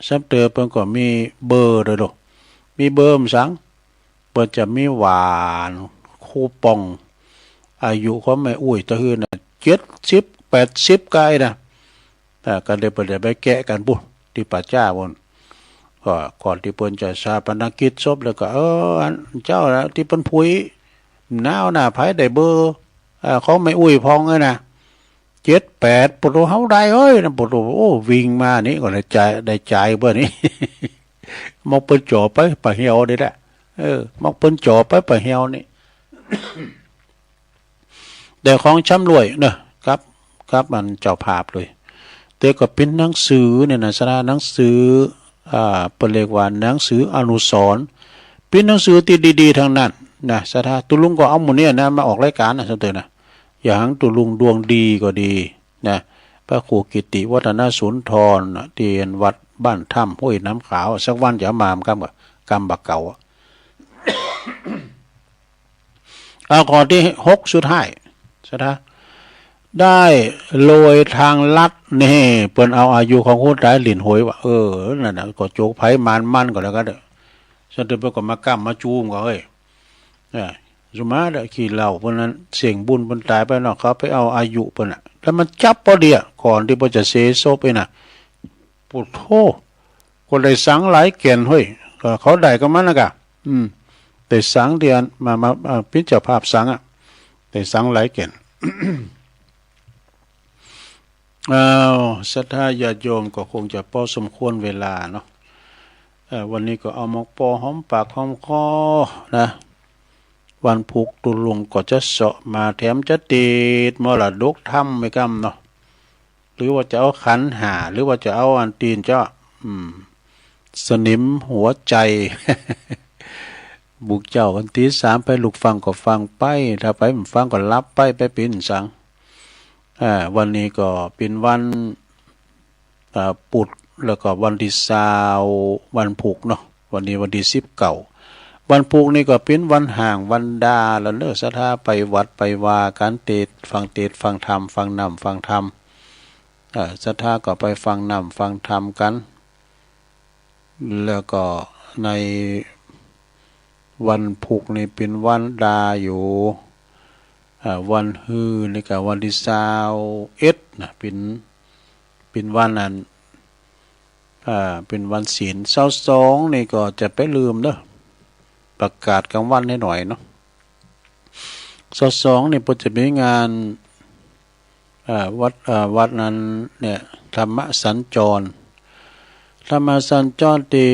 ซ้ำเติมเปิ้นก็มีเบอร์ด้วยโลด มีเบอร์หม่ำสัง เปิ้นจะมีหว่านคูปอง อายุของแม่อุ้ยตะหื้อน่ะ เจ็ดสิบ แปดสิบกายนะ อ่า ก็เลยเปิ้นได้ไปแกะกันปุ้น ตี้ป่าจ๊าปุ้น ก็ก่อนตี้เปิ้นจะฌาปนกิจศพแล้วก็ เออ อันเจ้าน่ะ ตี้เปิ้นผุย หนาวน่ะ ไผได้เบอร์ อ่า ของแม่อุ้ยพองเอ้ยนะ เจ็ดแปด ปะโต เฮาได้เอ้ยนะ ปะโต โอ้ วิ่งมานี่ก็ได้จ่าย ได้จ่ายเปิ้นนี่ มอกเปิ้นจ่อไป ปะเหี่ยวนี่แหละ เออ มอกเปิ้นจ่อไป ปะเหี่ยวนี่ แต่ของชำร่วยเนอะ กับ กับอันเจ้าภาพเลย แต่ก็เป็นหนังสือเนี่ยนะ ศรัทธา หนังสือ อ่า เปิ้นเรียกว่าหนังสืออนุสรณ์ เป็นหนังสือที่ดีๆ ทั้งนั้นนะ ศรัทธา ตุ๊ลุงก็เอาหมู่เนี้ยนะ มาออกรายการนะ ซ้ำเติมนะ อย่างตุ๊ลุงดวงดีก็ดีนะ พระครูกิติวัฒนสุนทรน่ะ ที่วัดบ้านถ้ำห้วยน้ำขาว สักวันจะเอามา กำบ่า กำบ่าเก่าอะ เอาข้อที่หกสุดท้าย ศรัทธา ได้โรยทางลัด นี่ เปิ้นเอาอายุของคนตายเล่นหวยว่ะ เออ นั่นน่ะ ก็โจกไผหมานมันก็แล้วกันเด้อ ซ้ำเติมเปิ้นก็มาก้ำมาจูมก็เฮ้ย เออ สุมาเด้อ ขี้เหล้าเปิ้นนั้น เส้งบุญเปิ้นตายไปเนาะ เขาไปเอาอายุเปิ้นน่ะ แล้วมันจับพอดีอะ ก่อนที่เปิ้นจะเสศพเองน่ะ โอ้โธ่ ก็ได้สังหลายแก่นเฮ้ย ก็เขาได้กับมันนะกะ อืม ได้สังที่อัน มา มา อ่า เป็นเจ้าภาพสังอะ ได้สังหลายแก่น อ้าว ศรัทธาญาติโยมก็คงจะพอสมควรเวลาเนาะ เอ่อ วันนี้ก็เอาหมากปอหอมปากหอมคอนะ วันพุกตุลุงก็จะเสาะมาแถมจะติดมรดกธรรมไปกำเนาะ หรือว่าจะเอาขันห้า หรือว่าจะเอาอันตีนเจ้า อืม สนิมหัวใจ บุกเจ้ากันตีสามไป ลูกฟังก็ฟังไป ถ้าไปบ่ฟังก็หลับไป ไปปิ้นสัง อ่า วันนี้ก็เป็นวัน อ่า พุธ แล้วก็วันตี้ซาว วันพุกเนาะ วันนี้วันตี้สิบเก้า วันพุกนี่ก็เป็นวันฮ้างวันด่าแล้วเนอะ ศรัทธาไปวัดไปวากัน เตศน์ฟังเตศน์ฟังธรรม ฟังน้ำฟังธรรม อ่า ศรัทธาก็ไปฟังน้ำฟังธรรมกัน แล้วก็ในวันพุกนี่เป็นวันด่าอยู่ อ่า วันฮือนี่ก็วันตี้ซาวเอ็ดนะ เป็น เป็นวันอัน อ่า เป็นวันศีล ซาวสองนี่ก็จะไปลืมเนอะ ประกาศกลางวันให้หน่อยเนาะ ซาวสองนี่เปิ้นจะมีงาน อ่า วัด อ่า วัดนั้นเนี่ย ธรรมสัญจร ธรรมสัญจรตี้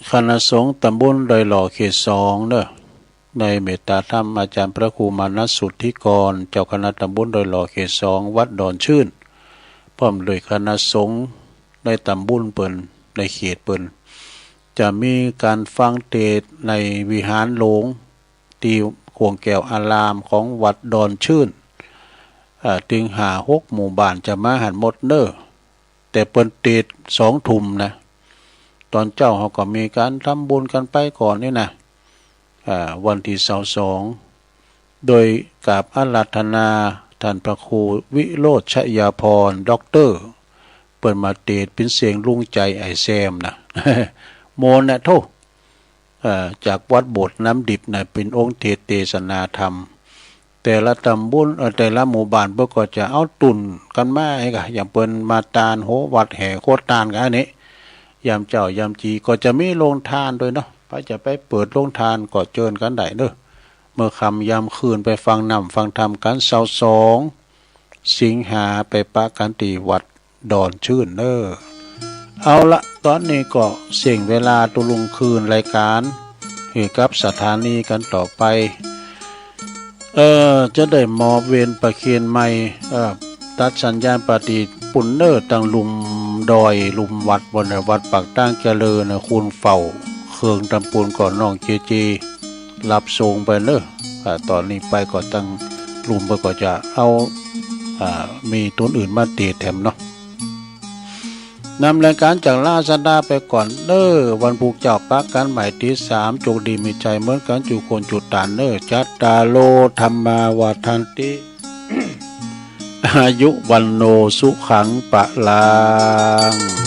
คณะสงฆ์ตำบลดอยหล่อเขตสองเนอะ ในเมตตาธรรมอาจารย์พระครูมานะสุทธิกร เจ้าคณะตำบลดอยหล่อเขตสอง วัดดอนชื่น พร้อมด้วยคณะสงฆ์ในตำบลเปิ้น ในเขตเปิ้น จะมีการฟังเตศน์ในวิหารหลวง ตี้ขวงแก้วอารามของวัดดอนชื่น อ่า ตึงห้าหกหมู่บ้านจะมาหั้นหมดเนอะ แต่เปิ้นเตศน์สองทุ่มนะ ตอนเจ๊าเฮาก็มีการทำบุญกันไปก่อนนี่นะ อ่า วันตี้ซาวสอง โดยกราบอาราธนาท่านพระครูวิโรจน์ชยาภรณ์ ด็อกเตอร์ เปิ้นมาเตศน์เป็นเสียงลุงใจไอ้แซมนะ โมนนะโธ่ เอ่อ จากวัดโบสถ์น้ำดิบนะ เป็นองค์เทศน์เทศนาธรรม แต่ละตำบล เอ่อ แต่ละหมู่บ้านเปิ้นก็จะเอาตุ๊นกันมาไอ้กะ อย่างเปิ้นมาตานโหวัดแห่โคตานกันอันนี้ ยามเจ๊ายามจีก็จะมีโรงทานด้วยเนาะ ใผจะไปเปิดโรงทานก็เจิญกันได้เนอะ เมื่อค่ำยามคืนไปฟังน้ำฟังธรรมกัน ซาวสอง สิงหาไปปะกันตี้วัดดอนชื่นเนอะ เอาละ ตอนนี้ก็เสี้ยงเวลาตุลุงคืนรายการหื้อกับสถานีกันต่อไป เอ่อ จะได้มอบเวรประเคนใหม่ เอ่อ ตัดสัญญาณไปตี้ปุ้นเนอะ ตังลุ่มดอยลุ่มวัดบ่อนน่ะ วัดปากตางเจริญน่ะ คุณเฝ้าเครื่องตำปูนก่อนน้องเจเจ รับส่งไปเนอะ อ่า ตอนนี้ไปก็ตังลุ่มไปก็จะเอา อ่า มีตุ๊นอื่นมาเตศน์แถมเนาะ นำรายการจากลาซาด้าไปก่อนเนอะ วันพุกเจ๊าปะกันใหม่ตี้สาม โจคดีมีชัยเหมือนกันจุคนจุตานเนอะ จัตตาโร ธัมมา วัฑฒันติ อายุ วัณโณ สุขัง พลัง